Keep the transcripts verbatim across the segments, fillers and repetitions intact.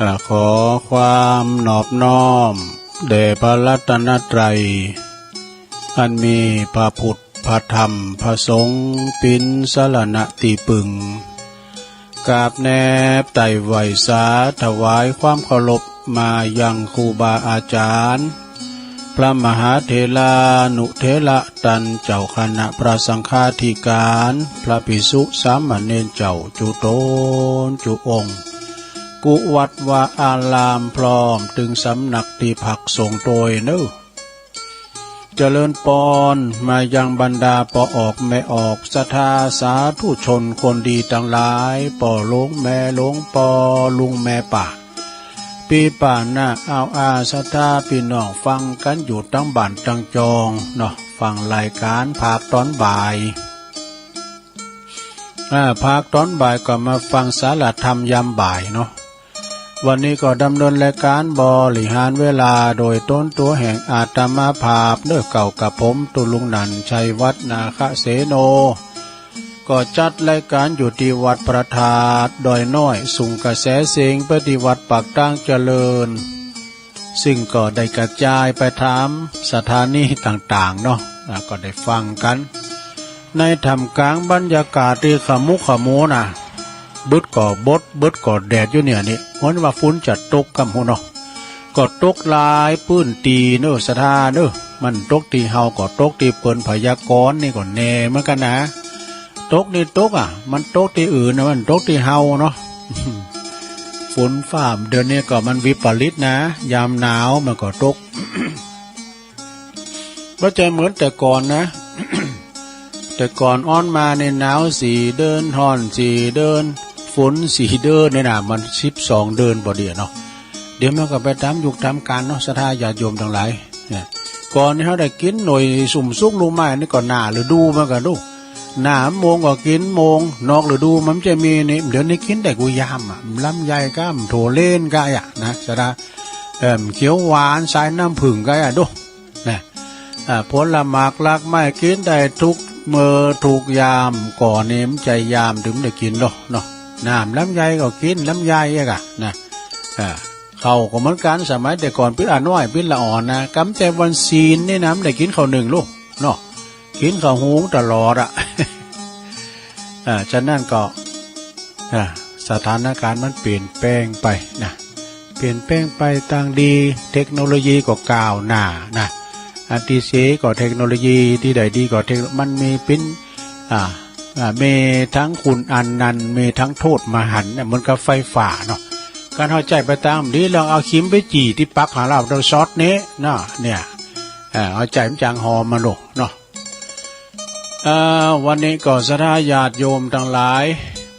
อ่า ขอความนอบน้อมแด่พระรัตนตรัย อันมีพระพุทธ พระธรรม พระสงฆ์ เป๋นสรณะตี้ปึง กราบแนบไต้ไหว้สาถวายความเคารพมายังครูบาอาจารย์ พระมหาเถรานุเถระตันเจ้าคณะพระสังฆาธิการ พระภิกษุสามเณรเจ้าจุตนจุองค์ กุวัดวาอารามพร้อมตึงสำนักตี้พักสงฆ์โตยเนอ เจริญปอนมายังบรรดาป้อออกแม่ออกศรัทธาสาธุชนคนดีตังหลาย ป้อหลวงแม่หลวง ป้อลุงแม่ป้า ปี้ป้าน้าอาวอาศรัทธาปี้น้องฟังกั๋นอยู่ตังบ้านตังจองเนาะ ฟังรายก๋านภาคต๋อนบ่าย อ่า ภาคต๋อนบ่ายก็มาฟังสาระธรรมยามบ่ายเนาะ วันนี้ก็ดำเนินรายก๋านบริหารเวลาโดยต๋นตั๋วแห่งอาตมาภาพเนอ เก้ากับผมตุ๊ลุงนันท์ ชัยวัฒน์ นาคเสโน ก็จัดรายก๋านอยู่ตี้วัดพระธาตุดอยน้อย ส่งกระแสเสียงไปตี้วัดปากตางเจริญ ซึ่งก็ได้กระจายไปต๋ามสถานีต่างๆ เนาะ อ่า ก็ได้ฟังกั๋น ในท่ามกลางบรรยากาศตี้ขมุกขมัวน่ะ บึดก็บด บึดก็แดดอยู่เนี่ยนี่ เหมือนว่าฝนจะตกกำหั้นเนาะ ก็ตกหลายพื้นตี้เนอศรัทธาเนอ มันตกตี้เฮาก็ตกตี้เปิ้นพยากรณ์นี่ก็แน่เหมือนกั๋นนะ ตกนี่ตกอ่ะ มันตกตี้อื่นนะ มันตกตี้เฮาเนาะ ฝนฟ้าเดี๋ยวนี้ก็มันวิปริตนะ ยามหนาวมันก็ตก บ่ใจ้เหมือนแต่ก่อนนะ แต่ก่อนอ้อนมาเนี่ยหนาวสี่เดือน ฮ้อนสี่เดือน ฝนสี่เดือนเนี่ยนะ มันสิบสองเดือนบ่เดี่ยวเนาะ เดี๋ยวมันก็ไปต๋ามยุคต๋ามกาลเนาะ ศรัทธาญาติโยมตังหลาย เนี่ย ก่อนนี้เฮาได้กิ๋นหน่วยสุมสุกลูกไม้นี่ก็หน้าฤดูมันก็ดู หน้าโมงก็กิ๋นโมง นอกฤดูมันจะมีนี่ เดี๋ยวนี้กิ๋นได้กู้ยามอ่ะ ลำไยก้า ถั่วเลนก้าอ่ะนะศรัทธา เอิ่ม เขียวหวาน สายน้ำผึ้งก้าอ่ะดู นะ อ่า ผลหมากรากไม้กิ๋นได้ทุกเมื่อทุกยาม ก่อนนี้มันใจ้ยามถึงได้กิ๋นหรอกเนาะ น้ำลำไยก็กิ๋นลำไยเองอะนะ อ่า ข้าวก็เหมือนกั๋น สมัยแต่ก่อนปิ๊ดละน้อยปิ๊ดละอ่อนนะ กำแต่วันศีลนี่นะมันได้กิ๋นข้าวนึ่งลูกเนาะ กิ๋นข้าวหุงตลอดอะ อ่า ฉะนั้นก็ อ่า สถานการณ์มันเปลี่ยนแปลงไปนะ เปลี่ยนแปลงไปตางดี เทคโนโลยีก็ก้าวหน้านะ อันตี้เสียก็เทคโนโลยี ตี้ได้ดีก็เทค มันมีปิ๊น อ่า อ่า มีตังคุณอันนันต์ มีตังโทษมหันต์เนี่ย เหมือนกับไฟฟ้าเนาะ การเฮาใจ๊ไปตางดี ลองเอาคิมไปจี้ตี้ปลั๊กหาเรา เราช็อตนี้เนาะ เนี่ย อ่า เอาใจ๊มันจังหอมมาลูกเนาะ อ่า วันนี้ก็ศรัทธาญาติโยมตังหลาย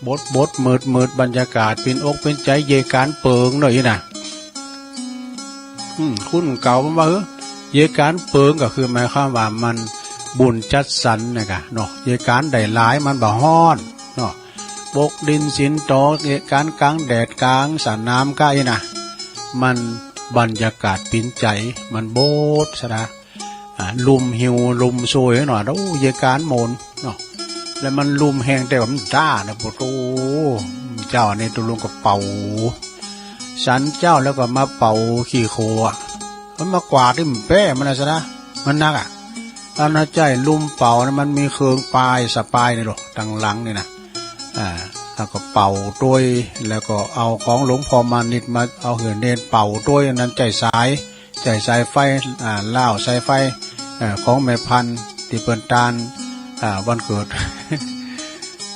บดบดมืดมืดบรรยากาศ เป๋นอกเป๋นใจ๋ เยก๋านเปิงหน่อยนะ อืม คนเก่ามันว่า เออ เยก๋านเปิงก็คือหมายความว่ามันบุญจัดสรรนะกะเนาะ เยก๋านได้หลายมันบ่ฮ้อนเนาะ ปกดินสินโต เยก๋านกลางแดดกลางสนามก้าอี้นะ มันบรรยากาศเป๋นใจ๋ มันบดศรัทธา อ่า ลุ่มหิวลุ่มโชยหน่อย โอ้ เยก๋านโมนเนาะ แล้วมันลุ่มแฮงแต่ว่ามันด้านะ โอ้โห เจ้านี่ตุ๊ลุงก็เป่า ฉันเจ้าแล้วก็มาเป่าขี้โคลน มันมากวาดตี้มันแป้มันนะศรัทธา มันหนักอ่ะ อันนั้นใจ๊ลุ่มเป่านะ มันมีเครื่องปายสะปายนี่หรอก ตังหลังนี่นะ อ่า แล้วก็เป่าตวย แล้วก็เอาของหลวงพ่อมานิดมา เอาหื้อเณรเป่าตวย อันนั้นใจ๊สาย ใจ๊สายไฟ อ่า ล้าวสายไฟ อ่า ของแม่พันธุ์ตี้เปิ้นตาน อ่า วันเกิด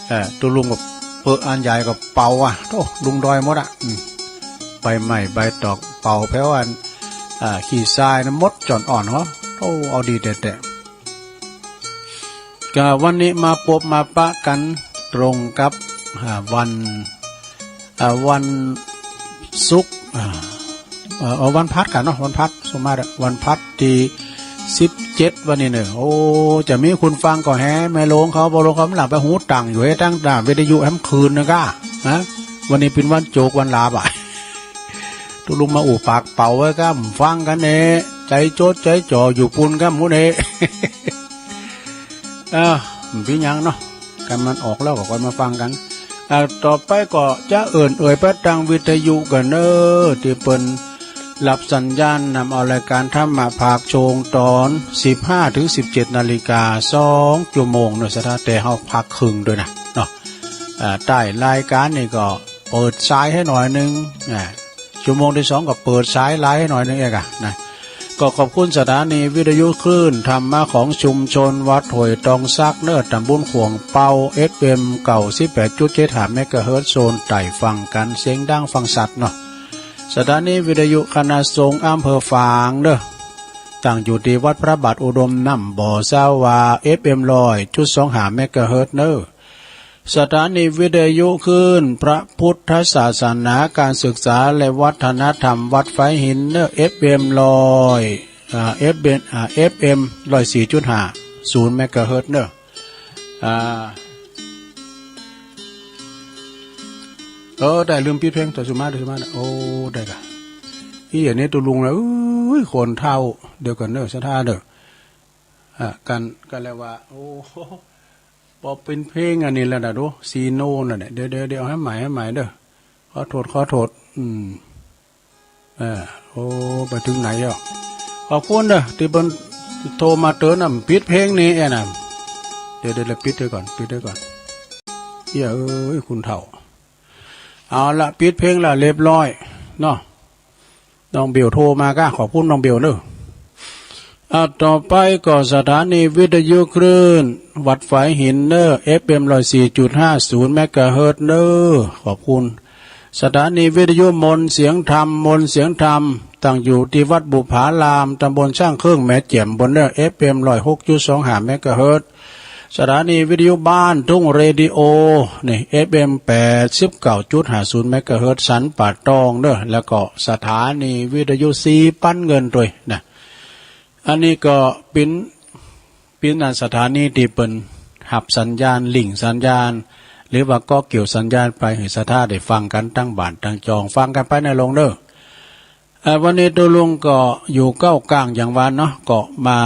เอ่อ ตุ๊ลุงก็เปอะอันใหญ่ก็เป่าอ่ะ โธ่ ลุงดอยหมดอ่ะ อืม ใบไม้ใบตอกเป่าแผวอัน อ่า ขี้ทรายนะหมดจ่อนอ่อนเหรอ โธ่ เอาดีแต๊ๆ ก็วันนี้มาปบมาปะกั๋นตรงกับ อ่า วัน อ่า วันศุกร์ อ่า เอ่อ เอาวันพัดกั๋นเนาะ วันพัด สมมาตรอะ วันพัดตี้สิบเจ็ดวันนี้เนอะ โอ้ จะมีคนฟังก็แฮะ แม่หลวงเขา ป้อหลวงเขา มันหลับไปหูตังอยู่ เฮ็ดตั้งหน้าวิทยุแฮมคืนนะก้า ฮะ วันนี้เป๋นวันโจกวันหลาบอะ ตุ๊ลุงมาอู้ปากเป่าไว้ก้า ฟังกั๋นแน่ ใจ๋จดใจ๋จ่ออยู่ปู้นก้าหมู่เน่ เออ บ่เป๋นหยังเนาะ คันมันออกแล้วก็ค่อยมาฟังกั๋น อ่า ต่อไปก็จะเอิ้นเอ่ยไปตางวิทยุกั๋นเน้อ ตี้เปิ้นฮับสัญญาณนำเอารายก๋านธรรมะภาคช่วงต๋อนสิบห้า เถิง สิบเจ็ด นาฬิกา สอง ชั่วโมงเน้อ ศรัทธา แต่เฮาพักครึ่งตวยนะเนาะ อ่า ใต้รายก๋านนี่ก็เปิดสายหื้อหน่อยหนึ่ง อ่า ชั่วโมงตี้สองก็เปิดสายหลายหื้อหน่อยหนึ่งเองอะนะ ก็ขอบคุณสถานีวิทยุคลื่นธรรมะของชุมชนวัดห้วยตองสักเน้อ ตำบลข่วงเปา เอฟเอ็ม เก้าสิบแปดจุดเจ็ดห้า เมกะเฮิรตซ์ โซนใต้ ฟังกั๋นเสียงดังฟังชัดเนาะ สถานีวิทยุคณะสงฆ์อำเภอฝางเน้อ ตั้งอยู่ตี้วัดพระบาทอุดมน้ำบ่อสาวา เอฟเอ็ม ร้อยจุดสองห้า เมกะเฮิรตซ์ เน้อ สถานีวิทยุคลื่นพระพุทธศาสนา การศึกษาและวัฒนธรรมวัดฝายหินเน้อ เอฟเอ็ม ร้อย อ่า เอฟเอ็ม อ่า เอฟเอ็ม ร้อยสี่จุดห้าศูนย์ เมกะเฮิรตซ์ เน้อ อ่า เออ ได้ลืมปิดเพลง ตวยสุมา ตวยสุมานะ โอ้ ได้กะ อี๋ อันนี้ตุ๊ลุงนะ เอ้ย คนเฒ่า เดี๋ยวก่อนเน้อ ศรัทธาเน้อ อ่ะ กัน กันแล้วว่า โอ้ บ่เป๋นเพลงอันนี้แล้วนะ ดู ซีโนนั่นแหละ เดี๋ยว เดี๋ยว เดี๋ยว เอาหื้อใหม่ หื้อใหม่เน้อ ขอโทษ ขอโทษ อืม เออ โอ้ ไปเถิงไหนอ่ะ ขอบคุณเน้อ ตี้เปิ้นโทรมาเตือนนะ ปิดเพลงนี้แอะนะ เดี๋ยว เดี๋ยว เดี๋ยว ปิดไว้ก่อน ปิดไว้ก่อน เฮ้ย เอ้ย คนเฒ่า เอาละ ปิดเพลงละ เรียบร้อยเนาะ น้องเบลโทรมาก้า ขอบคุณน้องเบลเน้อ อ่ะ ต่อไปก็สถานีวิทยุคลื่นวัดฝายหินเน้อ เอฟเอ็ม ร้อยสี่จุดห้าศูนย์ เมกะเฮิรตซ์ เน้อ ขอบคุณ สถานีวิทยุมนต์เสียงธรรม มนต์เสียงธรรม ตั้งอยู่ตี้วัดบุปผาราม ตำบลช่างเครื่อง แม่แจ่มปู้นเน้อ เอฟเอ็ม ร้อยหกจุดสองห้า เมกะเฮิรตซ์ สถานีวิทยุบ้านทุ่งเรดิโอ นี่ เอฟเอ็ม แปดสิบเก้าจุดห้าศูนย์ เมกะเฮิรตซ์ สันป่าตองเน้อ แล้วก็สถานีวิทยุสีปันเงินตวยนะ อันนี้ก็เป๋น เป๋นอันสถานีตี้เปิ้นฮับสัญญาณ ลิงก์สัญญาณ หรือว่าก็เกี่ยวสัญญาณไปหื้อศรัทธาได้ฟังกั๋นตังบ้านตังจอง ฟังกั๋นไปในโฮมเน้อ เอ่อ วันนี้ตุ๊ลุงก็อยู่เก๊ากลางอย่างว่าเนาะ ก็มา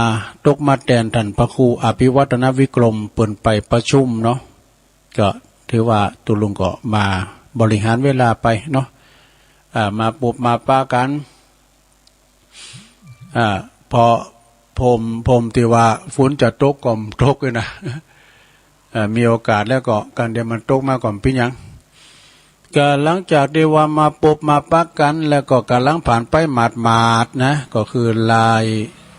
ตกมาแตนท่านพระครูอภิวัฒนวิกรม เปิ้นไปประชุมเนาะ ก็ถือว่าตุ๊ลุงก็มาบริหารเวลาไปเนาะ อ่า มาปบมาปะกั๋น อ่า พอผม ผมตี้ว่าฝนจะตกก็บ่ตกเลยนะ เอ่อ มีโอกาสแล้วก็กันเดี๋ยวมันตกมาก็บ่เป๋นหยัง ก็หลังจากตี้ว่ามาปบมาปะกั๋น แล้วก็ก๋ำลังผ่านไปหมาดๆ นะ ก็คือลาย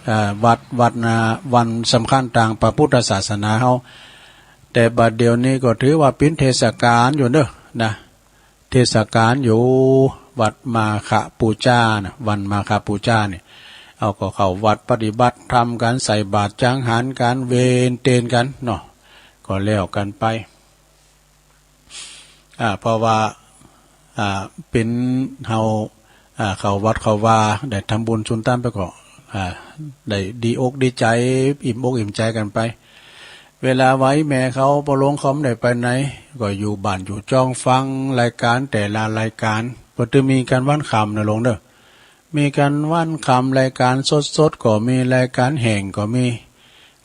เอ่อ วัด วัดนา วันสำคัญตางพระพุทธศาสนาเฮา แต่บัดเดี๋ยวนี้ก็ถือว่าเป๋นเทศกาลอยู่เน้อนะ เทศกาลอยู่ วัดมาฆบูชานะ วันมาฆบูชานี่ เอาก็เข้าวัดปฏิบัติธรรมกั๋น ใส่บาตรจังหันกั๋น เวนเตนกั๋นเนาะ ก็แล้วกั๋นไป อ่า เพราะว่า อ่า เป๋นเฮา อ่า เข้าวัดเข้าวา ได้ทำบุญสุนทานไปก็ อ่า ได้ดีอกดีใจ๋ อิ่มอกอิ่มใจ๋กั๋นไป เวลาว่าแม่เขา พ่อหลวงเขาบ่ได้ไปไหน ก็อยู่บ้านอยู่จ้องฟังรายการแต่ละรายการ เปิ้นจะมีก๋านวันค่ำนะหลวงเน้อ มีก๋านวันค่ำ รายการสดๆ ก็มี รายการแห้งก็มี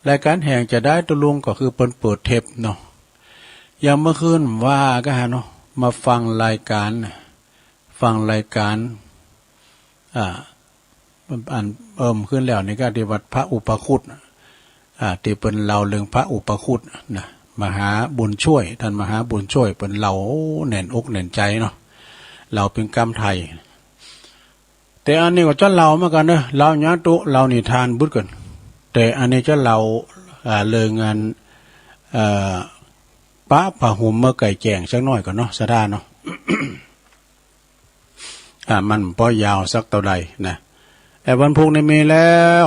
รายการแห้งจะได้ตุ๊ลุงก็คือเปิ้นเปิดเทปเนาะ อย่างเมื่อคืนว่าก็หาเนาะ มาฟังรายการน่ะ ฟังรายการ อ่า อัน เอิ่ม คืนแล้วนี่ก็ตี้วัดพระอุปคุต อ่า ตี้เปิ้นเล่าเรื่องพระอุปคุตนะ มหาบุญช่วย ท่านมหาบุญช่วย เปิ้นเล่า โอ้ แน่นอกแน่นใจ๋เนาะ เล่าเป๋นกำไทย แต่อันนี้ก็จะเล่าเหมือนกั๋นเนาะ เล่าหยังตุ๊ เล่านิทานเบิดกั๋น แต่อันนี้จะเล่า อ่า เรื่องอัน เอ่อ ปะผ้าห่มเมื่อไก่แจ้งสักหน่อยก่อนเนาะ ศรัทธาเนาะ อ่า มันบ่ยาวสักเต้าใดนะ แต่วันพุธนี่มีแล้ว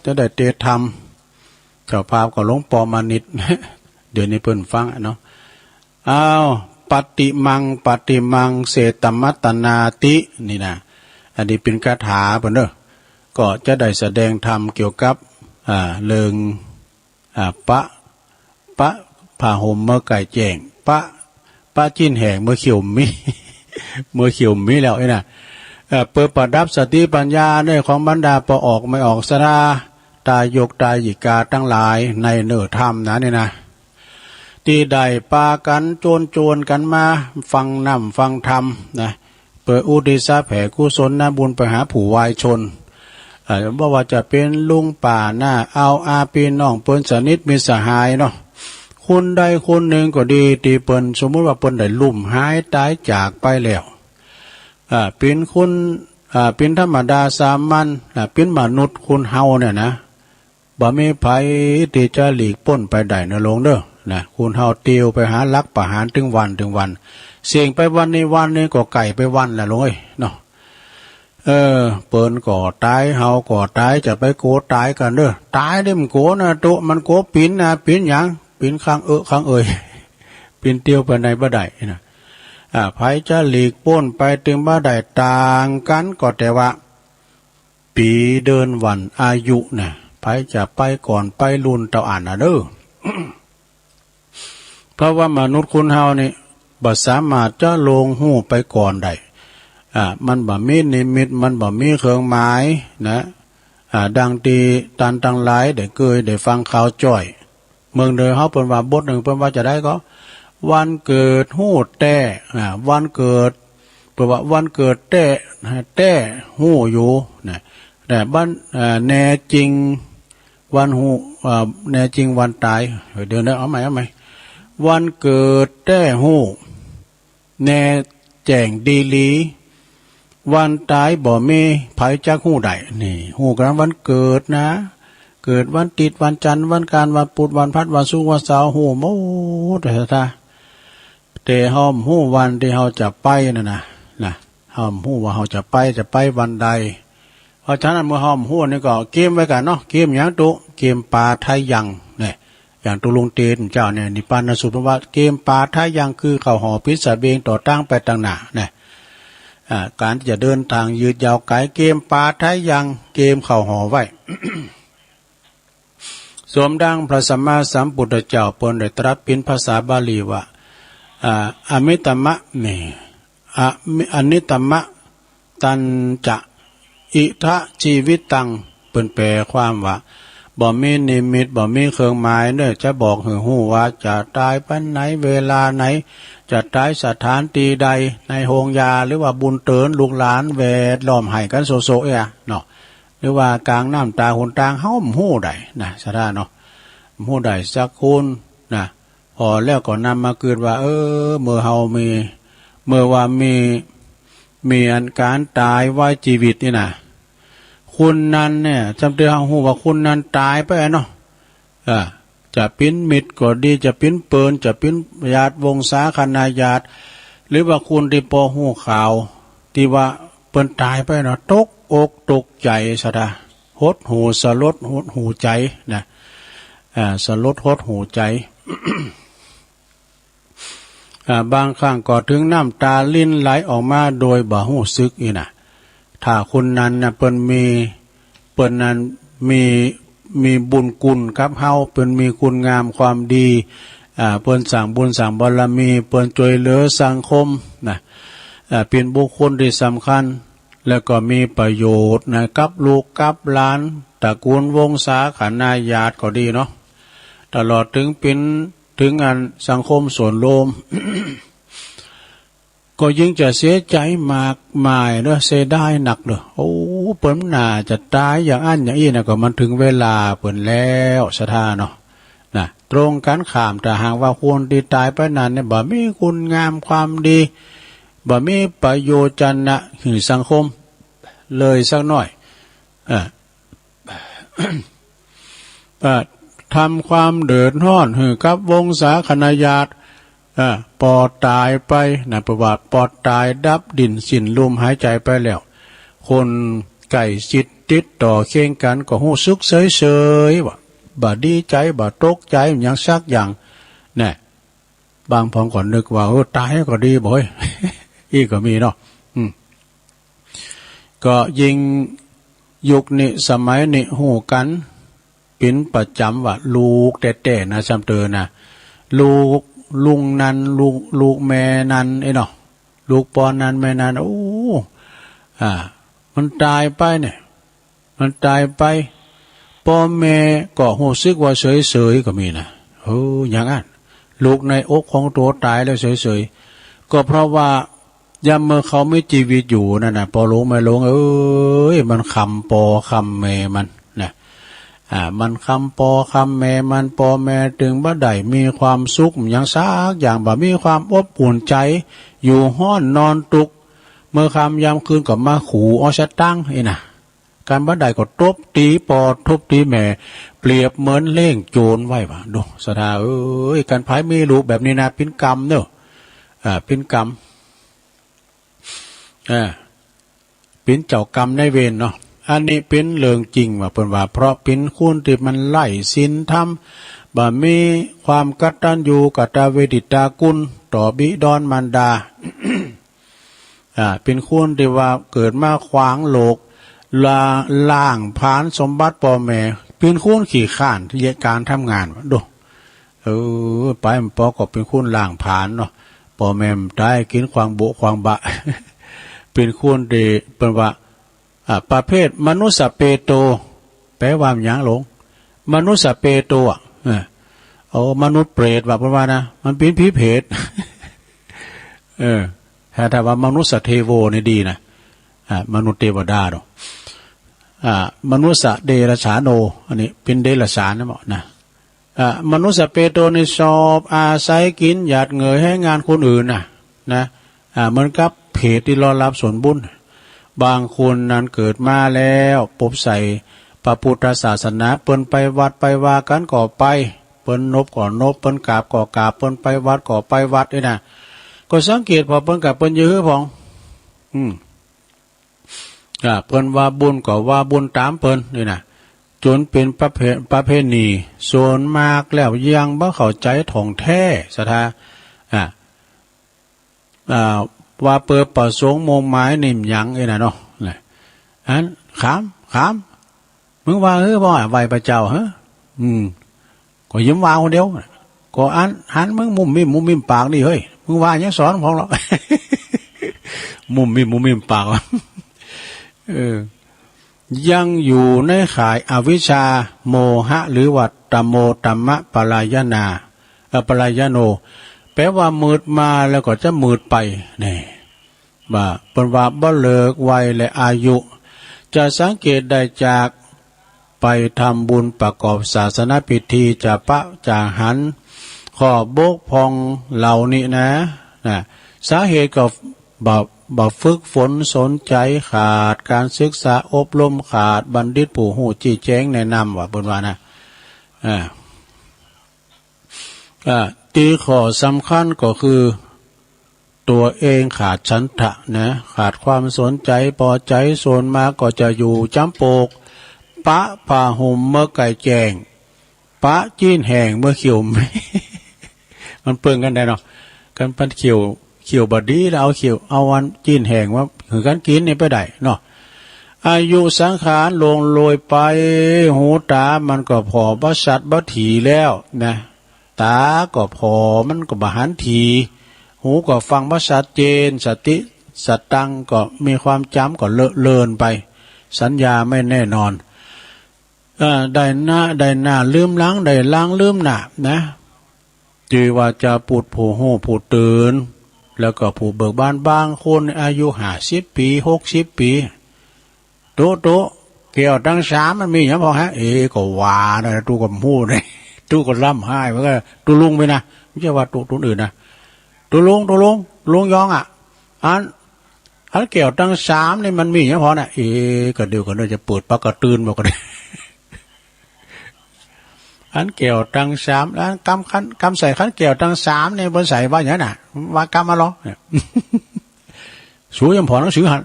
จะได้เตรียมทำ เจ้าภาพก็หลวงปอมานิด เดี๋ยวนี้เปิ้นฟังอะเนาะ อ้าว ปฏิมัง ปฏิมัง เสตมัตตนาติ นี่นะ อันนี้เป๋นคาถาเปิ้นเน้อ ก็จะได้แสดงธรรมเกี่ยวกับ อ่า เรื่อง อ่า ปะ ปะผ้าห่มเมื่อไก่แจ้ง ปะ ปะจิ๊นแห้งเมื่อเขี้ยวมี เมื่อเขี้ยวมีแล้วไอ้น่ะ เอ่อ เปิดประดับสติปัญญาในของบรรดาป้อออกแม่ออกศรัทธา ตายกตายิกาตังหลายในเนื้อธรรมนะนี่นะ ที่ได้ปากั๋นโจรๆ กั๋นมาฟังน้ำฟังธรรมนะ เปื้ออุทิศแผ่กุศลนะบุญไปหาผู้วายชน เอ่อ บ่ว่าจะเป๋นลุงป้าน้าอาวอาปี้น้องเปิ้นสนิทมิตรสหายเนาะ คนใดคนหนึ่งก็ดี ตี้เปิ้นสมมุติว่าเปิ้นได้ลุ่มหายต๋ายจากไปแล้ว อ่า เป๋นคน อ่า เป๋นธรรมดาสามัญ อ่า เป๋นมนุษย์คนเฮาเนี่ยนะ บ่มีใผตี้จะหลีกป๊นไปได้นะโลงเด้อ นะ คนเฮาเตียวไปหาหลักประหารตึงวันตึงวัน เสี่ยงไปวันนี้วันนี้ก็ใก้ไปวันละโลงเอ้ยเนาะ เออ เปิ้นก็ต๋าย เฮาก็ต๋าย จะไปกั๋วต๋ายกั๋นเด้อ ต๋ายนี่บ่กั๋วนะตุ๊ มันกั๋วปิ๋นนะ ปิ๋นหยัง ปิ๋นข้างเออข้างเอย ปิ๋นเตียวไปไหนบ่ได้นะ อ่า ใผจะหลีกป๊นไปตึงบ่ได้ต่างกั๋น ก็แต่ว่า ปี๋เดือนวันอายุนะ ใผจะไปก่อนไปลุ่นเต้าอั้นนะเด้อ เพราะว่ามนุษย์คนเฮานี่บ่สามารถจะล่วงฮู้ไปก่อนได้ อ่า มันบ่มีนิมิต มันบ่มีเครื่องหมายนะ อ่า ดังตี้ต้านตังหลายได้เกยได้ฟังข่าวจ้อย เมืองเหนือเฮาเปิ้นว่าบทหนึ่งเปิ้นว่าจะใดก็ วันเกิดฮู้แต๊ อ่า วันเกิด เปิ้นว่าวันเกิดแต๊ แต๊ฮู้อยู่นะ แต่วัน เอ่อ แน่จริงวันฮู้ เอ่อ แน่จริงวันต๋าย เดี๋ยวนะ เอาใหม่ เอาใหม่ วันเกิดแต๊ฮู้ แน่แจ้งดีหลี วันต๋ายบ่มีใผจักฮู้ได้ นี่ ฮู้กั๋นวันเกิดนะ เกิดวันติดวันจันทร์วันอังคารวันพุธวันพฤหัสวันศุกร์วันเสาร์ ฮู้หมดแท้ๆ แต่เฮาบ่ฮู้วันตี้เฮาจะไปนั่นนะ นะ เฮาบ่ฮู้ว่าเฮาจะไป จะไปวันใด เพราะฉะนั้นเมื่อเฮาบ่ฮู้นี่ก็เกียมไว้ก่อนเนาะ เกียมหยังตุ๊ เกียมปาไทยังเนี่ย อย่างตุ๊ลุงเตนเจ้าเนี่ย นิพพานสูตรเปิ้นว่า เกียมปาไทยังคือเข้าห่อปิดสะเบียงต่อต้านไปต่างหน้าเนี่ย อ่า ก๋านตี้จะเดินตางยืดยาวไก๋ เกียมปาไทยัง เกียมเข้าห่อไว้ สมดังพระสัมมาสัมพุทธเจ้าเปิ้นได้ตรัสเป๋นภาษาบาลีว่า อ่า อมิตมะ นี่ อมิ อนิตมะ ตัญจะ อิทะจีวิตัง เปิ้นแปลความว่า บ่มีนิมิต บ่มีเครื่องหมายเน่อ จะบอกหื้อฮู้ว่าจะต๋ายปานไหน เวลาไหน จะต๋ายสถานตี้ใด ในโฮงยา หรือว่าบุญเติน ลูกหลานแวดล้อมไห้กั๋นโซะๆ เอ้ยเนาะ หรือว่ากลางน้ำตาหนตาง เฮาบ่ฮู้ได้นะ ศรัทธาเนาะ บ่ฮู้ได้สักคนนะ พอแล้วก็นำมากึ๊ดว่า เออ เมื่อเฮามี เมื่อว่ามี มีอันก๋านต๋ายไว้จีวิตนี่นะ คนนั้นเนี่ย จำเตือนเฮาฮู้ว่าคนนั้นต๋ายไปเนาะ อ่า จะเป๋นมิตรก็ดี จะเป๋นเปิ้น จะเป๋นญาติวงศาคณาญาติ หรือว่าคนตี้ปอฮู้ข่าว ตี้ว่าเปิ้นต๋ายไปเนาะ ตกอกตกใจ๋ศรัทธา หดหู่สลดหดหู่ใจ๋นะ อ่า สลดหดหู่ใจ๋ อ่า บางครั้งก็ถึงน้ำต๋ารินไหลออกมาโดยบ่ฮู้สึกนี่นะ ถ้าคนนั้นนะเปิ้นมี เปิ้นนั้นมี มีบุญคุณกับเฮา เปิ้นมีคุณงามความดี อ่า เปิ้นสร้างบุญสร้างบารมี เปิ้นจ้วยเหลือสังคมนะ อ่า เป๋นบุคคลตี้สำคัญ แล้วก็มีประโยชน์นะ กับลูกกับหลาน ตระกูลวงศาคณาญาติก็ดีเนาะ ตลอดถึงเป๋น ถึงอันสังคมส่วนรวม ก็ยิ่งจะเสียใจ๋มากมายเนาะ เสียดายนักเนาะ โอ้ เปิ้นน่าจะต๋ายอย่างอั้นอย่างอี้นะ ก็มันถึงเวลาเปิ้นแล้วศรัทธาเนาะ นะ ตรงกั๋นข้าม ถ้าหากว่าคนตี้ต๋ายไปนั้นเนี่ย บ่มีคุณงามความดี บ่มีประโยชน์จะนะหื้อสังคมเลยสักหน้อย เออ เอ่อ ทำความเดือดร้อนหื้อกับวงศาคณาญาติ เอ่อ ปอต๋ายไปนะ เปิ้นว่าปอต๋ายดับดิ้นสิ้นลมหายใจ๋ไปแล้ว คนใกล้ชิดติดต่อเคียงกั๋นก็ฮู้สึกเฉยๆ ว่าบ่ดีใจ๋ บ่ตกใจ๋หยังสักอย่างนะ บางผองก็นึกว่า เออ ต๋ายก็ดีบ่อย อี้ก็มีเนาะ อืม ก็ยิ่งยุคนี้สมัยนี้ฮู้กั๋นเป๋นประจ๋ำว่าลูกแต๊ๆ นะ ซ้ำเติมนะ ลูกลุงนั้น ลูก ลูกแม่นั้น เอ้ยเนาะ ลูกป้อนั้นแม่นั้น โอ้ อ่า มันต๋ายไปเนี่ย มันต๋ายไป ป้อแม่ก็ฮู้สึกว่าเฉยๆ ก็มีนะ เออ อย่างอั้น ลูกในอกของตัวตายแล้วเฉยๆ ก็เพราะว่ายามเมื่อเขามีชีวิตอยู่นั่นน่ะ พ่อหลวงแม่หลวงเอ้ย มันคำพ่อคำแม่มันนะ อ่า มันคำพ่อคำแม่มัน พ่อแม่จึงบ่ได้มีความสุขหยังสักอย่าง บ่มีความอบอุ่นใจ อยู่ฮ้อนนอนทุกข์ เมื่อค่ำยามคืนก็มาขู่เอาสตางค์อีกนะ กันบ่ได้ก็ตบตีพ่อตบตีแม่ เปรียบเหมือนเลี้ยงโจรไว้ว่า ดู ศรัทธาเอ้ย กันไผมีลูกแบบนี้นะ เป็นกรรมเนอะ อ่า เป็นกรรม อ่า เป็นเจ้ากรรมนายเวรเนาะ อันนี้เป็นเรื่องจริงว่า เปิ้นว่า เพราะเป็นคนที่มันไร้ศีลธรรม บ่มีความกตัญญูกตเวทิตาคุณต่อบิดามารดา อ่า เป็นคนที่ว่าเกิดมาขวางโลก ล้า- ล้างผลาญสมบัติพ่อแม่ เป็นคนขี้คร้านที่จะการทำงาน ดู เออ ไปมันปอก็เป็นคนล้างผลาญเนาะ พ่อแม่มันตายกินขวางโบะขวางบะ เป็นคนที่เปิ้นว่า อ่า ประเภทมนุสสะเปโต แปลว่าหยังหลวง มนุสสะเปโตอ่ะ เออ เอามนุษย์เปรตว่าเปิ้นว่านะ มันเป็นผีเปรต เออ ถ้า- ถ้าว่ามนุสสะเทโวนี่ดีนะ อ่า มนุษย์เทวดาเนาะ อ่า มนุสสะเดรัจฉาโน อันนี้เป็นเดรัจฉานนะหมอนะ อ่ะ มนุสสะเปโตนี่ชอบอาศัยกินหยาดเหงื่อแฮงงานคนอื่นน่ะ นะ อ่ะ เหมือนกับเปรตที่รอรับส่วนบุญ บางคนนั้นเกิดมาแล้วปบใส่พระพุทธศาสนา เปิ้นไปวัดไปวากั๋นก็ไป เปิ้นนบก็นบ เปิ้นกราบก็กราบ เปิ้นไปวัดก็ไปวัดนี่นะ ก็สังเกตพอเปิ้นกราบเปิ้นยื้อผ่อง อืม อ่า เปิ้นว่าบุญก็ว่าบุญต๋ามเปิ้นนี่นะ จ๋นเป๋นประเพ- ประเพณี ส่วนมากแล้วยังบ่เข้าใจ๋ถ่องแท้ ศรัทธา อ่า อ่า ว่าเปิ้นประสงค์มุ่งหมายนี่หยังอี้นะเนาะ นะ อัน ขาม ขาม มึงว่า เฮ้อ บ่ไหว้พระเจ้า เฮ้อ อืม ก็ยิ้มว่าคนเดียว ก็อัน หันมึงมุ่มมิ่ม มุ่มมิ่มปากนี่ เฮ้ย มึงว่าหยังสอนผมหรอก มุ่มมิ่ม มุ่มมิ่มปาก เออ ยังอยู่ในข่ายอวิชชา โมหะ หรือว่าตโมตัมมะปรายณา เอ่อ ปรายโน แปลว่ามืดมาแล้วก็จะมืดไป นี่ ว่า เปิ้นว่าบ่เลิกวัยและอายุ จะสังเกตได้จากไปทำบุญประกอบศาสนพิธี จะปะจะหันข้อบกพร่องเหล่านี้นะ นะ สาเหตุก็บ่- บ่ฝึกฝนสนใจ๋ ขาดการศึกษาอบรม ขาดบัณฑิตผู้ฮู้จี้แจ๋งแนะนำ ว่าเปิ้นว่านะ อ่า อ่า ตี้ข้อสำคัญก็คือ ตัวเองขาดฉันทะนะ ขาดความสนใจ๋ปอใจ๋ ส่วนมากก็จะอยู่จ๋ำโปก ปะผ้าห่มเมื่อใก้แจ้ง ปะจีนแห้งเมื่อเขี้ยว มันเปิงกั๋นได้เนาะ คันเปิ้นเขี้ยว เขี้ยวบ่ดีแล้วเอาเขี้ยว เอาอันจีนแห้งมาหื้อกั๋นกิ๋นนี่ไปได้เนาะ อายุสังขารล่วงโรยไป หูต๋ามันก็ผ่อบ่ชัดบ่ถี่แล้วนะ ต๋าก็ผ่อมันก็บ่หันถี่ หูก็ฟังบ่ชัดเจน สติสตังค์ก็มีความจ๋ำก็เลอะเลือนไป สัญญาไม่แน่นอน เอ่อ ได้หน้า ได้หน้าลืมหลัง ได้หลังลืมหน้านะ จื่อว่าเจ้าปุทธผู้ฮู้ผู้ตื่น แล้วก็ผู้เบิกบาน บางคนอายุห้าสิบปี๋ หกสิบปี๋ ตุ๊ ตุ๊ แก้วตังสามมันมีหยังพ่องฮะ เอ ก็ว่านะ ตุ๊ก็ฮู้นะ ตุ๊ก็ร่ำไห้ มันก็ตุ๊ลุงไปนะ ไม่ใช่ว่าตุ๊ตุ๊อื่นนะ ตุ๊ลุง ตุ๊ลุง ลุงยองอะ อัน อันแก้วตังสามนี่มันมีหยังพ่องนะ เอ ก็เดี๋ยวก่อนเด้อ จะเปิดปากกาตื่นบ่ก็ได้ อันแก้วตังสาม อันกำขัน กำใส่ขันแก้วตังสามนี่เปิ้นใส่ว่าหยังน่ะ ว่ากำอะลอเนี่ย สูยังผ่อหนังสือหัน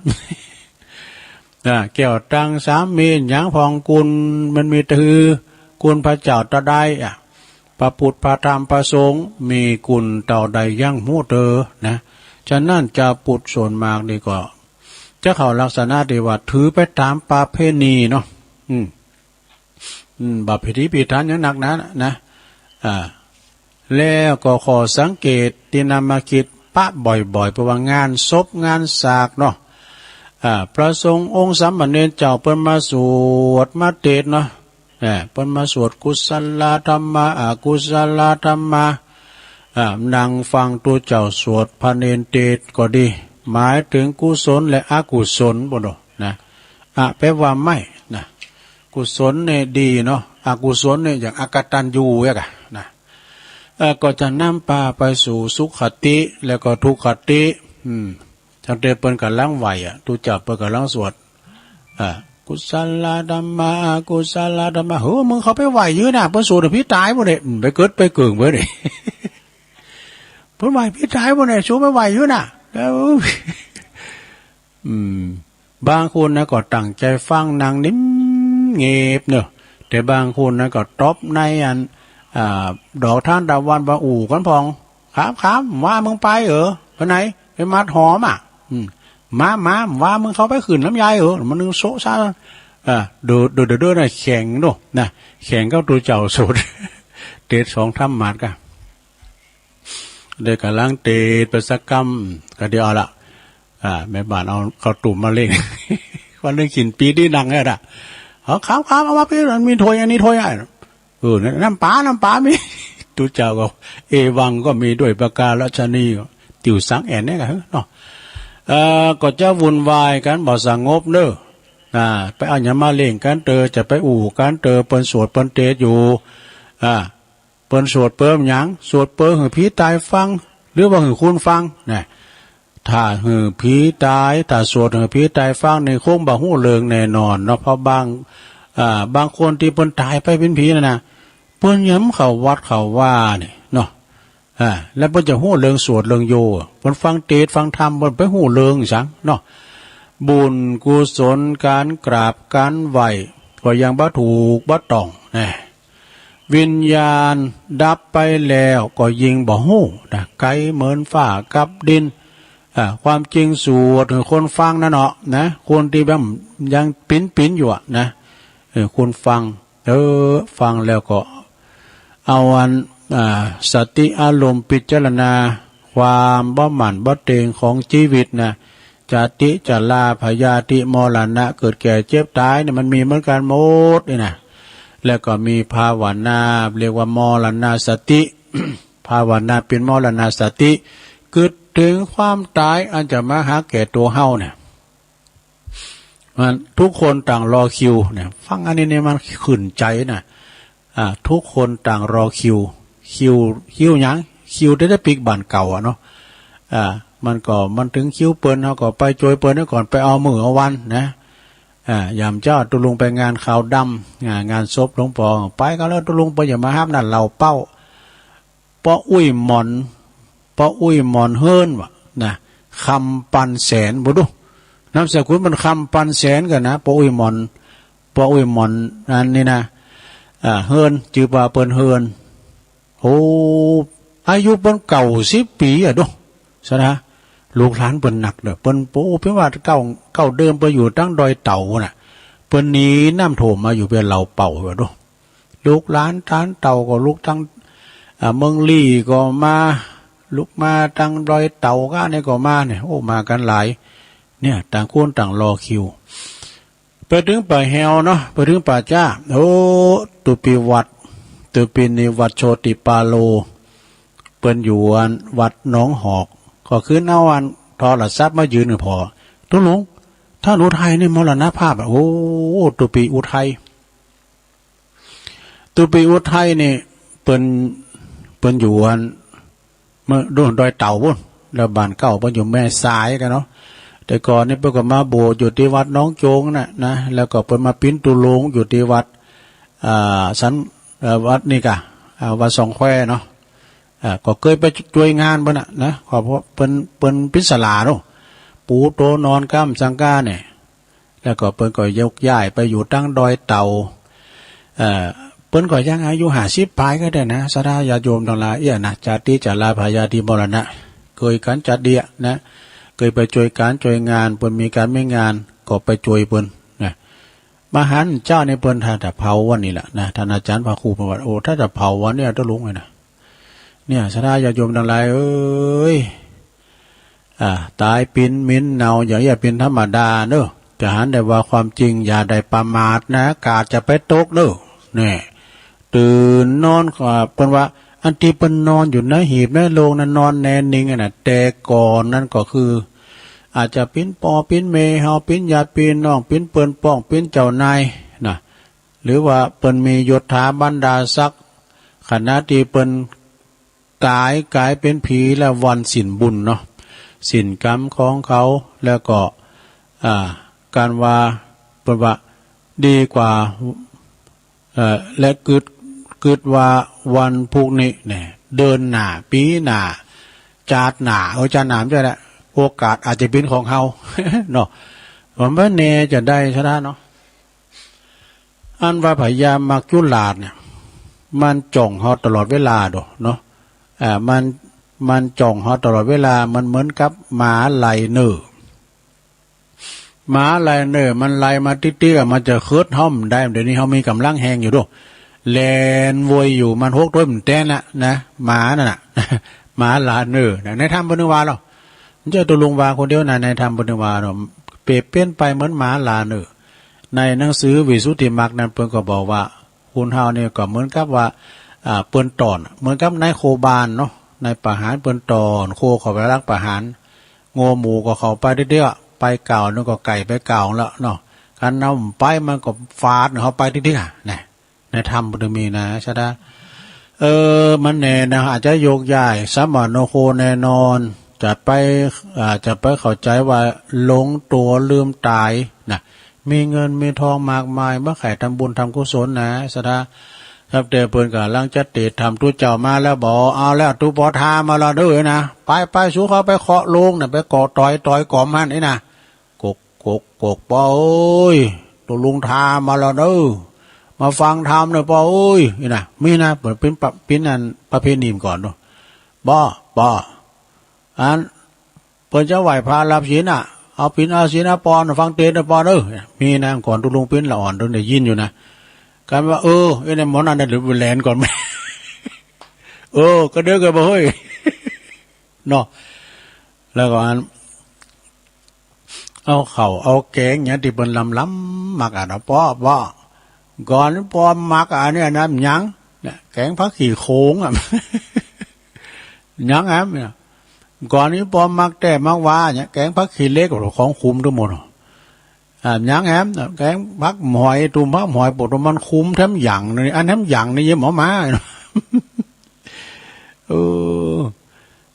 อ่า แก้วตังสามมีหยังพ่อง คุณมันมีแต่คือ คุณพระเจ้าเต้าใดอะ พระพุทธ พระธรรม พระสงฆ์ มีคุณเต้าใดยังฮู้เตอนะ ฉะนั้นเจ้าปุทธส่วนมากนี่ก็ จะเข้าลักษณะที่ว่าถือไปต๋ามประเพณีเนาะ อืม อืม บ่พิถีพิถันหยังนักหนานะ อ่า แล้วก็ข้อสังเกตตี้นำมาคิดปะบ่อยๆ เพราะว่างานศพงานสากเนาะ อ่า พระสงฆ์องค์สามเณรเจ้าเปิ้นมาสวดมาเทศน์เนาะ อ่า เปิ้นมาสวดกุศลธรรมะ อกุศลธรรมะ อ่า นั่งฟังตุ๊เจ้าสวดพระเนรเตสน์ก็ดี หมายถึงกุศลและอกุศลบ่เนาะนะ อะ แปลว่าไม่นะ กุศลเนี่ยดีเนาะ อกุศลเนี่ยอย่างอกตัญญูอย่างอะนะ เอ่อ ก็จะนำพาไปสู่สุคติ แล้วก็ทุกขติ อืม ตั้งแต่เปิ้นก๋ำลังไหว้อะ ตุ๊เจ้าเปิ้นก๋ำลังสวด อ่า กุศลธัมมา อกุศลธัมมา เฮ้อ มึงเข้าไปไหว้อยู่นะ เปิ้นสวดผีตายบ่เนี่ย อืม ไปเกิดไปเกิดบ่เนี่ย เปิ้นไหว้ผีตายบ่เนี่ย สูไปไหว้อยู่นะ แล้ว อืม บางคนนะก็ตั้งใจฟังนั่งนิ่มเงบเนาะ แต่บางคนนะก็ตบในอัน อ่า ดอกทานตะวันว่าอู้กันพ่อง ครับ ครับ ว่ามึงไปเออ ไปไหน ไปมัดหอมอ่ะ อืม มา มา ว่ามึงเข้าไปขึ้นน้ำยายเออ มันนึงโซะซะ อ่า เด้อ เด้อ เด้อ เด้อนะ แข่งเนาะนะ แข่งกับตุ๊เจ้าสวด เตสน์สองธรรมะก็ เดี๋ยวก๋ำลังเตสน์ไปสักกำ ก็เดี๋ยวเอาละ อ่า แม่บ้านเอาข้าวต้มมาเลี้ยง วันหนึ่งกินปีที่นั่งเนี่ยนะ เอา ครับ ครับ เอามาพี่ มันมีถ้วย อันนี้ถ้วย อ่ะ เออ น้ำปลา น้ำปลามี ตุ๊เจ้าก็ เอวังก็มีด้วยประการฉะนี้ ติวสังแอนเนี่ยก็เนาะ เอ่อ ก็จะวุ่นวายกัน บ่สงบเนอะ อ่า ไปเอาหยังมาเล่นกันเตอ จะไปอู้กันเตอ เปิ้นสวดเปิ้นเตสน์อยู่ อ่า เปิ้นสวดเปิ้นหยัง สวดเปิ้นหื้อผีตายฟัง หรือว่าหื้อคนฟังนะ ถ้าหื้อผีตาย ถ้าสวดหื้อผีตายฟังนี่คงบ่ฮู้เรื่องแน่นอนเนาะ เพราะบาง อ่า บางคนตี้เปิ้นตายไปเป๋นผีนั่นนะ เปิ้นยังเข้าวัดเข้าวานี่เนาะ อ่า แล้วเปิ้นจะฮู้เรื่องสวดเรื่องโย เปิ้นฟังเตสน์ฟังธรรม เปิ้นไปฮู้เรื่องสังเนาะ บุญกุศล ก๋านกราบก๋านไหว้ ก็ยังบ่ถูกบ่ต้องนะ วิญญาณดับไปแล้วก็ยิ่งบ่ฮู้นะ ไกลเหมือนฟ้ากับดิน อ่า ความจริงสวดหื้อคนฟังนั่นเนาะนะ คนตี้แบบยังปิ๊นๆ อยู่อะนะ เออ คนฟัง เออ ฟังแล้วก็เอาอัน อ่า สติอารมณ์พิจารณาความบ่หมั่นบ่เต็งของชีวิตนะ จาติ จรา พยาธิ มรณะ เกิดแก่เจ็บตายเนี่ย มันมีเหมือนกันหมดนี่นะ แล้วก็มีภาวนา เรียกว่ามรณสติ ภาวนาเป๋นมรณสติ กึ๊ดเถิงความต๋ายอันจะมาหาแก่ตั๋วเฮาเนี่ย มันทุกคนต่างรอคิวเนี่ย ฟังอันนี้เนี่ยมันขึ้นใจนะ อ่า ทุกคนต่างรอคิว คิว คิวหยัง คิวเต๊อะปิ๊กบ้านเก่าอะเนาะ อ่า มันก็ มันถึงคิวเปิ้น เฮาก็ไปจ้วยเปิ้นก่อน ไปเอามื้อเอาวันนะ อ่า ยามเจ๊าตุ๊ลุงไปงานขาวดำ งาน งานศพหลวงปอ ไปก็แล้วตุ๊ลุงเปิ้นอย่ามาฮับนะ เหล้าเป๊า ป้ออุ้ยหมอน ป้ออุ้ยหมอนเฮิรนวะนะ คำปันแสน บ่ดู นามสกุลมันคำปันแสนกั๋นนะ ป้ออุ้ยหมอน ป้ออุ้ยหมอนอันนี้นะ อ่า เฮิรน จื้อว่าเปิ้นเฮิรน โอ้ อายุเปิ้นเก้าสิบปี๋อะดู สะดา ลูกหลานเปิ้นนักเด้อ เปิ้น โอ้ เปิ้นว่าเก้า เก้าเดิมเปิ้นอยู่ตังดอยเต่าน่ะ เปิ้นหนีน้ำท่วมมาอยู่เปียงเหล่าเป่าอะดู ลูกหลานตานเต่าก็ลุกตัง อ่า เมืองลี้ก็มา ลุกมาตังดอยเต่าก้านี่ก็มาเนี่ย โอ้ มากั๋นหลาย เนี่ย ต่างคนต่างรอคิว ไปเถิงป่าแฮวเนาะ ไปเถิงป่าจ๊า โอ้ ตุ๊ปีวัด ตุ๊ปีนี่วัดโชติปาโล เปิ้นอยู่อันวัดหนองหอก ก็คือเอาอันโทรศัพท์มายื่นหื้อพ่อ ตุ๊ลุง ท่านอุทัยนี่มรณภาพอะ โอ้ ตุ๊ปีอุทัย ตุ๊ปีอุทัยนี่ เปิ้น เปิ้นอยู่อัน เมืองดูนดอยเต่าปู้น แล้วบ้านเก่าเปิ้นอยู่แม่สายกั๋นเนาะ แต่ก่อนนี่เปิ้นก็มาบวชอยู่ตี้วัดหนองโจงน่ะนะ แล้วก็เปิ้นมาปิ้นตุ๊ลุงอยู่ตี้วัด อ่า สัน เอ่อ วัดนี่ก่ะ อ่า วัดสองแควเนาะ อ่า ก็เกยไปจ้วยงานเปิ้นน่ะนะ ก็เพราะเปิ้น เปิ้นปิ้นศาลาเนาะ ปูโตะนอนก้ำสังกาเนี่ย แล้วก็เปิ้นก็ยกย้ายไปอยู่ตังดอยเต่า เอ่อ เปิ้นก็ยังอายุห้าสิบปลายก็ได้นะ ศรัทธาญาติโยมตังหลาย เอี้ยนะ จาติจราพยาธิมรณะ เกยกั๋นจั๊ดเดียะนะ เกยไปจ้วยก๋านจ้วยงาน เปิ้นมีก๋านมีงาน ก็ไปจ้วยเปิ้นนะ มาหันเจ้านี่เปิ้นถ้าจะเผาวันนี้แหละนะ ท่านอาจารย์พระครูเปิ้นว่า โอ้ ถ้าจะเผาวันเนี้ย ตุ๊ลุงเอ้ยนะ เนี่ย ศรัทธาญาติโยมตังหลายเอ้ย อ่า ต๋ายปิ้นเหม็นเน่าอย่างเอี้ยเป๋นธรรมดาเนาะ จะหันได้ว่าความจริง อย่าได้ประมาทนะ กาดจะไปตกเนาะ เนี่ย ตื่นนอนก็ เปิ้นว่า อันตี้เปิ้นนอนอยู่ในหีบในโลงนั้นนอนแน่นิ่งอะนะ แต่ก่อนนั้นก็คือ อาจจะเป๋นป้อเป๋นแม่เฮา เป๋นญาติพี่น้อง เป๋นเปิ้นป้อง เป๋นเจ้านายนะ หรือว่าเปิ้นมียศถาบรรดาศักดิ์ ขณะตี้เปิ้นต๋ายก๋ายเป๋นผีแล้ว วันสิ้นบุญเนาะ สิ้นกรรมของเขา แล้วก็ อ่า การว่า เปิ้นว่า ดีกว่า เอ่อ และกึ๊ด กึ๊ดว่าวันพรุ่งนี้เนี่ย เดือนหน้า ปี๋หน้า จาติหน้า เออ จาติหน้าบ่ใจ้ละ โอกาสอาจจะเป๋นของเฮา เนาะ มันบ่แน่จะได้ซะนะเนาะ อันว่าพญามัจจุราชเนี่ย มันจ้องเฮาตลอดเวลาโดเนาะ อ่า มัน มันจ้องเฮาตลอดเวลา มันเหมือนกับหมาไล่เน่อ หมาไล่เน่อ มันไล่มาติ๊กๆ อะ มันจะเคิดเฮาบ่ได้ เดี๋ยวนี้เฮามีก๋ำลังแฮงอยู่โด แล่นโวยอยู่ มันหกตัวมันแตนน่ะนะ หมานั่นน่ะ หมาไล่เน่อนะ ในธรรมเปิ้นว่าเนาะ บ่ใจ้ตุ๊ลุงว่าคนเดียวนะ ในธรรมเปิ้นว่าเนาะ เปรียบเปรียบไปเหมือนหมาไล่เน่อ ในหนังสือวิสุทธิมรรคนั้นเปิ้นก็บอกว่า คนเฮานี่ก็เหมือนกับว่า อ่า เปิ้นต้อน เหมือนกับนายโคบาลเนาะ นายประหารเปิ้นต้อนโคเข้าไปลักประหาร งัวหมูก็เข้าไปเตื้อๆ ไปก้าวหนึ่งก็ไก่ไปก้าวแล้วเนาะ คันเฮาบ่ไปมันก็ฝาดเฮาไปเตื้อๆ นะ ในธรรมเปิ้นมีนะ ชะดา เออ มันแน่นะ อาจจะโยกย้าย สมโนโคแน่นอน จะไป อ่า จะไปเข้าใจ๋ว่าหลงตั๋วลืมต๋ายนะ มีเงินมีทองมากมาย บ่ใค่ทำบุญทำกุศลนะ ชะดา ครับ แต่เปิ้นก่ำลังจะเตศน์ถามตุ๊เจ้ามาแล้ว บอก เอาแล้ว ตุ๊ปอทามาแล้วเด้อนะ ไปๆ สูเข้าไปเคาะโลงนะ ไปเกาะต๋อย ต๋อยก๋อมหั้นนี่นะ กก กก กก ปอเอ้ย ตุ๊ลุงทามาแล้วเด้อ มาฟังธรรมเน่อปอเอ้ย นี่นะ มีนะ เปิ้นเป๋นปะ เป๋นอันประเพณีก่อนเนาะ บ่ บ่ อัน เปิ้นจะไหว้พระรับศีลน่ะ เอาศีลเอาศีลนะปอ ฟังเตศน์นะปอเด้อ มีนะ ก่อนตุ๊ลุงเป๋นละอ่อน ตุ๊ลุงได้ยินอยู่นะ กันว่า เออ ไอ้เนี่ยหมอนั่นน่ะ เดี๋ยวแหลนก่อน เออ ก็เด้อ ก็บ่เฮ้ย เนาะ แล้วก็อัน เอาข้าวเอาแกงหยังตี้เปิ้นลำๆ มักอะเนาะ ปอ ปอ ก่อนปอมักอะ อันนี้นะ หยัง เนี่ย แกงผักขี้โขงอะ หยังแหมเนี่ย ก่อนนี้ปอมักแต๊มักว่าเนี่ย แกงผักขี้เหล็ก โอ้โห ของขมตังหมดเนาะ อ่า หยังแหม แกงผักหอย ตุ่มผักหอย ปวดมันขมแถมหยังนี่ อันแถมหยังนี่เยี่ยมออกมา เออ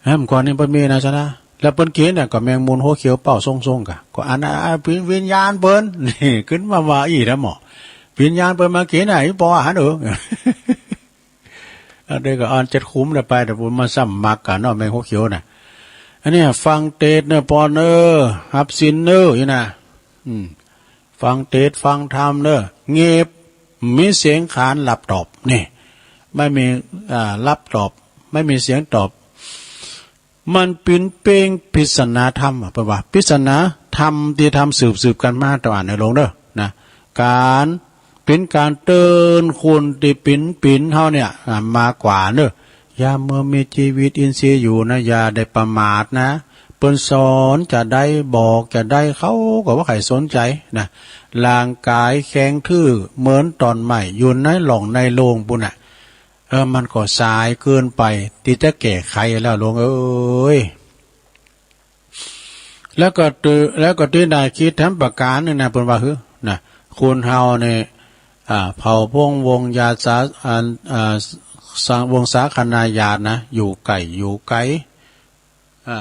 แหมก่อนนี้เปิ้นมีนะ ชะดา แล้วเปิ้นกินน่ะ ก็แมงมุมหัวเขียวเป้าส่งๆ กะ ก็อันน่ะ อ่า วิญ วิญญาณเปิ้น นี่ ขึ้นมาว่าอี้นะหมอ วิญญาณเปิ้นมากินน่ะ อีปออาหารเออ อันนี้ก็อันเจ็ดขุมแล้วไป แต่ผมมาซ้ำมักกันเนาะ แมงหัวเขียวน่ะ อันเนี้ยฟังเตศน์เน่อปอเน่อ ฮับศีลเน่อ นี่นะ อืม ฟังเตศน์ฟังธรรมเน่อ เงียบ มีเสียงขานรับตอบ นี่ ไม่มี อ่า รับตอบ ไม่มีเสียงตอบ มันเป๋นเปล่งปริศนาธรรมอะ เปิ้นว่า ปริศนาธรรมตี้ทำสืบๆ กันมา ต้องอ่านให้ลงเน่อ นะ ก๋าน เป๋นก๋านเตือนคนตี้เป๋น เป๋นเฮาเนี่ย อ่า มากกว่าเน่อ ยามเมื่อมีจีวิตอินทรีย์อยู่นะ อย่าได้ประมาทนะ เปิ้นสอนจะใดบอกจะใด เขาก็บ่ใค่สนใจ๋นะ ร่างก๋ายแข็งทื่อเหมือนต้นไม้อยู่ในร่องในโลงปู้นน่ะ เออ มันก็สายเกินไปตี้จะแก้ไขแล้ว หลวงเอ้ย แล้วก็ตื้อ แล้วก็ตี้น่าคิดแถมประก๋านนึ่งนะ เปิ้นว่า หื้อ นะ คนเฮาเนี่ย อ่า เผ่าพงศ์วงศ์ญาติสา อัน อ่า สัง วงศาคณาญาตินะ อยู่ใก้อยู่ไก๋ อ่า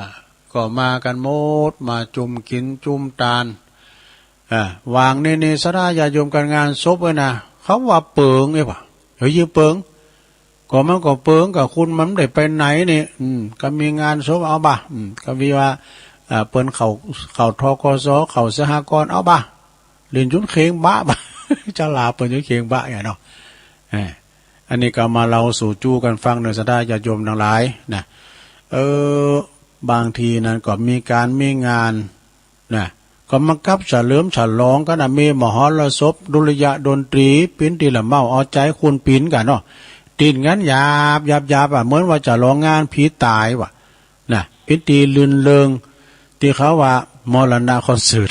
ก็มากั๋นหมด มาจุ่มกิ๋นจุ่มตาน อ่า วางนี้นี่ ศรัทธาญาติโยมกั๋นงานศพเว้ยนะ เขาว่าเปิงเอ้ยบ่ะ เฮ้ย เปิง ก็มันก็เปิง ก็คนมันบ่ได้ไปไหนนี่ อืม ก็มีงานศพเอาบ่ะ อืม ก็มีว่า อ่า เปิ้นเข้า เข้า ธ.ก.ส. เข้าสหกรณ์ เอาบ่ะ เล่นจุนเข่งบะบ่ะ จะลาเปิ้นจุนเข่งบะเนี่ยเนาะ เออ อันนี้ก็มาเล่าสู่จู้กั๋นฟังเน่อ ศรัทธาญาติโยมตังหลายนะ เออ บางทีนั้นก็มีก๋านมีงานนะ ก็มากับเฉลิมฉลองกั๋นนะ มีมหรสพ ดุริยะดนตรี ปิ้นตี้ละเมาเอาใจ๋คนปิ้นกั๋นเนาะ ปิ้นกั๋นหยาบหยาบหยาบอะ เหมือนว่าฉลองงานผีต๋ายว่ะนะ ปิ้นตี้รื่นเริง ตี้เขาว่ามรณะคอนเสิร์ต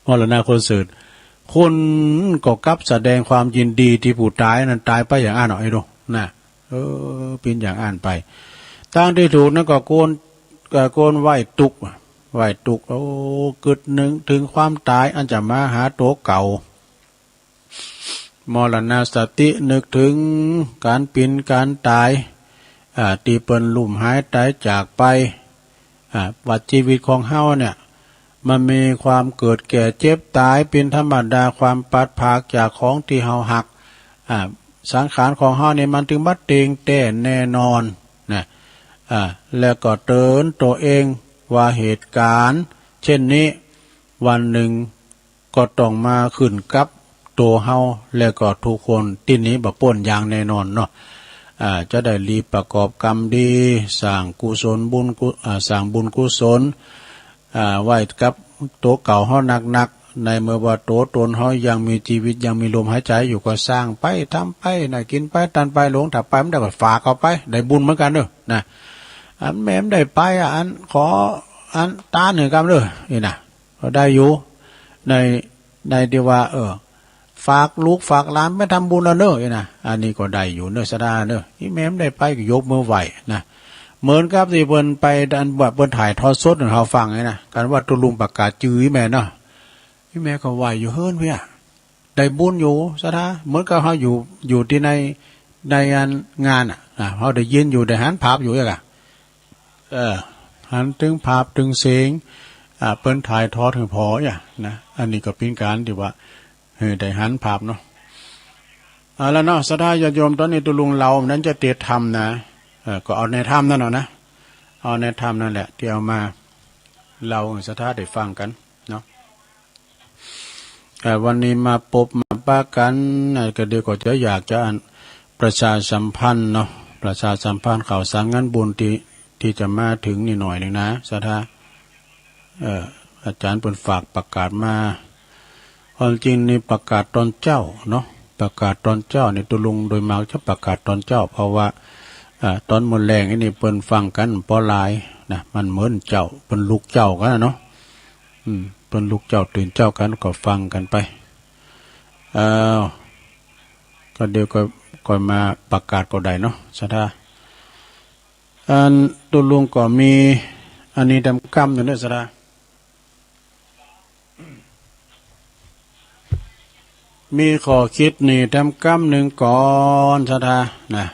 มรณะคอนเสิร์ต คนก็กลับแสดงความยินดีตี้ผู้ต๋ายนั้นต๋ายไปอย่างอั้นเนาะ ไอ้ดูนะ เออ เป๋นอย่างอั้นไป ตางตี้ถูกนั้นก็ควร ก็ควรไหว้ตุ๊ก ไหว้ตุ๊ก โอ้ กึ๊ดนึกเถิงความต๋ายอันจะมาหาตั๋วเก่า มรณสติ นึกเถิงก๋านเป๋นก๋านต๋าย อ่า ตี้เปิ้นลุ่มหายต๋ายจากไป อ่า ว่าจีวิตของเฮาเนี่ย มันมีความเกิดแก่เจ็บต๋ายเป๋นธรรมดา ความพลัดพรากจากของตี้เฮาฮัก อ่า สังขารของเฮานี่มันเถิงบ่เต็งแต๊แน่นอนนะ อ่า แล้วก็เตือนตั๋วเองว่าเหตุก๋ารณ์เช่นนี้ วันหนึ่ง ก็ต้องมาขึ้นกับตั๋วเฮา และก็ทุกคนตี้หนีบ่ป๊นอย่างแน่นอนเนาะ อ่า จะได้รีบประกอบกรรมดี สร้างกุศลบุญกุ อ่า สร้างบุญกุศล อ่า ไว้กับตั๋วเก่าเฮานักๆ ในเมื่อว่าตั๋วตนเฮายังมีจีวิต ยังมีลมหายใจ๋อยู่ ก็สร้างไป ทำไปนะ กิ๋นไป ตันไป หลงถับไป มันได้ก็ฝากเอาไป ได้บุญเหมือนกั๋นเนาะ นะ อันแม่นได้ไปอ่ะ อันขอ อันตานหื้อกำเนาะ นี่นะ ก็ได้อยู่ ใน ในตี้ว่า เออ ฝากลูกฝากหลานไปทำบุญเอาเนาะ นี่นะ อันนี้ก็ได้อยู่เนาะ ศรัทธาเนาะ อีแม่นได้ไปก็ยกมือไหว้นะ เหมือนกับตี้เปิ้นไป อันว่าเปิ้นถ่ายทอดสดหื้อเฮาฟังนี่นะ ก๋านว่าตุ๊ลุงประกาศจื้ออีแม่เนาะ อีแม่ก็ไหว้อยู่เฮือนเพี้ย ได้บุญอยู่ ศรัทธา เหมือนกับเฮาอยู่ อยู่ตี้ใน ในอันงานน่ะ นะ เฮาได้ยินอยู่ ได้หันภาพอยู่เองอะ เออ หันเถิงภาพเถิงเสียง อ่า เปิ้นถ่ายทอดหื้อผ่อเนี่ยนะ อันนี้ก็เป๋นก๋านตี้ว่า เออ ได้หันภาพเนาะ เอาละเนาะ ศรัทธาญาติโยม ต๋อนนี้ตุ๊ลุงเล่านั้นจะเตรียมทำนะ เออ ก็เอาในธรรมนั่นเนาะนะ เอาในธรรมนั่นแหละตี้เอามาเล่าหื้อศรัทธาได้ฟังกั๋นเนาะ เอ่อ วันนี้มาปบมาปะกั๋น เอ่อ ก็เดี๋ยวก็จะอยากจะอันประชาสัมพันธ์เนาะ ประชาสัมพันธ์ข่าวสารงานบุญตี้ ตี้จะมาเถิงนี่หน่อยหนึ่งนะ ศรัทธา เอ่อ อาจ๋ารย์เปิ้นฝากประกาศมา ความจริงนี่ประกาศตอนเจ๊าเนาะ ประกาศตอนเจ๊านี่ตุ๊ลุงโดยมากจะประกาศตอนเจ๊า เพราะว่า เอ่อ ตอนมื้อแลงอันนี้เปิ้นฟังกั๋นบ่หลายนะ มันเหมือนเจ๊า เปิ้นลุกเจ๊ากั๋นน่ะเนาะ อืม เปิ้นลุกเจ๊าตื่นเจ๊ากั๋นก็ฟังกั๋นไป เอ่อ ก็เดี๋ยวก็ ก็มาประกาศก็ได้เนาะ ศรัทธา อันตุ๊ลุงก็มีอันนี้แตมกำหนึ่งเนาะ ศรัทธา มีข้อคิดนี่แตมกำหนึ่งก่อน ศรัทธา นะ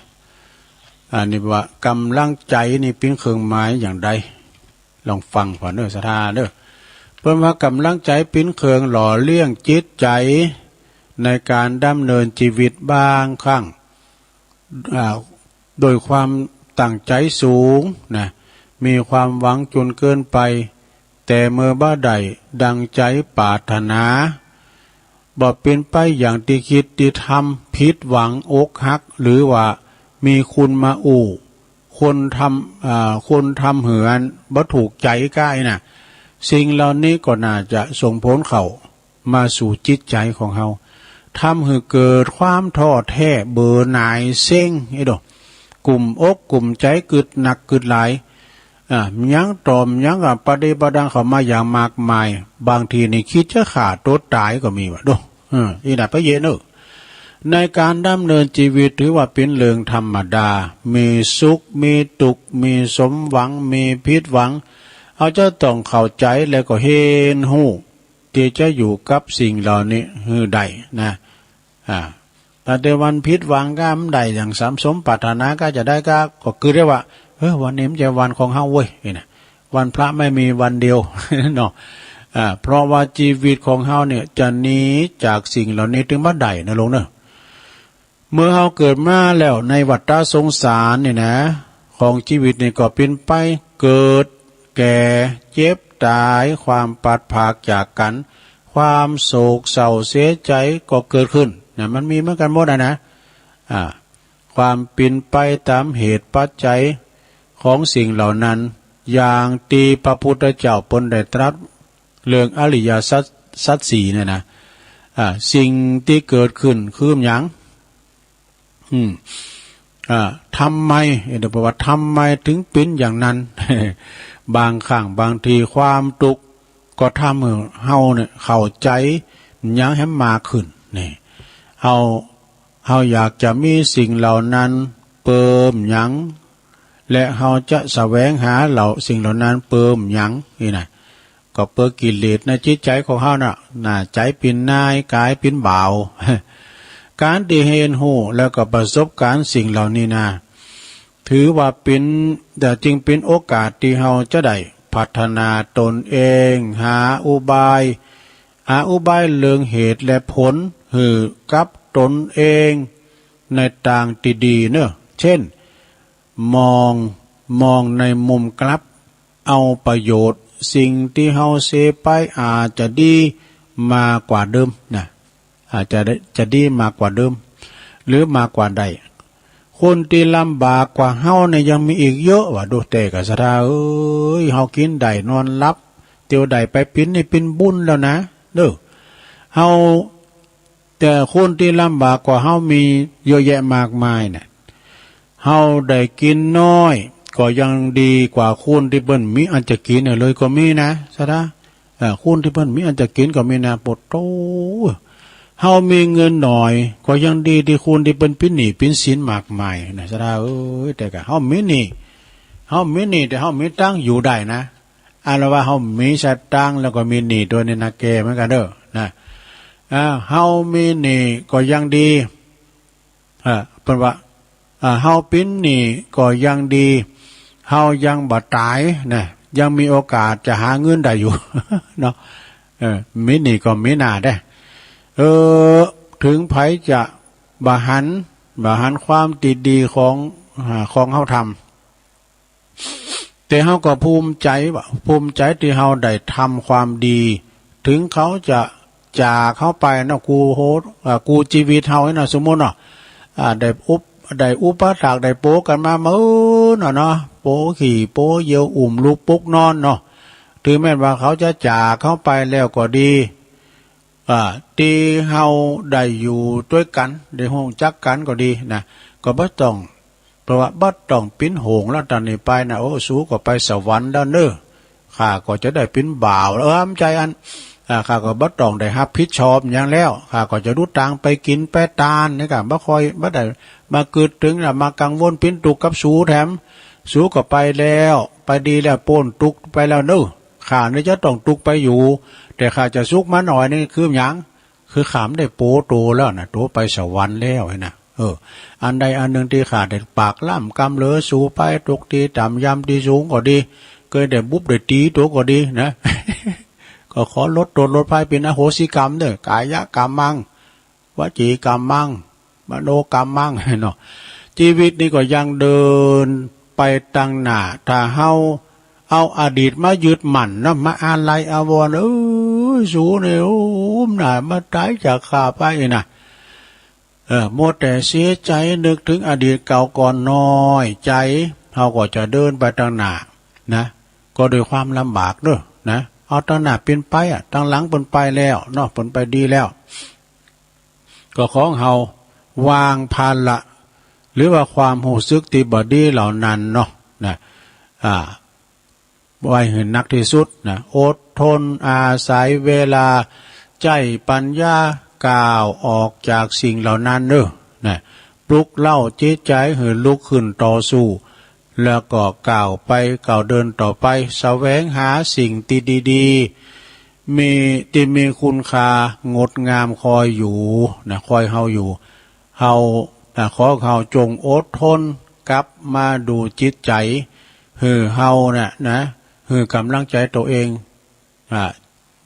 อันนี้ว่ากำลังใจ๋นี่เป๋นเครื่องหมายอย่างใด ลองฟังผ่อเน่อ ศรัทธาเน่อ เปิ้นว่ากำลังใจ๋เป๋นเครื่องหล่อเลี้ยงจิตใจ๋ในก๋านดำเนินจีวิตบางครั้ง อ่า โดยความตั้งใจ๋สูงนะ มีความหวังจ๋นเกินไป แต่เมื่อบ่ได้ดังใจ๋ปรารถนา บ่เป๋นไปอย่างตี้คิดตี้ทำ ผิดหวัง อกหัก หรือว่ามีคนมาอู้ คนทำ อ่า คนทำหื้ออันบ่ถูกใจ๋ก้าอี้นะ สิ่งเหล่านี้ก็น่าจะส่งผลเข้ามาสู่จิตใจ๋ของเฮา ทำหื้อเกิดความท้อแท้ เบื่อหน่าย เซ็ง ไอ้ดอก กุ้มอกกุ้มใจ๋ กึ๊ดหนักกึ๊ดหลาย อ่า ยังต่อมยังกับประเดประดังเข้ามาอย่างมากมาย บางทีนี่คิดจะฆ่าตั๋วต๋ายก็มีวะ โด เออ อีหน้าพระเยซูเน่อ ในก๋านดำเนินจีวิตถือว่าเป๋นเรื่องธรรมดา มีสุข มีตุ๊กข์ มีสมหวัง มีผิดหวัง เฮาจะต้องเข้าใจ๋แล้วก็เฮียนฮู้ ตี้จะอยู่กับสิ่งเหล่านี้หื้อได้นะ อ่า ตั้งแต่วันผิดหวังก้ามันได้อย่างสมปรารถนาก้าจะได้ก้า ก็คือเรียกว่า เออ วันนี้มันจะวันของเฮาเว้ย นี่นะ วันพระไม่มีวันเดียว เนาะ อ่า เพราะว่าจีวิตของเฮาเนี่ยจะหนีจากสิ่งเหล่านี้เถิงบ่ได้นะลุงเนาะ เมื่อเฮาเกิดมาแล้วในวัฏฏะสงสารนี่นะ ของจีวิตนี่ก็เป๋นไปเกิด แก่ เจ็บ ต๋าย ความพลัดพรากจากกั๋น ความโศกเศร้าเสียใจ๋ก็เกิดขึ้นนะ มันมีเหมือนกั๋นหมดอะนะ อ่า ความเป๋นไปต๋ามเหตุปัจจัยของสิ่งเหล่านั้น อย่างตี้พระพุทธเจ้าเปิ้นได้ตรัสเรื่องอริยสัจ สัจสี่เนี่ยนะ อ่า สิ่งตี้เกิดขึ้นคือหยัง อืม อ่า ทำไม เดี๋ยวบอกว่าทำไมถึงเป๋นอย่างนั้น บางครั้งบางทีความตุ๊กข์ก็ทำหื้อเฮาเนี่ยเข้าใจ๋หยังแหมมากขึ้น นี่ เฮา เฮาอยากจะมีสิ่งเหล่านั้น เปิมหยัง และเฮาจะแสวงหาเหล่าสิ่งเหล่านั้นเปิมหยังนี่นะ ก็เปิมกิเลสในจิตใจของเฮาน่ะ น่ะ ใจเป๋นนาย กายเป๋นบ่าว การได้เรียนรู้แล้วก็ประสบการณ์สิ่งเหล่านี้นะ ถือว่าเป๋น แต่จึงเป๋นโอกาสที่เฮาจะได้พัฒนาตนเอง หาอุบาย หาอุบายเรื่องเหตุและผลหื้อกับตนเองในตางที่ดีเนอะ เช่น มอง มองในมุมกลับ เอาประโยชน์ สิ่งที่เฮาเสียไปอาจจะดีมากกว่าเดิมนะ อาจจะได้ จะดีมากกว่าเดิม หรือมากกว่าได้ คนที่ลำบากกว่าเฮาเนี่ยยังมีอีกเยอะว่า ดูแต่ก็ศรัทธาเอ้ย เฮากินได้นอนหลับ เตียวได้ไปเป๋นนี่เป๋นบุญแล้วนะ เด้อ เฮา แต่คนที่ลำบากกว่าเฮามีเยอะแยะมากมายน่ะ เฮาได้กินน้อยก็ยังดีกว่าคนที่เปิ้นมีอันจะกินเลยก็มีนะ ศรัทธา เอ่อ คนที่เปิ้นมีอันจะกินก็มีนะ โปดโธ่ เฮามีเงินน้อยก็ยังดีที่คนที่เปิ้นเป๋นหนี้เป๋นสินมากมายนะ ศรัทธาเอ้ย แต่ก็เฮามีหนี้ เฮามีหนี้แต่เฮามีตังค์อยู่ได้นะ อันว่าเฮามีสตางค์แล้วก็มีหนี้ด้วยนี่นะ แก่เหมือนกันเด้อนะ อ่า เฮามีหนี้ก็ยังดี อ่า เปิ้นว่า อ่า เฮาเป๋นหนี้ก็ยังดี เฮายังบ่ต๋ายนะ ยังมีโอกาสจะหาเงินได้อยู่ เนาะ เออ มีหนี้ก็มีหน้าเด้อ เออ ถึงไผจะบ่หัน บ่หันความดีๆ ของ อ่า ของเฮาทำ แต่เฮาก็ภูมิใจว่า ภูมิใจที่เฮาได้ทำความดี ถึงเขาจะจากเฮาไปเนาะ กู้โฮ อ่า กู้ชีวิตเฮาเนาะ สมมุติเนาะ อ่า ได้อุป ได้อุปสรรค ได้โปกันมามื้อเนาะเนาะ โปขี้โปเยี่ยว อุ้มลูกปลุกนอนเนาะ ถึงแม้ว่าเขาจะจากเฮาไปแล้วก็ดี อ่า ตี้เฮาได้อยู่ตวยกั๋น ได้ฮู้จักกั๋นก็ดีนะ ก็บ่ต้อง เปิ้นว่าบ่ต้องเป๋นห่วงแล้ว ตอนนี้ไปนะ โอ้ สูก็ไปสวรรค์แล้วเน้อ ข้าก็จะได้เป๋นบ่าว เออ บ่ใจ้อัน อ่า ข้าก็บ่ต้องได้ฮับผิดชอบหยังแล้ว ข้าก็จะดูตางไปกิ๋นไปตานนี่ก็บ่ค่อย บ่ได้มากึ๊ดตึงแล้ว มากังวลเป๋นตุ๊กข์กับสูแถม สูก็ไปแล้ว ไปดีแล้ว ป๊นตุ๊กข์ไปแล้วเน้อ ข้านี่จะต้องตุ๊กข์ไปอยู่ แต่ข้าจะสุขมาหน่อยนี่คือหยัง คือข้าบ่ได้โปโตแล้วนะ โตไปสวรรค์แล้วนะ เออ อันใดอันหนึ่งที่ข้าได้ปากล่ำกำเหลอสูไป ตกตี้ต่ำยามตี้สูงก็ดี เกยได้บุบได้ตี๋โตก็ดีนะ ก็ขอลดโต้ษลดภัยเป๋นอโหสิกรรมเน้อ กายะกัมมัง วจีกัมมัง มโนกัมมังเนาะ ชีวิตนี้ก็ยังเดินไปตังหน้า ถ้าเฮาเอาอดีตมายึดมั่นเนาะ มาอาลัยอาวรณ์ เอ้ย สูนี่ โอ้ หน้ามาต๋ายจากข้าไปนะ เออ มัวแต่เสียใจนึกถึงอดีตเก่าก่อน น้อยใจ๋ เฮาก็จะเดินไปตังหน้านะ ก็ด้วยความลำบากเน้อนะ เอาตังหน้าเป๋นไปอะ ตังหลังเปิ้นไปแล้วเนาะ เปิ้นไปดีแล้ว ก็ขอเฮาวางภาระ หรือว่าความฮู้สึกตี้บ่ดีเหล่านั้นเนาะนะ อ่า ไว้หื้อหนักตี้สุดนะ อดทน อาศัยเวลา ใจ๊ปัญญา ก้าวออกจากสิ่งเหล่านั้นเน้อนะ ปลุกเร้าจิตใจหื้อลุกขึ้นต่อสู้ แล้วก็ก้าวไป ก้าวเดินต่อไป แสวงหาสิ่งตี้ดีๆ มี ตี้มีคุณค่างดงามคอยอยู่นะ คอยเฮาอยู่ เฮา อ่า ขอเฮาจงอดทน กลับมาดูจิตใจ๋ หื้อเฮาน่ะนะ หื้อกำลังใจ๋ตัวเอง อ่า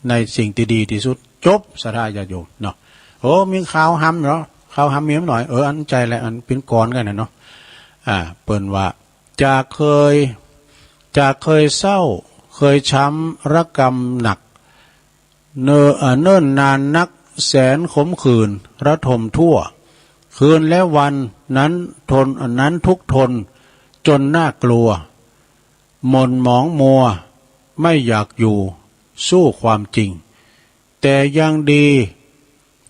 ในสิ่งตี้ดีตี้สุด จบ ศรัทธาญาติโยมเนาะ โอ้ มีข่าวหำเนาะ ข่าวหำมีหน่อย เออ อันใจ๋แหละ อันเป๋นกลอนกั๋นน่ะเนาะ อ่า เปิ้นว่า จากเคย จากเคยเศร้า เคยช้ำระกำหนัก เนอ เอ่อ เนิ่นนานนัก แสนขมขื่นระทมทั่ว คืนและวันนั้นทน นั้นทุกข์ทนจนน่ากลัว หม่นหมองมัว ไม่อยากอยู่สู้ความจริง แต่ยังดี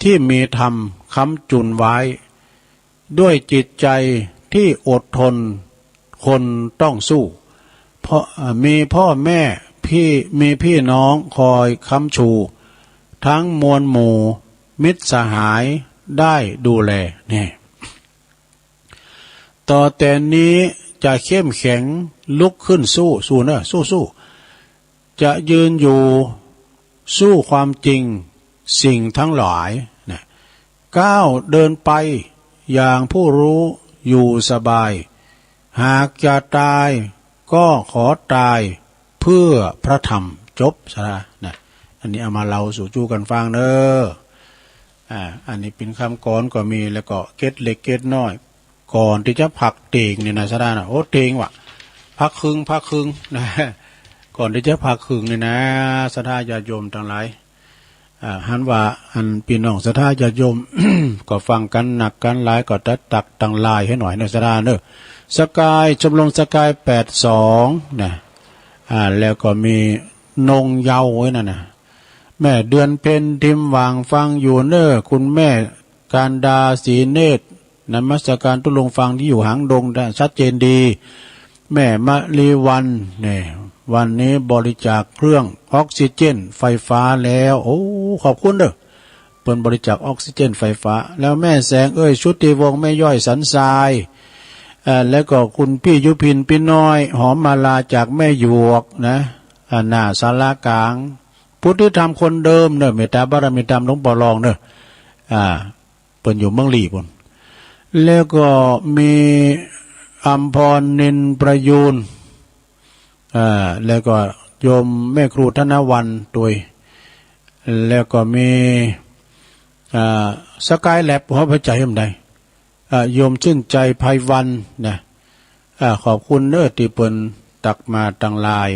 ที่มีธรรมค้ำจุนไว้ ด้วยจิตใจที่อดทนคนต้องสู้ เพราะ เอ่อ มีพ่อแม่พี่ มีพี่น้องคอยค้ำชู ทั้งมวลหมู่มิตรสหายได้ดูแล เนี่ย ต่อแต่นี้จะเข้มแข็งลุกขึ้นสู้ สู้เนอะ สู้ๆ จะยืนอยู่สู้ความจริงสิ่งทั้งหลายนะ ก้าวเดินไปอย่างผู้รู้อยู่สบาย หากจะตายก็ขอตายเพื่อพระธรรม จบซะนะ อันนี้เอามาเล่าสู่จู้กันฟังเนอะ อ่า อันนี้เป็นคำกลอนก็มี แล้วก็เกร็ดเล็กเกร็ดน้อย ก่อนตี้จะพักเตียงนี่นะ ศรัทธานะ โอ้ เตียงว่ะ พักครึ่ง พักครึ่งนะ ก่อนตี้จะพักครึ่งนี่นะ ศรัทธาญาติโยมตังหลาย อ่า หันว่าอันปี้น้องศรัทธาญาติโยม ก็ฟังกั๋นนักกั๋นหลาย ก็ตัดตักตังหลายหื้อหน่อยเนอะ ศรัทธาเนอะ สกาย ชมรมสกายแปดสองนะ อ่า แล้วก็มีนงเยาว์ไว้นั่นนะ แม่เดือนเพ็ญ ทิมหว่าง ฟังอยู่เนอะ คุณแม่ การดา ศรีเนตร นมัสการตุ๊ลุง ฟังตี้อยู่หางดงนะ ชัดเจนดี แม่มะลิวัลย์ เนี่ย วันนี้บริจาคเครื่องออกซิเจนไฟฟ้าแล้ว โอ้ ขอบคุณเด้อ เปิ้นบริจาคออกซิเจนไฟฟ้า แล้วแม่แสงเอ้ย ชุติวงศ์ แม่ย้อย สันทราย เอ่อ แล้วก็คุณพี่ยุพิน พี่น้อย หอมมาลา จากแม่หยวกนะ อ่า หน้าศาลากลาง พุทธิธรรมคนเดิมเนอะ เมตตาบารมีธรรมหลวงปู่รองเนอะ อ่า เปิ้นอยู่เมืองลี้ปู้น แล้วก็มีอัมพร นินประยูร อ่า แล้วก็โยมแม่ครูธนวรรณ ตวย แล้วก็มี อ่า สกายแล็บ หัวพระใจเอ็มใด อ่า โยมชื่นใจ ไพวันนะ อ่า ขอบคุณเนอะ ตี้เปิ้นตักมาตังหลาย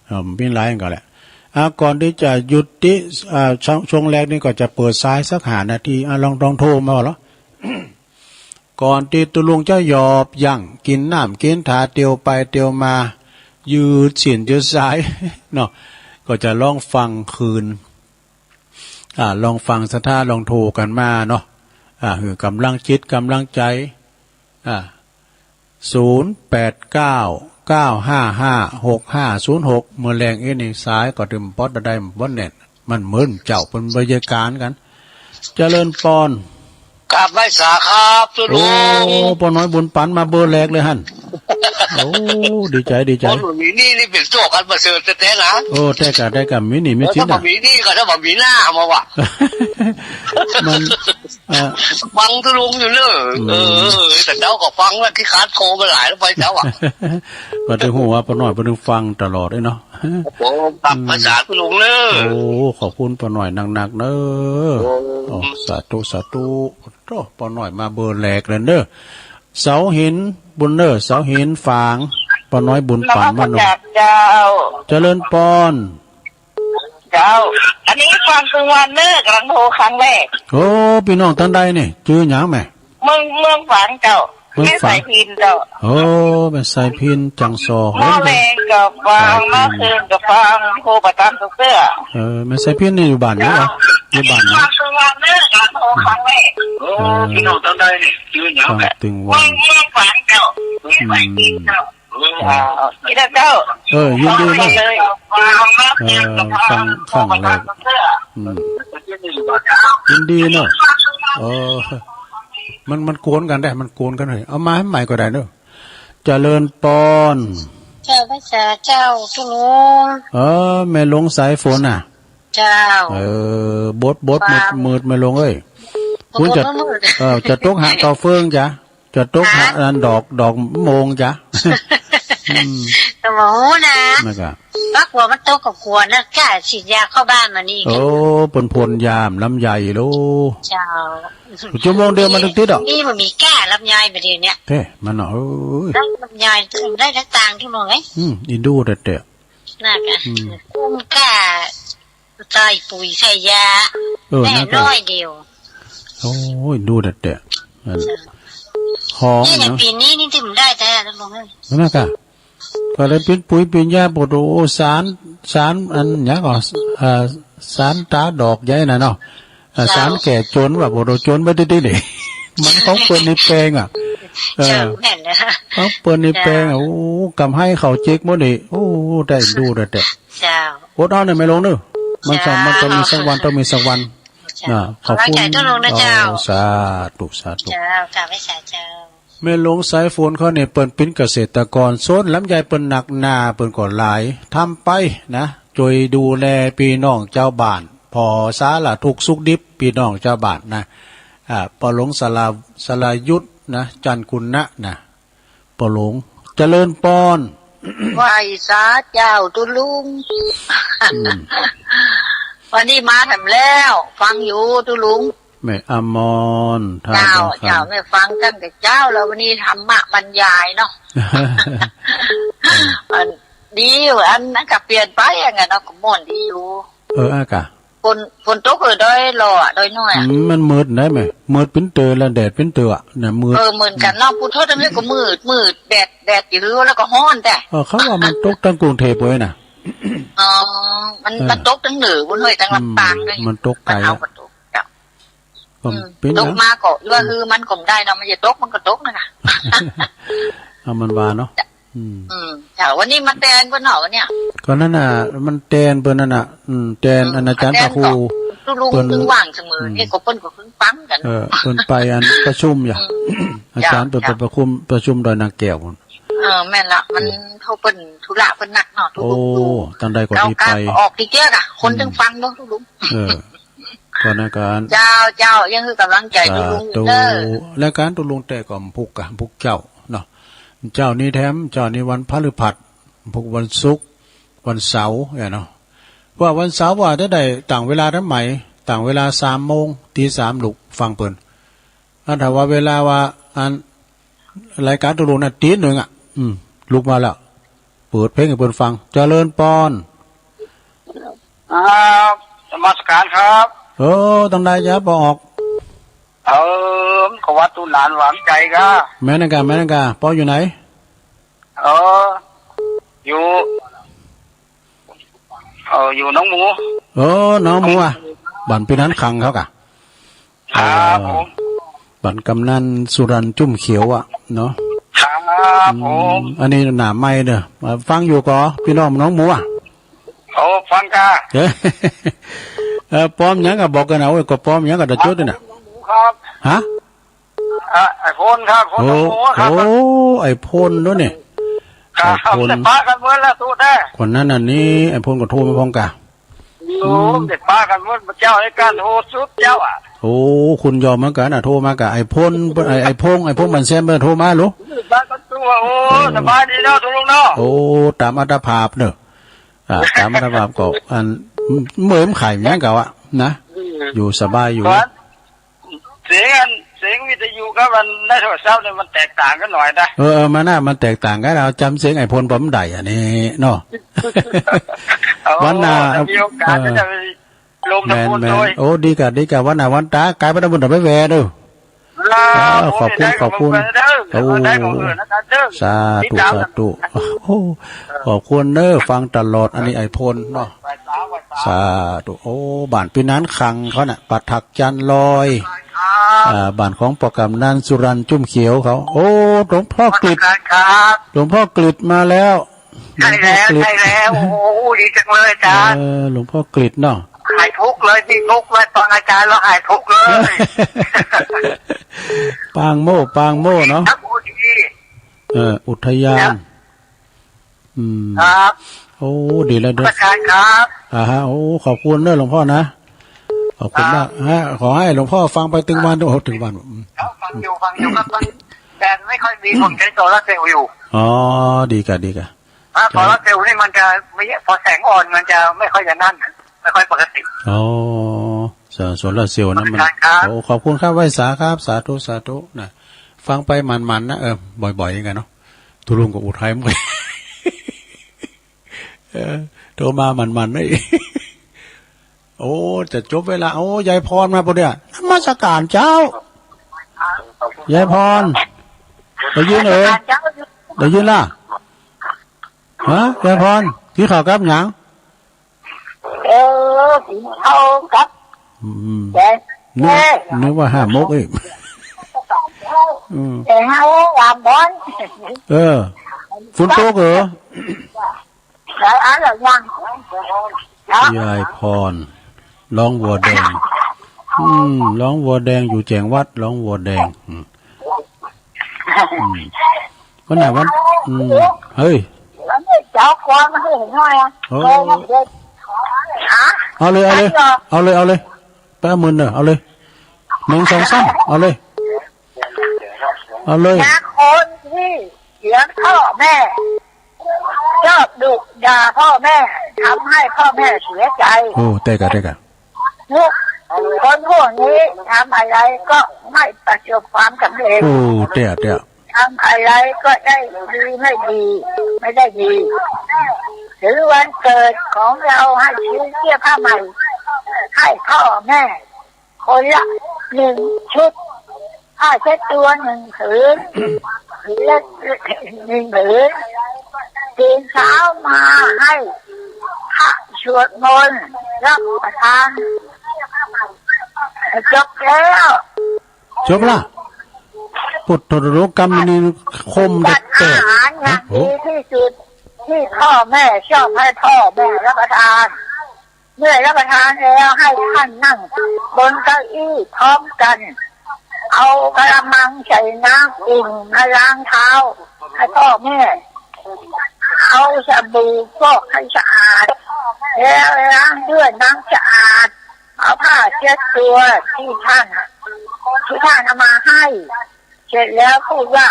เอ่อ มีหลายอย่างก็แหละ อ่า ก่อนตี้จะยุติ อ่า ช่วง ช่วงแรกนี่ก็จะเปิดสายสักห้านาที อ่า ลอง ลองโทรมาเหรอ ก่อนตี้ตุ๊ลุงจะหยอบยั้ง กิ๋นน้ำกิ๋นถา เตียวไปเตียวมา ยืดเส้นยืดสาย เนาะ ก็จะลองฟังคืน อ่า ลองฟังศรัทธา ลองโทรกั๋นมาเนาะ อ่า หื้อกำลังจิตกำลังใจ๋ อ่า ศูนย์แปดเก้า เก้าห้าห้า หกห้าศูนย์หก เมื่อแลงอี้นี่สายก็เติมปอดได้บ่แน่น มันเหมือนเจ้าเปิ้นบริการกั๋น เจริญปอน กราบไหว้สาครับตุ๊ลุง โอ้ ป้อน้อยบุญปั๋นมาเบอร์แรกเลยหั้น โอ้ ดีใจ๋ ดีใจ๋ คนบ่มีหนี้นี่เป๋นโชคอันประเสริฐแต๊ๆ นะ โอ้ แต๊กะ แต๊กะ มีหนี้มีสิน ถ้าบ่ นะ มีหนี้ก็ ถ้าบ่มีหน้ามาว่ะ มัน อ่ะ ฟังตุ๊ลุงอยู่เนอะ อืม เออ แต่เจ้าก็ฟังแล้ว ขี้คร้านโทรมาหลายแล้วไปเจ้าอ่ะ บ่ได้ฮู้ว่าป้อน้อยเปิ้นฟังตลอดเลยเนาะ โอ้ ครับ อืม ภาษาตุ๊ลุงเนอะ โอ้ ขอบคุณป้อน้อยนักๆ เนอะ โอ้ โอ้ สาธุ สาธุ โอ้ ป้อน้อยมาเบอร์แรกเลยเนอะ เสาหินบุญเนอะ เสาหินฝาง ป้อน้อยบุญปั๋นมาเนาะ นมัสการเจ้า เจริญปอน เจ้า อันนี้ฟังกลางวันเนอะ กำลังโทรครั้งแรก โอ้ ปี้น้องตังใดนี่ จื้อหยังแม่ เมือง เมืองฝางเจ้า เมืองฝาง แม่สายพินเจ้า โอ้ แม่สายพิน จังซอ เมื่อแลงก็ฟัง สายพิน เมื่อคืนก็ฟัง โทรไปตามทุกเตื้อ เออ แม่สายพินนี่อยู่บ้านไหนวะ เจ้า อยู่บ้านไหน ฟังกลางวันเนอะ กำลังโทรครั้งแรก โอ้ เออ ปี้น้องตังใดนี่ จื้อหยังแม่ ฟังตึงวัน เมือง เมืองฝางเจ้า แม่สายพินเจ้า อืม อ่า ยินดีเจ้า เออ ยินดีมาก เออ ฟังครั้งแรก อืม ยินดีเนาะ เออ มัน มันกวนกันได้ มันกวนกันเลย เอามาให้ใหม่ก็ได้เนาะ เจริญปอน เจ้าภาษาเจ้าตุ๊ลุง เออ แม่หลวงสายฝนน่ะ เจ้า เออ บด บด มืด มืด แม่หลวงเอ้ย บด คุณจะ มืด เออ จะตกหาต่อเฟืองจ้ะ จะตกหา ฮะ อันดอก ดอกโมงจ้ะ อืม ก็บ่ฮู้นะ นั่นก็ ว่ากลัวมันตกก็กลัวนะ กล้าฉีดยาเข้าบ้านมานี่ โอ้ เปิ้นพ่นยาลำไยโล เจ้า ชั่วโมงเดียวมันถึงติดอ่ะ นี่มันมีกล้าลำไยมาเดี๋ยวเนี้ย เท่ มันเนาะ เอ้ย ได้ลำไย ได้ทั้งตางทุกหน่วย อืม อินดูแต่แต่ นั่นก็ อืม กุ้งกล้า ใส่ปุ๋ยใส่ยา เออ แน่ นั่นก็ น้อยเดียว โอ้ย ดูแต่แต่ อัน เจ้า หอม นี่แหละ เนาะ ปีนี้นี่ที่ผมได้แท้นะลุงเอ้ย นั่นก็ ก็เลยปิ้นปุ๋ยปิ้นยา ปวดโอ้ สาร สารอันหยังก่อ เอ่อ สารตาดอกใหญ่น่ะเนาะ เอ่อ เจ้า สารแก้จนว่า ปวดโอ้ จนไปติดๆ นี่ มันของเปิ้นในแปลงอ่ะ เออ เจ้า แม่นแล้ว ของเปิ้นในแปลงอ่ะ เจ้า โอ้ กำไฮเขาเจ๊กหมดนี่ โอ้ ได้ดูแต่แต่ เจ้า อดเอาหน่อยแม่หลวงเนอะ มันต้อง เจ้า มันต้องมีสักวัน ต้องมีสักวัน เจ้า นะ ขอบคุณ ขอบใจเจ้าหลวงนะเจ้า โอ้ สาธุ สาธุ เจ้า กราบไหว้สาเจ้า แม่หลวงสายฝนเขาเนี่ยเปิ้นเป็นเกษตรกร สวนลำไยเปิ้นนักหนา เปิ้นก็หลาย ทำไปนะ ช่วยดูแลพี่น้องชาวบ้าน ผ่อสารทุกข์สุขดิบพี่น้องชาวบ้านนะ อ่า ป้อหลวงสลา สลายุทธนะ จันทร์คุณนะนะ ป้อหลวง เจริญปอน ไหว้สาเจ้าตุ๊ลุง อืม วันนี้มาแถมแล้ว ฟังอยู่ตุ๊ลุง แม่อมร ท่าน เจ้า เจ้า เจ้า แม่ฟังตั้งแต่เช้าแล้ว วันนี้ธรรมะบรรยายเนาะ อัน ดีอยู่ อันนั้นก็เปลี่ยนไปอย่างเงี้ยเนาะ ก็ม่วนดีอยู่ เออ อากา ฝน ฝนตกเออ ดอยหล่ออะ ดอยน้อยอะ อืม มันมืดได้ไหม มืดปิ้นเตอแล้วแดดปิ้นเตออะ เนี่ย มืด เออ เหมือนกันเนาะ ผู้โทษทำให้ก็มืด มืด แดด แดดอยู่แล้วก็ฮ้อนแต่ เออ เขาว่ามันตกตั้งกรุงเทพฯไว้น่ะ อ๋อ มัน เออ มันตกตั้งเหนือบุญเฮ้ย ตั้งลำปาง อืม เลย มันตกไกลอะ มันเอาก็ตก ก็ อืม เป็นหยัง ตกมาก็ว่า อืม คือมันก็ได้เนาะ มันจะตกมันก็ตกนั่นน่ะ เอามันว่าเนาะ อืม อืม ค่ะ วันนี้มาแตนเปิ้นเนาะวันเนี้ย ก็นั่นน่ะ มันแตนเปิ้นนั่นน่ะ อืม แตน อืม อันอาจารย์ แตน พระครู ก็ตุ๊ลุง เปิ้น ตึงว่างเสมอ อืม นี่ก็เปิ้นก็เพิ่งฟังกัน เออ เปิ้นไปอันประชุมอยู่ อืม อาจารย์เปิ้น เจ้า ไปประชุม ประชุมดอยนางแก้วพุ้น เออ แม่นละ มัน อืม เขาเปิ้นธุระเปิ้นหนักเนาะ ตุ๊ลุง โอ้ ตุ๊ลุง ตังใดก็ เจ้า ดีไป การออกที่เจ๊กอะ คน อืม ตึงฟังเนาะตุ๊ลุง เออ ก็นะการ เจ้า เจ้า ยังคือกำลังใจตุ๊ลุงอยู่เด้อ สาธุ รายการตุ๊ลุงแต่ก็พุกกะพุกเจ้าเนาะ เจ้านี้แถม เจ้านี้วันพฤหัส พุกวันศุกร์ วันเสาร์เนี่ยเนาะ ว่าวันเสาร์ว่าจะได้ต่างเวลาทำไม ต่างเวลาสามโมง ตีสามลุกฟังเปิ้น อันถ้าว่าเวลาว่า อัน รายการตุ๊ลุงน่ะ ตีหนึ่งอะ อืม ลุกมาแล้ว เปิดเพลงให้เปิ้นฟัง เจริญปอน ครับ นมัสการครับ เออ ตังใดจ๊ะ ป้อออก เออ ก็วัดตู้หลานหวังใจก็ แม่นกะ แม่นกะ ป้ออยู่ไหน เออ อยู่ เออ อยู่หนองหมู เออ หนองหมูอะ บ้านพี่นันขังเขากะ ครับผม เอ่อ บ้านกำนันสุรันจุ่มเขียวอะเนาะ ครับผม อืม อันนี้หน้าใหม่เด้อ มาฟังอยู่ก่อ พี่น้องหนองหมูอะ โอ้ ฟังกะ เออ เออ ปลอมหยังกะบอกกันเอา ก็ปลอมหยังกะเดี๋ยวจดด้วยน่ะ ครับ ฮะ อ่ะ ไอ้พลครับ พล โอ้ หนองหมูครับ โอ้ ไอ้พลเนาะเนี่ย ครับ ไอ้พล ได้ปะกันเมื่อแล้วตู้แท้ คนนั้นน่ะนี่ ไอ้พลก็โทรมาพร้อมกะ โอ้ อืม เด็กปากันหมด เจ้าให้การโหดสุดเจ้าอะ โอ้ คุณยอมเหมือนกันอะ โทรมากะ ไอ้พล ไอ้ ไอ้พงษ์ ไอ้พงษ์มันแซมเปิ้นโทรมาลูก บ้านกันตัว โอ้ เออ สบายดีเนาะ ตุ๊ลุงเนาะ โอ้ ตามอัตภาพเนอะ อ่า ตามอัตภาพก็ อัน เมื่อมนขายหยังกะวะ นะ อืม อยู่สบายอยู่ ก่อน เสียงอัน เสียงวิทยุกับอันในโทรศัพท์เนี่ยมันแตกต่างกันหน่อยนะ เออ เออ มันน่ะ มันแตกต่างกัน เอาจำเสียงไอ้พลบ่ได้อันนี้เนาะ โอ้ วันหน้า ถ้ามีโอกาส เออ ก็จะไปลงตะ แม่น พูน แม่น ด้วย โอ้ ดีกะ ดีกะ วันหน้าวันตากายไปตะบุญตะไปแวะเด้อ ครับ เออ ขอบคุณ ผม ขอบคุณ ได้ของผมเด้อ โอ้ ได้ของเออนะครับเด้อ สาธุ ติดตาม สาธุ โอ้ ขอบคุณเด้อ ฟังตลอด อันนี้ไอ้พลเนาะ สาธุ โอ้ บ้านพี่นันขังเขาน่ะ ประทักจันทร์ลอย ครับ อ่า บ้านของป้อกำนันสุรันจุ่มเขียวเขา โอ้ หลวงพ่อกฤษ ครับ หลวงพ่อกฤษมาแล้ว ใช่แล้ว หลวงพ่อกฤษ ใช่แล้ว โอ้โห ดีจังเลยอาจารย์ เออ หลวงพ่อกฤษเนาะ หายทุกข์เลย มีทุกข์เลย ฟังอาจารย์แล้วหายทุกข์เลย ปางโม ปางโมเนาะ ครับ โอ้ ดี เออ อุทยาน ครับ อืม ครับ โอ้ ดีแล้วเด้อ อาจารย์ครับ อ่าฮะ โอ้ ขอบคุณเด้อหลวงพ่อนะ ขอบคุณมากฮะ ขอให้หลวงพ่อฟังไปถึงวัน โอ้ ถึงวัน อืม ครับ ฟังอยู่ ฟังอยู่ครับ ฟัง แต่ไม่ค่อยมี ผมใช้โซลาร์เซลล์อยู่ อ๋อ ดีกะ ดีกะ อ่า ใช่ โซลาร์เซลล์นี่มันจะไม่ พอแสงอ่อนมันจะไม่ค่อยจะนั่น ไม่ค่อยปกติ อ๋อ โซ- โซลาร์เซลล์นะมัน อาจารย์ครับ โอ้ ขอบคุณครับ ไหว้สาครับ สาธุ สาธุนะ ฟังไปมันๆนะ เออ บ่อยๆกันเนาะ ตุ๊ลุงก็อุทัยมัน เออ โทรมามันๆนะ โอ้ จะจบเวลา โอ้ ยายพรมาปะเนี่ย นมัสการเจ้า ยายพร ได้ยินเอ่ย ได้ยินล่ะ ฮะ ยายพร กินข้าวกับหยัง เออ กินข้าวกับ อืม แกง นึก แกง นึกว่าห้ามกอีก อืม แกงห้ามก หวานบอน เออ ฝนตกเหรอ หลายอันหลายอย่าง ยายพร ร้องวัวแดง อืม ร้องวัวแดง อยู่แจ้งวัด ร้องวัวแดง อืม อืม วันไหนวัน อืม เฮ้ย วันนี้เจ้าของมันเห็นหน่อยอะ โอ้ เออ เอาเลย เอาเลย เอาเลย เอาเลย แปดหมื่นเนอะ เอาเลย หนึ่ง สอง สาม เอาเลย เอาเลย นะ คนที่เถียงพ่อแม่ ชอบดุด่าพ่อแม่ ทำให้พ่อแม่เสียใจ โอ้ เตะกะ เตะกะ พวกคนพวกนี้ทำอะไรก็ไม่ประสบความสำเร็จ โอ้ เตี้ย เตี้ย ทำอะไรก็ได้ดีไม่ดี ไม่ได้ดี หรือวันเกิดของเราให้ซื้อเสื้อผ้าใหม่ ให้พ่อแม่ คนละหนึ่งชุด ผ้าเช็ดตัวหนึ่งผืน หรือหนึ่งผืน ตื่นเช้ามาให้พระสวดมนต์รับประทาน จบแล้ว จบละ พุทโธโลกัมมินี คมเด็ดเตะ จัดอาหารอย่าง ฮะ โอ้ ดีที่สุด ที่พ่อแม่ชอบให้พ่อแม่รับประทาน เมื่อรับประทานแล้วให้ท่านนั่งบนเก้าอี้พร้อมกัน เอากะละมังใส่น้ำอุ่นมาล้างเท้าให้พ่อแม่ เอาสบู่ฟอกให้สะอาด แล้วล้างด้วยน้ำสะอาด เอาผ้าเช็ดตัวที่ท่าน ที่ท่านเอามาให้ เสร็จแล้วพูดว่า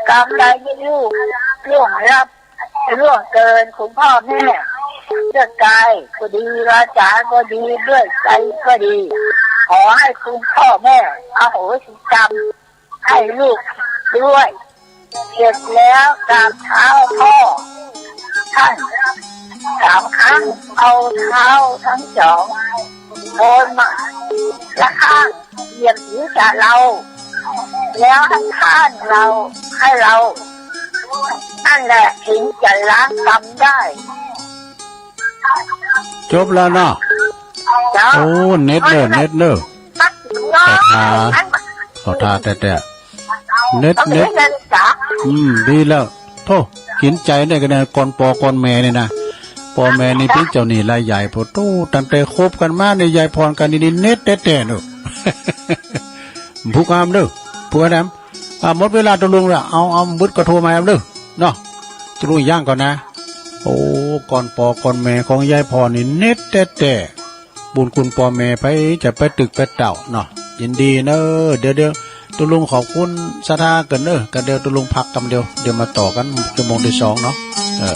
กรรมใดที่ลูกล่วงรับ ล่วงเกินคุณพ่อแม่ ด้วยกายก็ดี วาจาก็ดี ด้วยใจก็ดี ขอให้คุณพ่อแม่อโหสิกรรมให้ลูกด้วย เสร็จแล้วกราบเท้าพ่อท่านสามครั้ง เอาเท้าทั้งสองโคนมาละข้างเหยียบศีรษะเรา แล้วให้ข้างเรา ให้เรา นั่นแหละถึงจะล้างกรรมได้ จบแล้วเนาะ เจ้า โอ้ เน็ตเนอะ เน็ตเนอะ ขอท่า ขอท่าแต๊ๆ เน็ต เน็ต อืม ดีแล้ว โธ่ กิ๋นใจ๋เนี่ยก็เนี่ย ก่อนปอก่อนแม่เนี่ยนะ ปอแม่นี่เป๋นเจ้าหนี้รายใหญ่ โพดโธ่ ตั้งแต่คบกั๋นมาเนี่ย ยายผ่อนกั๋นนี่ เน็ตแต๊ๆ เนอะ ผู้งามเด้อ ผู้งาม อ่า หมดเวลาตกลงแล้ว เอา เอา บึดก็โทรมาแอมเด้อ เนาะ ตกลงย่างก่อนนะ โอ้ ก่อนปอก่อนแม่ของยายผ่อนนี่ เน็ตแต๊ๆ บุญคุณปอแม่ไผจะไปตึกไปเต้าเนาะ ยินดีเนอะ เดี๋ยว เดี๋ยว ตกลงขอบคุณศรัทธาก่อนเนอะ ก็เดี๋ยวตกลงพักกำเดียว เดี๋ยวมาต่อกั๋นชั่วโมงที่สองเนาะ เออ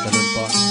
เจริญพร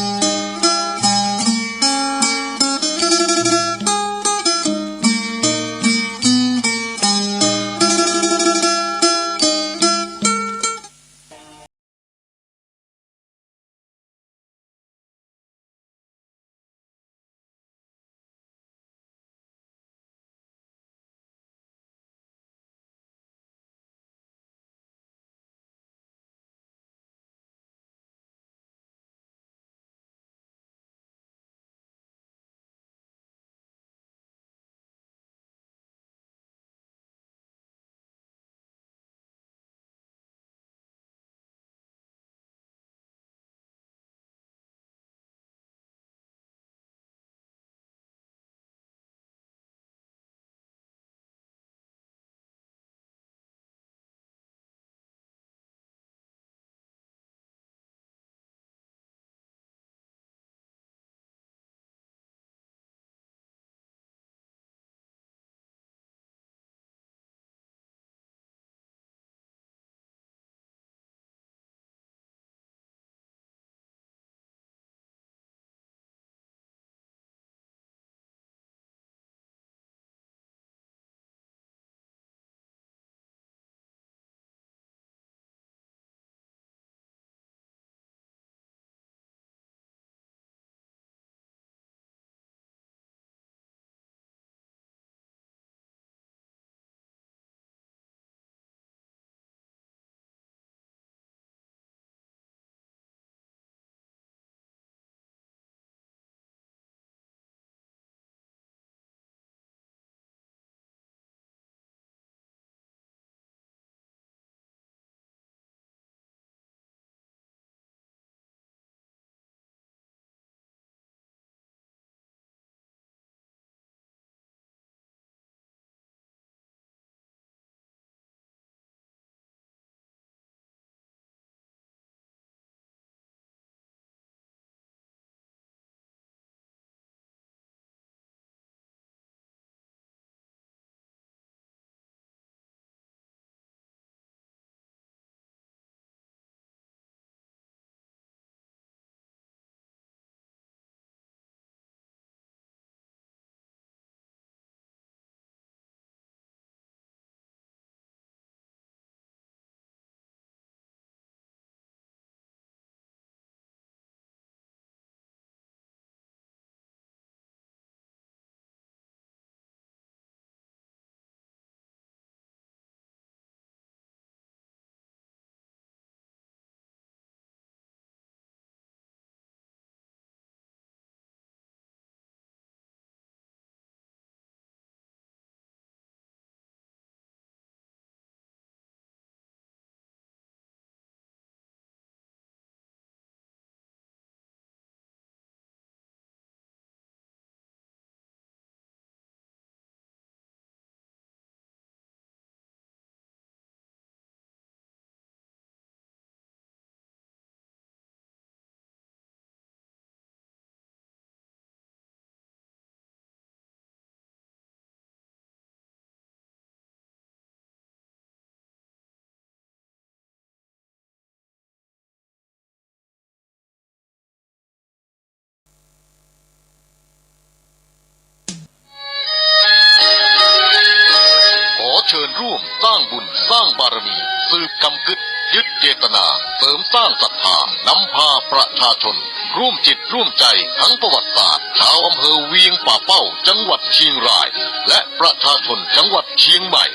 ร่วมสร้างบุญสร้างบารมี สืบกำกึด ยึดเจตนา เสริมสร้างศรัทธา นำพาประชาชน ร่วมจิตร่วมใจ ทั้งประวัติศาสตร์ ชาวอำเภอเวียงป่าเป้า จังหวัดเชียงราย และประชาชนจังหวัดเชียงใหม่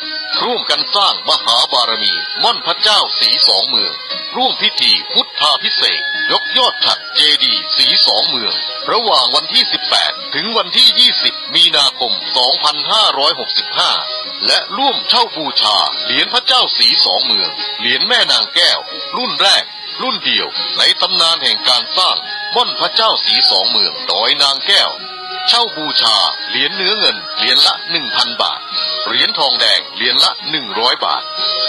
ร่วมกันสร้างมหาบารมี ม่อนพระเจ้าสีสองเมือง ร่วมพิธีพุทธาภิเษก ยกยอดฉัตรเจดีย์สีสองเมือง ระหว่างวันที่ สิบแปด ถึงวันที่ ยี่สิบ มีนาคม สองพันห้าร้อยหกสิบห้า และร่วมเช่าบูชาเหรียญพระเจ้าสีสองเมือง เหรียญแม่นางแก้ว รุ่นแรก รุ่นเดียว ในตำนานแห่งการสร้างม่อนพระเจ้าสีสองเมือง ดอยนางแก้ว เช่าบูชาเหรียญเนื้อเงินเหรียญละ หนึ่งพัน บาท เหรียญทองแดงเหรียญละ หนึ่งร้อย บาท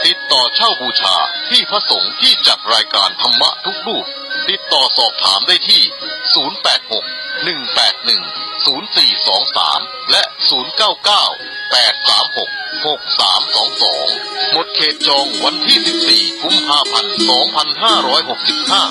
ติดต่อเช่าบูชาที่พระสงฆ์ที่จัดรายการธรรมะทุกรูป ติดต่อสอบถามได้ที่ ศูนย์แปดหก หนึ่งแปดหนึ่ง ศูนย์สี่สองสาม และ ศูนย์เก้าเก้า แปดสามหก หกสามสองสอง หมดเขตจองวันที่ สิบสี่ กุมภาพันธ์ สองพันห้าร้อยหกสิบห้า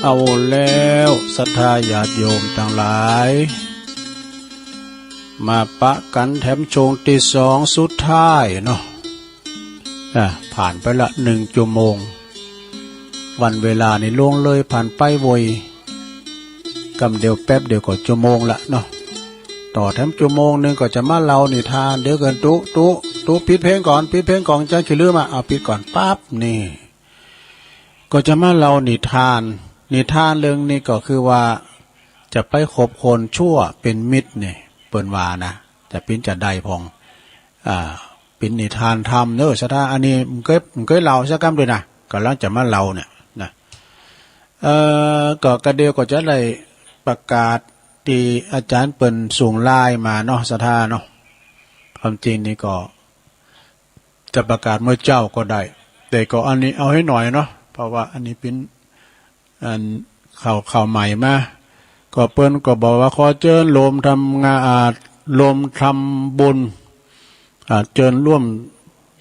เอาแล้ว ศรัทธาญาติโยมตังหลาย มาปะกั๋นแถมช่วงตี้สองสุดท้ายเนาะ อ่ะ ผ่านไปละหนึ่งชั่วโมง วันเวลานี่ล่วงเลยผ่านไปไว กำเดียวแป๊บเดียวก็ชั่วโมงละเนาะ ต่อแถมชั่วโมงหนึ่งก็จะมาเล่านิทาน เดี๋ยวก่อน ตุ๊ ตุ๊ ตุ๊ ปิดเพลงก่อน ปิดเพลงก่อน จะขี้ลืมอ่ะ เอาปิดก่อนปั๊บนี่ ก็จะมาเล่านิทาน นิทานเรื่องนี้ก็คือว่า จะไปคบคนชั่วเป็นมิตรนี่ เปิ้นว่านะ จะปิ้นจะได้พอง อ่า ปิ้นนิทานธรรมเนอะ ศรัทธา อันนี้มันเคย มันเคยเล่าสักกำด้วยนะ ก่ำลังจะมาเล่าเนี่ยนะ เอ่อ ก็กระเดียวก็จะได้ประกาศตี้อาจารย์เปิ้นส่งไลน์มาเนาะ ศรัทธาเนาะ ความจริงนี่ก็ จะประกาศเมื่อเจ๊าก็ได้ แต่ก็อันนี้เอาให้หน่อยเนาะ เพราะว่าอันนี้ปิ้น อันข่าว ข่าวใหม่มา ก็เปิ้นก็บอกว่าขอเจิญโฮมทำงาน อ่า โฮมทำบุญ อ่า เจิญร่วม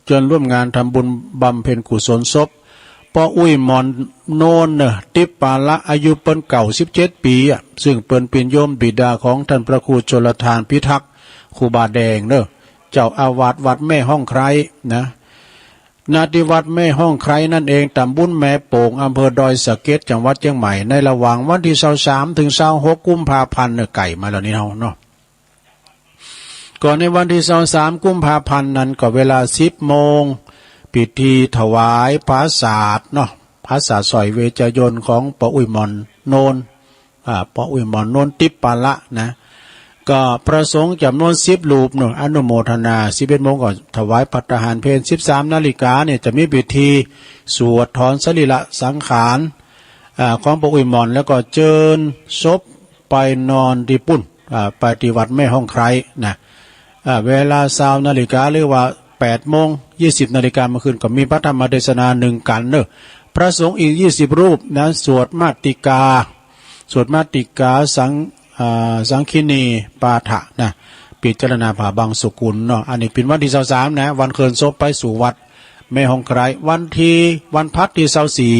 เจิญร่วมงานทำบุญบำเพ็ญกุศลศพ ป้ออุ๊ยหมอนโนนเนอะ ติ๊บปาละ อายุเปิ้นเก้าสิบเจ็ดปี๋อะ ซึ่งเปิ้นเป๋นโยมบิดาของท่านพระครูชลทานพิทักษ์ ครูบาแดงเนอะ เจ้าอาวาสวัดแม่ฮ่องไคร้นะ ณ ที่วัดแม่ฮ่องไคร้นั่นเอง ตำบลแม่โป่ง อำเภอดอยสะเก็ด จังหวัดเชียงใหม่ ในระหว่างวันที่ซาวสามถึงซาวหกกุมภาพันธ์เนอะ ใก้มาแล้วนี่เฮาเนาะ ก็ในวันที่ซาวสามกุมภาพันธ์นั้นก็เวลาสิบโมง พิธีถวายผาสาดเนาะ ผาสาดสร้อยเวชยนต์ของป้ออุ๊ยหมอนโนน อ่า ป้ออุ๊ยหมอนโนนติ๊บปาละนะ ก็พระสงฆ์จ๋ำนวนสิบรูปเนาะ อนุโมทนา สิบเอ็ดโมงก็ถวายภัตตาหารเพล สิบสามนาฬิกาเนี่ยจะมีพิธีสวดถอนสรีระสังขาร อ่า ของป้ออุ๊ยหมอน แล้วก็เจิญศพไปนอนตี้ปู้น อ่า ไปตี้วัดแม่ฮ่องไคร้นะ อ่า เวลาซาวนาฬิกา หรือว่าแปดโมง ยี่สิบนาฬิกาเมื่อคืนก็มีพระธรรมเทศนาหนึ่งกัณฑ์เนอะ พระสงฆ์อีกยี่สิบรูปนะ สวดมาติกา สวดมาติกาสัง อ่า สังคินีปาฐะนะ พิจารณาผ้าบังสุกุลเนาะ อันนี้เป๋นวันที่ซาวสามนะ วันเคลื่อนศพไปสู่วัดแม่ฮ่องไคร้ วันที่ วันพฤหัสที่ซาวสี่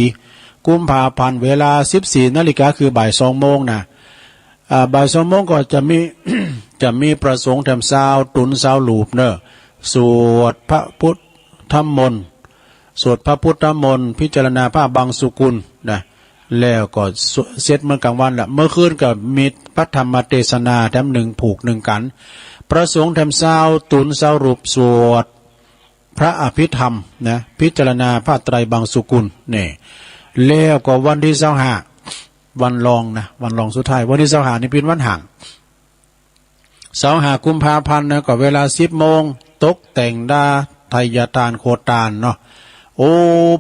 กุมภาพันธ์ เวลาสิบสี่นาฬิกา คือบ่ายสองโมงนะ อ่า บ่ายสองโมงก็จะมี จะมีพระสงฆ์แถมซาว ตูนซาวรูปเนอะ สวดพระพุทธมนต์ สวดพระพุทธมนต์ พิจารณาผ้าบังสุกุลนะ แล้วก็เสร็จเหมือนกลางวันละ เมื่อคืนก็มีพระธรรมเทศนาแถมหนึ่งผูกหนึ่งกัณฑ์ พระสงฆ์แถมซาว ตูนซาวรูป สวดพระอภิธรรมนะ พิจารณาผ้าไตรบังสุกุล นี่ แล้วก็วันที่ซาวห้า วันรองนะ วันรองสุดท้าย วันที่ซาวห้านี่เป๋นวันห้าง ซาวห้ากุมภาพันธ์นะ ก็เวลาสิบโมง ตกแต่งดาไทยทานโคตานเนาะ โอ้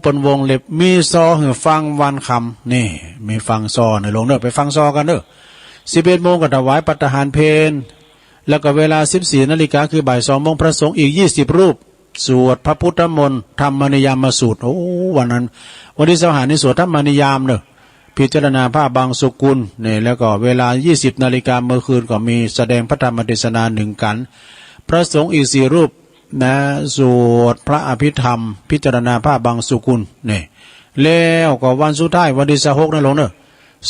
เปิ้นวงเล็บ มีซอหื้อฟังวันค่ำ นี่ มีฟังซอในหลวงเนอะ ไปฟังซอกั๋นเนอะ สิบเอ็ดโมงก็ถวายภัตตาหารเพล แล้วก็เวลาสิบสี่นาฬิกา คือบ่ายสองโมง พระสงฆ์อีกยี่สิบรูป สวดพระพุทธมนต์ ธรรมนิยามสูตร โอ้ วันนั้น วันที่ซาวห้านี่สวดธรรมนิยามเนอะ พิจารณาพระบางสกุล นี่ แล้วก็เวลายี่สิบนาฬิกา เมื่อคืนก็มีแสดงพระธรรมเทศนาหนึ่งกัณฑ์ พระสงฆ์อีกสี่รูป นะ สวดพระอภิธรรม พิจารณาพระบางสกุล นี่ แล้วก็วันสุดท้าย วันที่ซาวหกนะหลวงเนอะ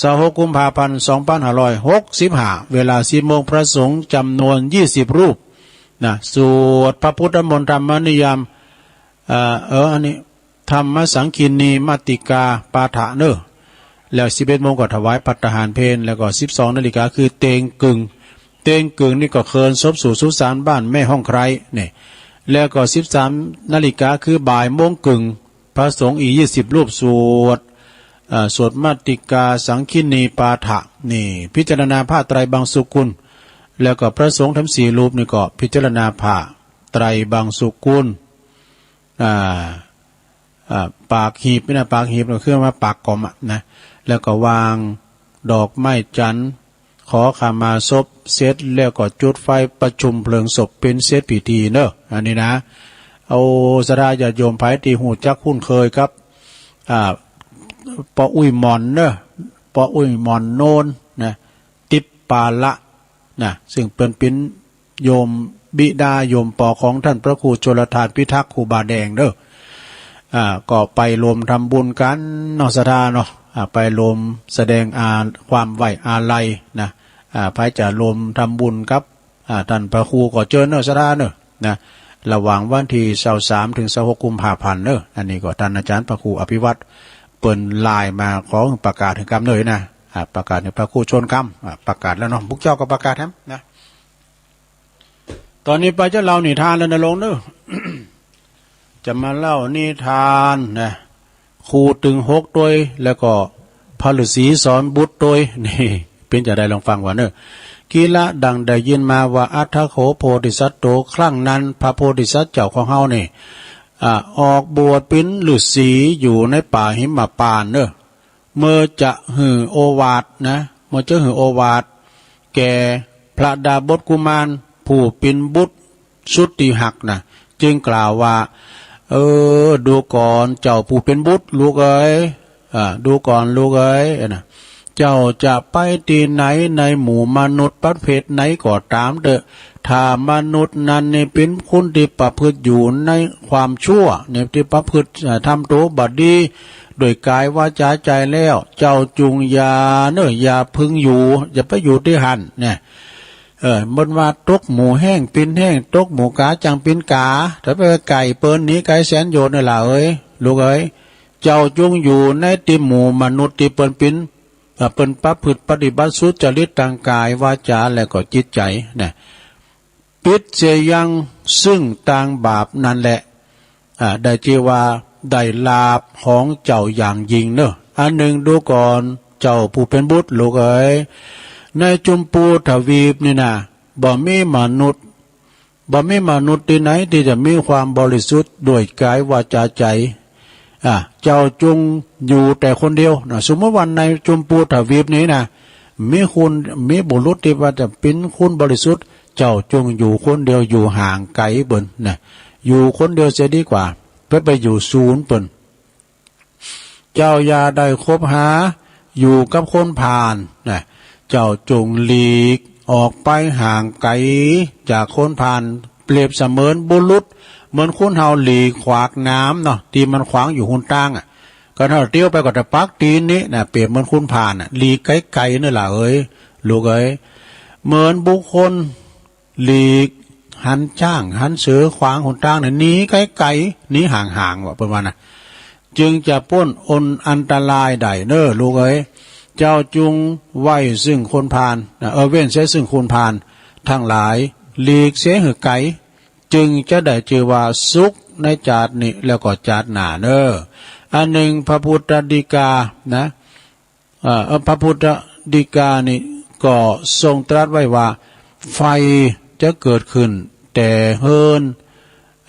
ซาวหกกุมภาพันธ์ สองพันห้าร้อยหกสิบห้า เวลาสิบโมง พระสงฆ์จำนวนยี่สิบรูป นะ สวดพระพุทธมนต์ ธรรมนิยาม เอ่อ เออ อันนี้ ธรรมสังคีลนีมาติกาปาฐะเนอะ แล้วสิบเอ็ดโมงก็ถวายภัตตาหารเพล แล้วก็สิบสองนาฬิกา คือเตงกึ่ง เตงกึ่งนี่ก็เคลื่อนศพสู่สุสานบ้านแม่ฮ่องไคร้ นี่ แล้วก็สิบสามนาฬิกา คือบ่ายโมงกึ่ง พระสงฆ์อีกยี่สิบรูปสวด เอ่อ สวดมาติกาสังคีลนีปาฐะ นี่ พิจารณาพระไตรบางสกุล แล้วก็พระสงฆ์ทั้งสี่รูปนี่ก็พิจารณาพระไตรบางสกุล อ่า อ่า ปากหีบนี่นะ ปากหีบก็คือว่าปากกลมอะนะ แล้วก็วางดอกไม้จันทร์ ขอขมาศพเสร็จแล้วก็จุดไฟประชุมเพลิงศพเป็นเสร็จพิธีเนอะ อันนี้นะ เอาศรัทธาญาติโยมไผตี้ฮู้จักคุ้นเคยกับ อ่า ป้ออุ๊ยหม่อนเนอะ ป้ออุ๊ยหม่อนโนนนะ ติ๊บปาละ นะ ซึ่งเปิ้นเป๋นโยมบิดาโยมป้อของท่านพระครูชลทานพิทักษ์ครูบาแดงเด้อ อ่า ก็ไปรวมทำบุญกั๋นเนาะ ศรัทธาเนาะ อ่า ไปรวมแสดงอา ความไว้อาลัยนะ อ่า ไผจะรวมทำบุญกับ อ่า ท่านพระครูก็เจิญเนาะ ศรัทธาเนาะ นะ ระหว่างวันที่ซาวสามถึงซาวหกกุมภาพันธ์เนาะ อันนี้ก็ท่านอาจารย์พระครูอภิวัตรเปิ้นไลน์มาขอประกาศหื้อก้ำเน่อนะ อ่า ประกาศหื้อพระครูชนก้ำ อ่า ประกาศแล้วเนาะ พวกเจ้าก็ประกาศแหมนะ ตอนนี้ไปจะเล่านิทานแล้วนะหลวงเนอะ จะมาเล่านิทานนะ ครูตึงหกตวย แล้วก็พระฤาษีสอนบุตรตวย นี่ เป๋นจะใดลองฟังว่าเนอะ กีละดังได้ยินมาว่า อัฏฐโข โพธิสัตโต ครั้งนั้นพระโพธิสัตว์เจ้าของเฮานี่ อ่า ออกบวชเป๋นฤาษีอยู่ในป่าหิมพานต์เนอะ เมื่อจะหื้อโอวาทนะ เมื่อจะหื้อโอวาทแก่พระดาบสกุมารผู้เป๋นบุตรสุดตี้ฮักนะ จึงกล่าวว่า เออ ดูก่อนเจ้าผู้เป๋นบุตรลูกเอ๋ย อ่า ดูก่อนลูกเอ๋ยนะ เจ้าจะไปตี้ไหนในหมู่มนุษย์ประเภทไหนก็ต๋ามเต๊อะ ถ้ามนุษย์นั้นนี่เป๋นคนตี้ประพฤติอยู่ในความชั่ว นี่ตี้ประพฤติ อ่า ทำตั๋วบ่ดี ด้วยกายวาจาใจ๋แล้ว เจ้าจุ่งอย่าเน่อ อย่าพึงอยู่ อย่าไปอยู่ตี้หั้นเนี่ย เออ เปิ้นว่าตกหมู่แฮงเป๋นแฮง ตกหมู่กาจั่งเป๋นกา ถ้าไปใก้เปิ้น หนีไกลแสนโยชน์นี่ล่ะเอ๋ย ลูกเอ๋ย เจ้าจุ่งอยู่ในตี้หมู่มนุษย์ตี้เปิ้นเป๋น เอ่อ เปิ้นประพฤติปฏิบัติสุจริตตางกายวาจาและก็จิตใจ๋นะ ปิดเสียยังซึ่งตางบาปนั้นแหละ อ่า ได้ชื่อว่าได้ลาภของเจ้าอย่างยิ่งเนอะ อันหนึ่งดูก่อนเจ้าผู้เป๋นบุตรลูกเอ๋ย ในจุมพูทวีปนี่นะ บ่มีมนุษย์ บ่มีมนุษย์ตี้ไหนตี้จะมีความบริสุทธิ์ด้วยกายวาจาใจ๋ อ่า เจ้าจุ่งอยู่แต่คนเดียวนะ สมมุติว่าในจุมพูทวีปนี้นะ มีคน มีบุรุษตี้ว่าจะเป๋นคนบริสุทธิ์ เจ้าจุ่งอยู่คนเดียว อยู่ห่างไก๋เปิ้นนะ อยู่คนเดียวเสียดีกว่า ไป ไปอยู่สูนเปิ้น เจ้าอย่าได้คบหาอยู่กับคนพาลนะ เจ้าจุ่งหลีกออกไปห่างไก๋จากคนพาล เปรียบเสมือนบุรุษ เหมือนคนเฮาหลีกขวากน้ำเนาะ ตี้มันขวางอยู่หนตางอะ คันเฮาเตียวไปก็ตะปักตี๋นนี้นะ เปรียบเหมือนคนพาลอะ หลีกไก๋ๆ นี่ล่ะเอ๋ย ลูกเอ๋ย เหมือนบุคคล หลีกหันจ๊างหันเสือขวางหนตางเนี่ย หนีไก๋ๆ หนีห่างๆ ว่าเปิ้นว่านะ จึงจะป๊นอนอันตรายได้เน่อลูกเอ๋ย เจ้าจุ่งไว้ซึ่งคนพาลนะ เออ เว้นเสียซึ่งคนพาลทั้งหลาย หลีกเสียหื้อไก๋ จึงจะได้จื่อว่าสุขในจาตินี้แล้วก็จาติหน้าเน่อ อันหนึ่งพระพุทธฎีกานะ เอ่อ พระพุทธฎีกานี่ก็ทรงตรัสไว้ว่า ไฟจะเกิดขึ้นแต่เฮือน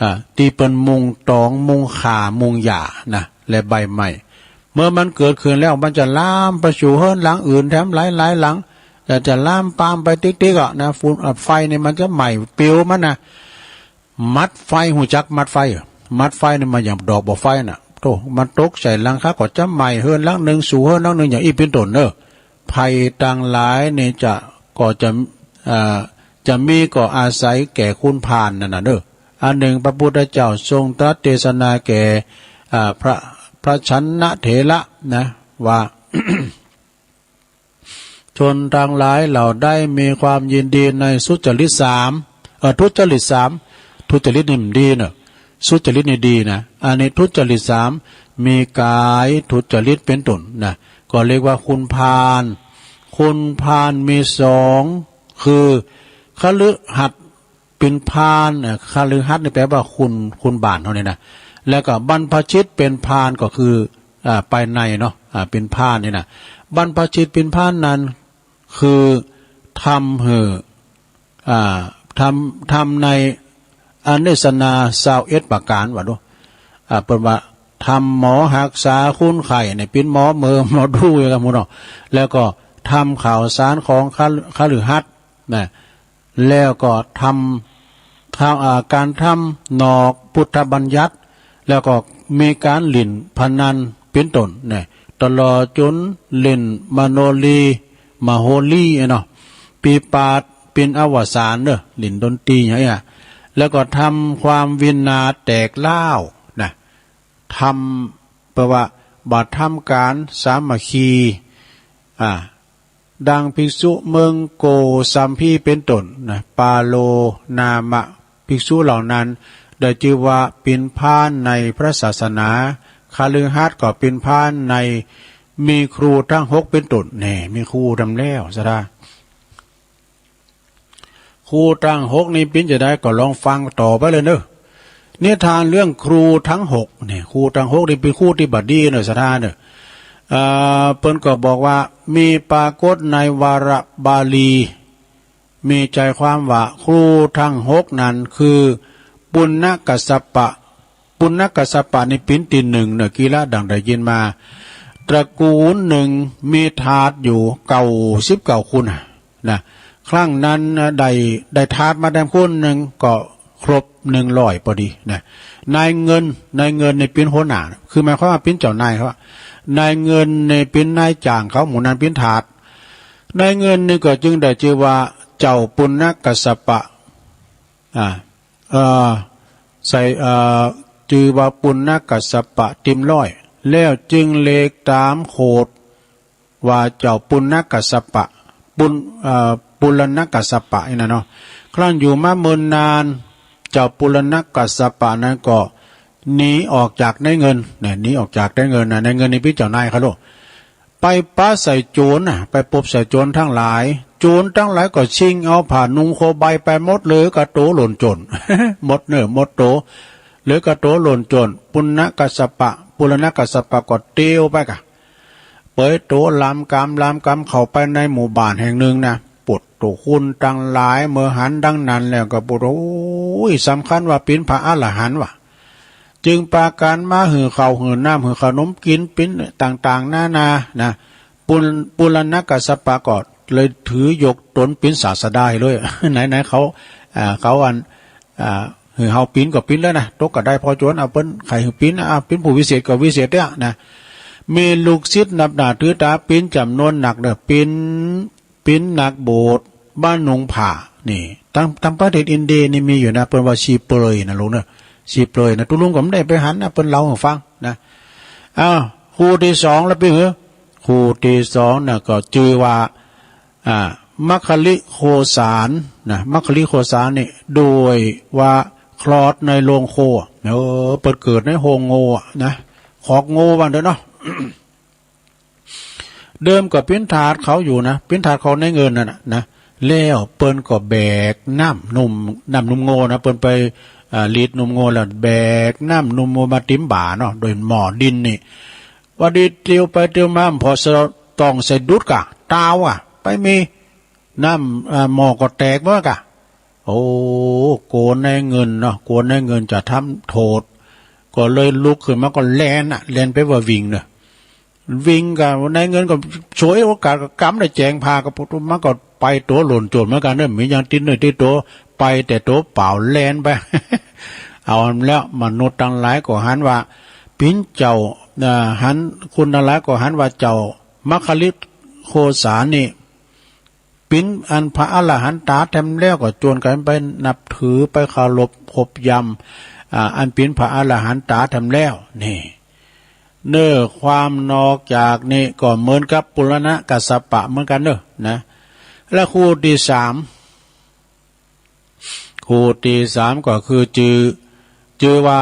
อ่า ตี้เปิ้นมุงตอง มุงข่า มุงหญ้านะ และใบไม้ เมื่อมันเกิดขึ้นแล้ว มันจะลามไปสู่เฮือนหลังอื่นแถมหลายๆ หลัง และจะลามปามไปติ๊กๆ อ่ะนะ ฝุ่น อ่ะ ไฟนี่มันจะไหม้ปลิวมันนะ หมัดไฟ ฮู้จักหมัดไฟเหรอ หมัดไฟนี่มันอย่างดอกบ่อไฟน่ะ โธ่ มันตกใส่หลังคาก็จะไหม้เฮือนหลังหนึ่ง สู่เฮือนหลังหนึ่ง อย่างอี้เป๋นต้นเนอะ ภัยตังหลายนี่จะ ก็จะ อ่า จะมีก็อาศัยแก่คุณพาลนั่นน่ะเนอะ อันหนึ่งพระพุทธเจ้าทรงตรัสเทศนาแก่ อ่า พระ พระชันนะเถระนะ ว่า ชนทั้งหลายเหล่าได้มีความยินดีในสุจริตสาม เอ่อ ทุจริตสาม ทุจริตนี่มันดีเนอะ สุจริตนี่ดีนะ อันนี้ทุจริตสาม มีกายทุจริตเป๋นต้นนะ ก็เรียกว่าคุณพาล คุณพาลมีสอง คือ คฤหัสถ์ เป๋นพาล เอ่อ คฤหัสถ์นี่แปลว่าคุณ คุณบ้านเฮานี่นะ แล้วก็บรรพชิตเป๋นพาลก็คือ อ่า ไปในเนาะ อ่า เป๋นพาลนี่นะ บรรพชิตเป๋นพาลนั้น คือทำหื้อ อ่า ทำ ทำในอเนสนาซาวเอ็ดประการว่าดู อ่า เปิ้นว่าทำหมอฮักษาคนไข้เนี่ย เป๋นหมอเมอ หมอดูอย่างเงี้ยหมดเนาะ แล้วก็ทำข่าวสารของคฤ คฤหัสถ์นะ แล้วก็ทำ ทำ อ่า การทำนอกพุทธบัญญัติ แล้วก็มีการเล่นพนันเป๋นต้นเนี่ย ตลอดจนเล่นมโนรี มโหรีเนาะ ปีปาดเป๋นอวสานเนอะ เล่นดนตรีอย่างเงี้ย แล้วก็ทำความวินาศแตกร้าวนะ ทำ แปลว่า บ่ทำการสามัคคี อ่า ดังภิกษุเมืองโกสัมพีเป๋นต้นนะ ปาโลนามะ ภิกษุเหล่านั้น ได้จื้อว่าเป๋นพาลในพระศาสนา คฤหัสถ์ก็เป๋นพาลใน มีครูทั้งหกเป๋นต้น แน่ มีครูนำแล้ว ศรัทธา ครูตังหกนี่เป๋นจะใดก็ลองฟังต่อไปเลยเนอะ นิทานเรื่องครูทั้งหกเนี่ย ครูตังหกนี่เป๋นครูตี้บ่ดีเนอะ ศรัทธาเนอะ เอ่อ เปิ้นก็บอกว่ามีปรากฏในวรรณบาลี มีใจความว่าครูทั้งหกนั้นคือปุณณกัสสปะ ปุณณกัสสปะนี่เป๋นตี้หนึ่งเนอะ กีละดังได้ยินมา ตระกูลหนึ่งมีทาสอยู่เก้าสิบเก้าคนน่ะ นะ ครั้งนั้นนะ ได้ ได้ทาสมาแต้มคนหนึ่งก็ครบหนึ่งร้อยพอดีนะ นายเงิน นายเงินนี่เป๋นหัวหน้า คือหมายความว่าเป๋นเจ้านายเขาอะ นายเงินนี่เป๋นนายจ้างเขา หมู่นั้นเป๋นทาส นายเงินนี่ก็จึงได้จื้อว่าเจ้าปุณณกัสสปะ อ่า เอ่อ ใส่ เอ่อ จื้อว่าปุณณกัสสปะเต็มร้อย แล้วจึงเรียกตามโขดว่าเจ้าปุณณกัสสปะ ปุณ เอ่อ ปุณณกัสสปะนี่นะเนาะ ครั้นอยู่มาเมินนาน เจ้าปุณณกัสสปะนั้นก็หนีออกจากนายเงินนะ หนีออกจากนายเงินนะ นายเงินนี่เป๋นเจ้านายเขาลูก ไปปะใส่โจรน่ะ ไปปบใส่โจรทั้งหลาย โจรทั้งหลายก็ชิงเอาผ้านุ่งโคใบไปหมด เหลือกระโตหล่นโจร หมดเนื้อหมดโต เหลือกระโตหล่นโจร ปุณณกัสสปะ ปุณณกัสสปะก็เตียวไปกะ เปยโตลามกามลามกามเข้าไปในหมู่บ้านแห่งหนึ่งนะ ปวดโตคนทั้งหลายเมื่อหันดังนั้นแล้วก็ปวด โอ้ย สำคัญว่าเป๋นพระอรหันต์ว่ะ จึงปากันมาหื้อข้าวหื้อน้ำหื้อขนมกิ๋นเป๋นต่างๆ นานา นะ ปุณ ปุณณกัสสปะก็เลยถือยกตนเป๋นศาสดาให้เลย ไหนๆ เขา อ่า เขาอัน อ่า หื้อเฮากิ๋นก็กิ๋นแล้วนะ ตกกะไดพอจวน เอาเปิ้นใค่หื้อกิ๋น อ่า เป๋นผู้วิเศษก็วิเศษเนี่ยนะ มีลูกศิษย์นับหน้าถือต๋าเป๋นจ๋ำนวนนักเด้อ เป๋น เป๋นนักบวชบ้านหนองผา นี่ ตัง ตังประเทศอินเดียนี่มีอยู่นะ เปิ้นว่าชีเปลือยนะลูกเนอะ ชีเปลือยนะ ตุ๊ลุงก็บ่ได้ไปหันนะ เปิ้นเล่าหื้อฟังนะ อ้าว คู่ตี้สองแล้วเป๋นหื้อ คู่ตี้สองน่ะก็จื้อว่า อ่า มัคคิริโคสาลนะ มัคคิริโคสาลนี่ โดยว่าคลอดในโฮงโค เออ เปิ้นเกิดในโฮงโง่อะนะ คอกโง่ว่าเด้อเนาะ เดิมก็เป๋นทาสเขาอยู่นะ เป๋นทาสเขานายเงินนั่นน่ะนะ แล้วเปิ้นก็แบกน้ำนม น้ำนมโง่นะ เปิ้นไป อ่า รีดนมโง่แล้วแบกน้ำนมโง่มาเต็มบ่าเนาะ โดยหม้อดินนี่ ว่าดีเตียวไปเตียวมา พอสะต้องสะดุดกะ ตาวอะ ไปมีน้ำ อ่า หม้อก็แตกหมดกะ โอ้ กัวนายเงินเนาะ กัวนายเงินจะทำโทษ ก็เลยลุกขึ้นมาก็แล่นอะ แล่นไปว่าวิ่งเนาะ วิ่งก็นายเงินก็ฉวยโอกาสก็กำได้แจงพาก็ปุ๊บมันก็ไปตัวหล่นโจรเหมือนกันเนาะ มีอย่างติดเนื้อติดตัว ไปแต่ตัวเปล่าแล่นไป เอาแล้วมนุษย์ทั้งหลายก็หันว่า ปิ๋นเจ้า อ่า หัน คนทั้งหลายก็หันว่าเจ้ามัคคิริโคสานี่ ปิ๋นอันพระอรหันตาแถมแล้วก็จวนกันไปนับถือไปเคารพคบยำ อ่า อันปิ๋นพระอรหันตาแถมแล้ว นี่ เนอความนอกจากนี้ก็เหมือนกับปุรณะกัสสปะเหมือนกันเนอะนะ และคู่ที่สาม คู่ที่สามก็คือจื่อ จื่อว่า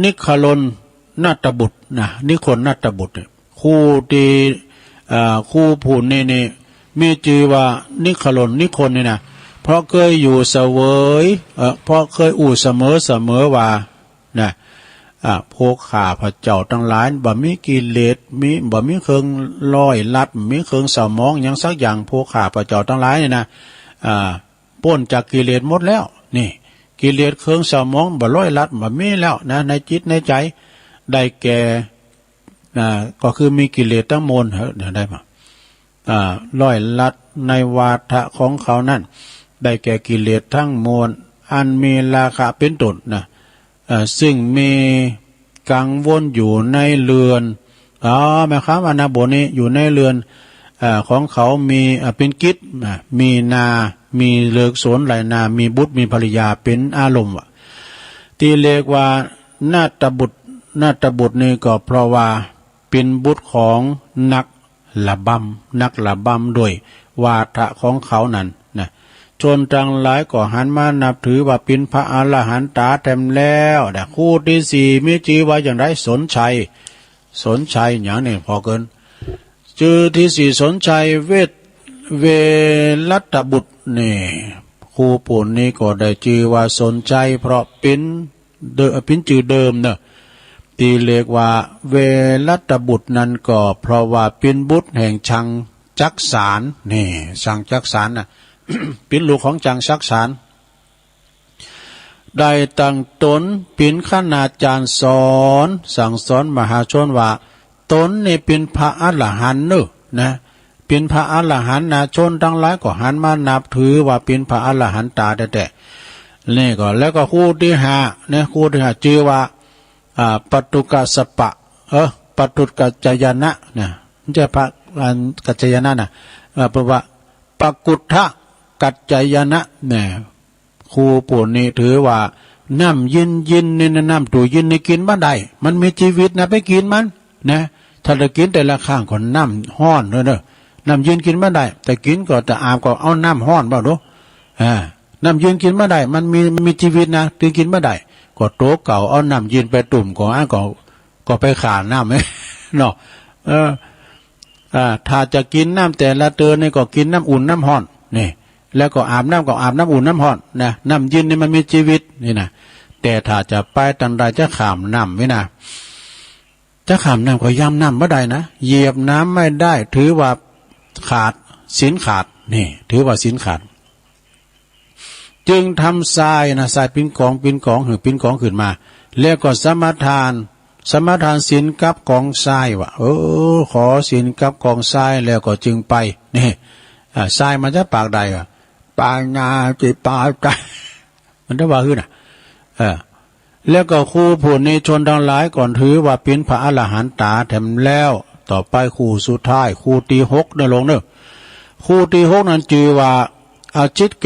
นิครนนาฏบุตรนะ นิครนนาฏบุตรเนี่ย คู่ที่ เอ่อ คู่ผู้นี้นี่ มีจื่อว่านิครน นิครนนี่นะ เพราะเคยอยู่เสวย เอ่อ เพราะเคยอู้เสมอเสมอว่า นะ อ่า พวกข้าพระเจ้าทั้งหลายบ่มีกิเลส มี บ่มีเครื่องร้อยลัด บ่มีเครื่องเศร้าหมองหยังสักอย่าง พวกข้าพระเจ้าทั้งหลายนี่นะ อ่า ป๊นจากกิเลสหมดแล้ว นี่ กิเลสเครื่องเศร้าหมองบ่ร้อยลัดบ่มีแล้วนะ ในจิตในใจ ได้แก่ อ่า ก็คือมีกิเลสทั้งมวล เฮ้ย เดี๋ยวได้มา อ่า ร้อยลัดในวาทะของเขานั้น ได้แก่กิเลสทั้งมวล อันมีราคะเป็นต้นนะ เอ่อ ซึ่งมีกังวลอยู่ในเรือน อ๋อ หมายความว่านาบุตรนี้อยู่ในเรือน เอ่อ ของเขามี เอ่อ เป็นกิจ อ่ะ มีนา มีเลิกสนไร่นา มีบุตร มีภรรยาเป็นอารมณ์ว่ะ ที่เรียกว่านาฏบุตร นาฏบุตรนี่ก็เพราะว่าเป็นบุตรของนัก ระบำ นักระบำด้วยวาทะของเขานั้นนะ ชนทั้งหลายก็หันมานับถือว่าเป็นพระอรหันตาแถมแล้วนะ คู่ที่สี่มีจื่อว่าอย่างไร สนชัย สนชัยอย่างนี้พอเกิน จื่อที่สี่ สนชัยเวท เวรัตบุตรนี่ คู่ผู้นี้ก็ได้จื่อว่าสนชัย เพราะเป็น เดิม เป็นจื่อเดิมเนอะ ที่เรียกว่าเวรัตบุตรนั้นก็เพราะว่าเป็นบุตรแห่งชังจักสาร นี่ ชังจักสารน่ะ เป็นลูกของชังจักสาร ได้ตั้งตนเป็นคณาจารย์สอน สั่งสอนมหาชนว่า ตนนี่เป็นพระอรหันต์เนอะนะ เป็นพระอรหันต์นะ ชนทั้งหลายก็หันมานับถือว่าเป็นพระอรหันตาแต๊ๆ นี่ก็ แล้วก็คู่ที่ห้าเนี่ย คู่ที่ห้าจื่อว่า อ่า ปตุกัสสปะ เออ ปตุกัจจายนะเนี่ย ไม่ใช่พระ อัน กัจจายนะนะ เออ แปลว่า ปกุฏทกัจจายนะเนี่ย คู่ผู้นี้ถือว่าน้ำยินยินนี่นะ น้ำตู้ยินนี่กินบ่ได้ มันมีชีวิตนะ ไปกินมันนะ ถ้าได้กินแต่ละครั้งก็น้ำฮ้อนเนอะเนอะ น้ำยินกินบ่ได้ แต่กินก็แต่อาบก็เอาน้ำฮ้อนบ่ดู อ่า น้ำยินกินบ่ได้ มันมี มีชีวิตนะ ถึงกินบ่ได้ ก็โตเก่าเอาน้ำยินไปตุ่มก็ อ่ะ ก็ ก็ไปฆ่าน้ำ เนาะ เออ อ่า ถ้าจะกินน้ำแต่ละเตือนนี่ก็กินน้ำอุ่นน้ำฮ้อน นี่ แล้วก็อาบน้ำก็อาบน้ำอุ่นน้ำฮ้อนนะ น้ำยินนี่มันมีชีวิตนี่นะ แต่ถ้าจะไปตังใดจะข้ามน้ำนี่นะ จะข้ามน้ำก็ย่ำน้ำบ่ได้นะ เหยียบน้ำไม่ได้ ถือว่าขาด ศีลขาด นี่ ถือว่าศีลขาด จึงทำทรายนะ ทรายปิ้นกองปิ้นกอง หือปิ้นกองขึ้นมา แล้วก็สมาทาน สมาทานศีลกับกองทรายว่ะ เออ ขอศีลกับกองทราย แล้วก็จึงไป นี่ อ่า ทรายมันจะปากใดอ่ะ ปากนาจิปากใจ มันจะว่าหื้อน่ะ เออ แล้วก็คู่ผู้นี้ชนทั้งหลายก็ถือว่าเป็นพระอรหันตาแถมแล้ว ต่อไปคู่สุดท้าย คู่ที่หกเนอะลงเนอะ คู่ที่หกนั้นจื่อว่า อาชิตเก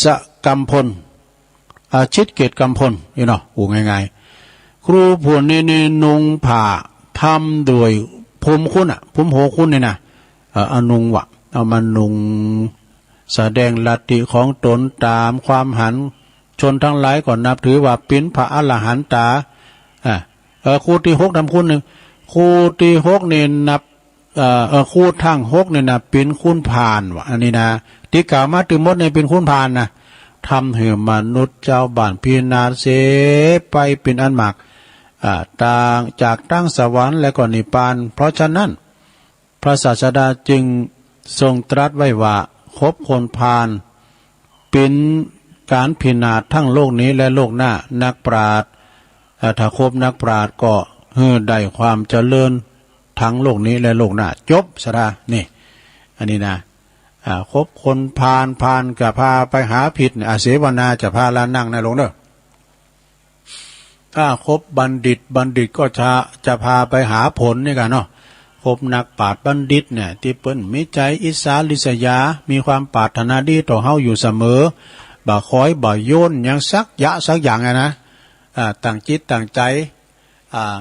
ศกำพล อาชิตเกศกำพล นี่เนาะ อู้ง่ายๆ ครูผู้นี้นี่นุ่งผ้าทำด้วยผมคุ้นอะ ผมโหคุ้นนี่นะ เอ่อ เอานุ่งว่ะ เอามานุ่ง แสดงลัทธิของตนตามความหัน ชนทั้งหลายก็นับถือว่าเป็นพระอรหันตา อ่ะ เอ่อ คู่ที่หกนำคู่หนึ่ง คู่ที่หกนี่นับ เอ่อ เอ่อ คู่ทั้งหกนี่นะ เป็นคุณพานว่ะ อันนี้นะ ที่กล่าวมาทั้งหมดนี่เป็นคุณพานนะ ทำให้มนุษย์ชาวบ้านพินาศเสียไปเป็นอันมาก อ่า ต่างจากทั้งสวรรค์และก็นิพพาน เพราะฉะนั้น พระศาสดาจึงทรงตรัสไว้ว่า คบคนพาลเป็น การพินาศทั้งโลกนี้และโลกหน้า นักปราชญ์ เอ่อ ถ้าคบนักปราชญ์ก็หื้อได้ความเจริญทั้งโลกนี้และโลกหน้า จบ ศรัทธา นี่ อันนี้นะ อ่า คบคนพาล พาลจะพาไปหาผิด อ่า เสวนาจะพาลานั่งนะลุงเด้อ ถ้าคบบัณฑิต บัณฑิตก็จะ จะพาไปหาผลนี่กันเนาะ คบนักปราชญ์บัณฑิตเนี่ย ตี้เปิ้นมีใจอิจฉาริษยา มีความปรารถนาดีต่อเฮาอยู่เสมอ บ่คอยบ่โยนหยังสักยะสักอย่างอะนะ อ่า ตั้งจิตตั้งใจ อ่า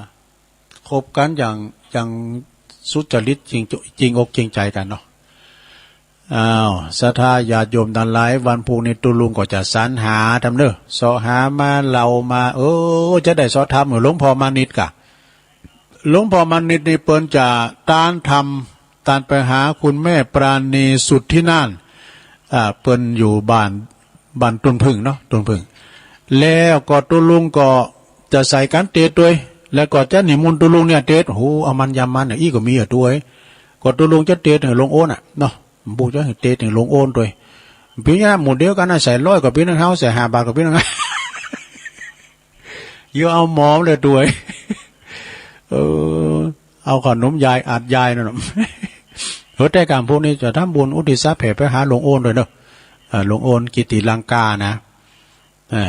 คบกันอย่าง อย่างสุจริตจริง จริงอกจริงใจกันเนาะ อ้าว ศรัทธาญาติโยมตังหลาย วันพุธนี้ตุ๊ลุงก็จะสรรหาธรรมเน่อ เซาะหามาเล่ามา เออ จะได้เซาะธรรมกับหลวงพ่อมานิตกะ หลวงพ่อมานิตนี่เปิ้นจะตานธรรม ตานไปหาคุณแม่ปราณีสุดที่นั่น อ่า เปิ้นอยู่บ้าน บ้านต้นผึ้งเนาะ ต้นผึ้ง แล้วก็ตุ๊ลุงก็จะใส่การเตสด้วย แล้วก็จะนิมนต์ตุ๊ลุงเนี่ยเตส โอ้โห เอามันยามมันเนี่ย อี้ก็มีอะตัวย ก็ตุ๊ลุงจะเตสเนี่ยลงโอนอ่ะเนาะ บ่จะให้เตสเนี่ยลงโอนด้วย เปียะหมู่เดียวกันนะ ใส่ร้อยก็เปียะหนึ่งเฮา ใส่ห้าบาทก็เปียะหนึ่ง เยียะเอาหมอเลยตัวย เออ เอาขนมยายอัดยายนั่นน่ะ เฮ้ย แต่กรรมพวกนี้จะทำบุญอุทิศแผ่ไปหาหลวงโอนด้วยเนอะ เอ่อ หลวงโอนกิติลังกานะ อ่า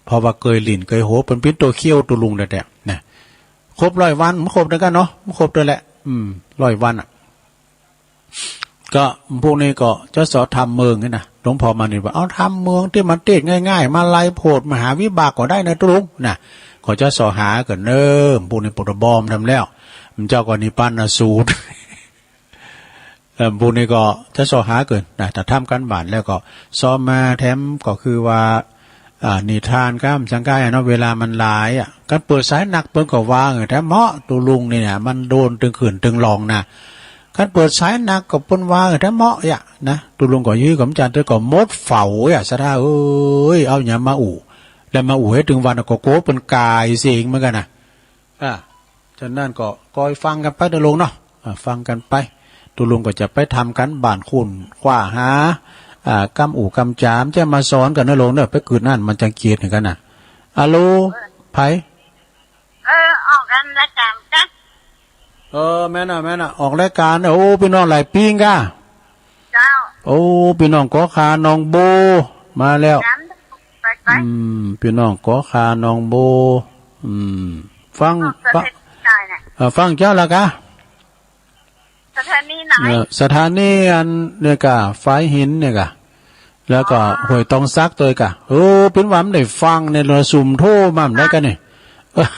เพราะว่าเกยหลิ้นเกยโห เปิ้นปิ้นตัวเขี้ยวตุ๊ลุงแต๊ๆ นะ ครบร้อยวัน มันครบด้วยกันเนาะ มันครบด้วยแหละ อืม ร้อยวันอ่ะ ก็พวกนี้ก็จะเซาะธรรมเมืองนี่นะ หลวงพ่อมานิตว่า เอาธรรมเมืองตี้มันเตสง่ายๆ มาไล่โผดมหาวิบากก็ได้นะตุ๊ลุงนะ ก็จะเซาะหากั๋นเน่อ พวกนี้ปวดบอมทำแล้ว มันเจ้าก็นิพพานสูตร เอ่อ พวกนี้ก็จะเซาะหากั๋นนะ ถ้าทำการบ้านแล้วก็เซาะมาแถมก็คือว่า อ่า นิทานกำสังกายอะเนาะ เวลามันหลายอะ คันเปิดสายหนักเปิ้นก็ว่า เออ แถมเหมาะ ตุ๊ลุงนี่นะ มันโดนตึงขึ้นตึงลองนะ คันเปิดสายหนักก็เปิ้นว่า เออ แถมเหมาะอะนะ ตุ๊ลุงก็ยื้อกำจันทร์ แต่ก็หมดเฝ้าอะ ศรัทธาเอ้ย เอาหยังมาอู้ แล้วมาอู้ให้ตึงวันก็โกเปิ้นกายเสียงเหมือนกันนะ อ่า ฉะนั้นก็คอยฟังกันไปเด้อลุงเนาะ อ่า ฟังกันไป ตุ๊ลุงก็จะไปทำการบ้านค้นคว้าหา อ่า กำอู้กำจ๋า จะมาสอนกั๋นเด้อลุงเนาะ ไปกึ๊ดนั่นมันจังเกลียดกันนะ อะโหล ไผ เออ ออกกันรายการกัน เออ แม่นน่ะ แม่นน่ะ ออกรายการเนี่ย โอ้ พี่น้องหลายปิ้งก้า เจ้า โอ้ พี่น้องกอคาหนองโบ มาแล้ว จำไปไป อืม พี่น้องกอคาหนองโบ อืม ฟัง ออกสะ ฟัง เทศกาลน่ะ เอ่อ ฟังเจ้าละกะ สถานีไหน เอ่อ สถานีอันเนี่ยกะ ฝายหินเนี่ยกะ แล้วก็ อ๋อ ห้วยตองสักตัวกะ เออ เปิ้นว่ามันได้ฟังเนี่ย เราซุ่มโทรมาได้กันนี่ เออ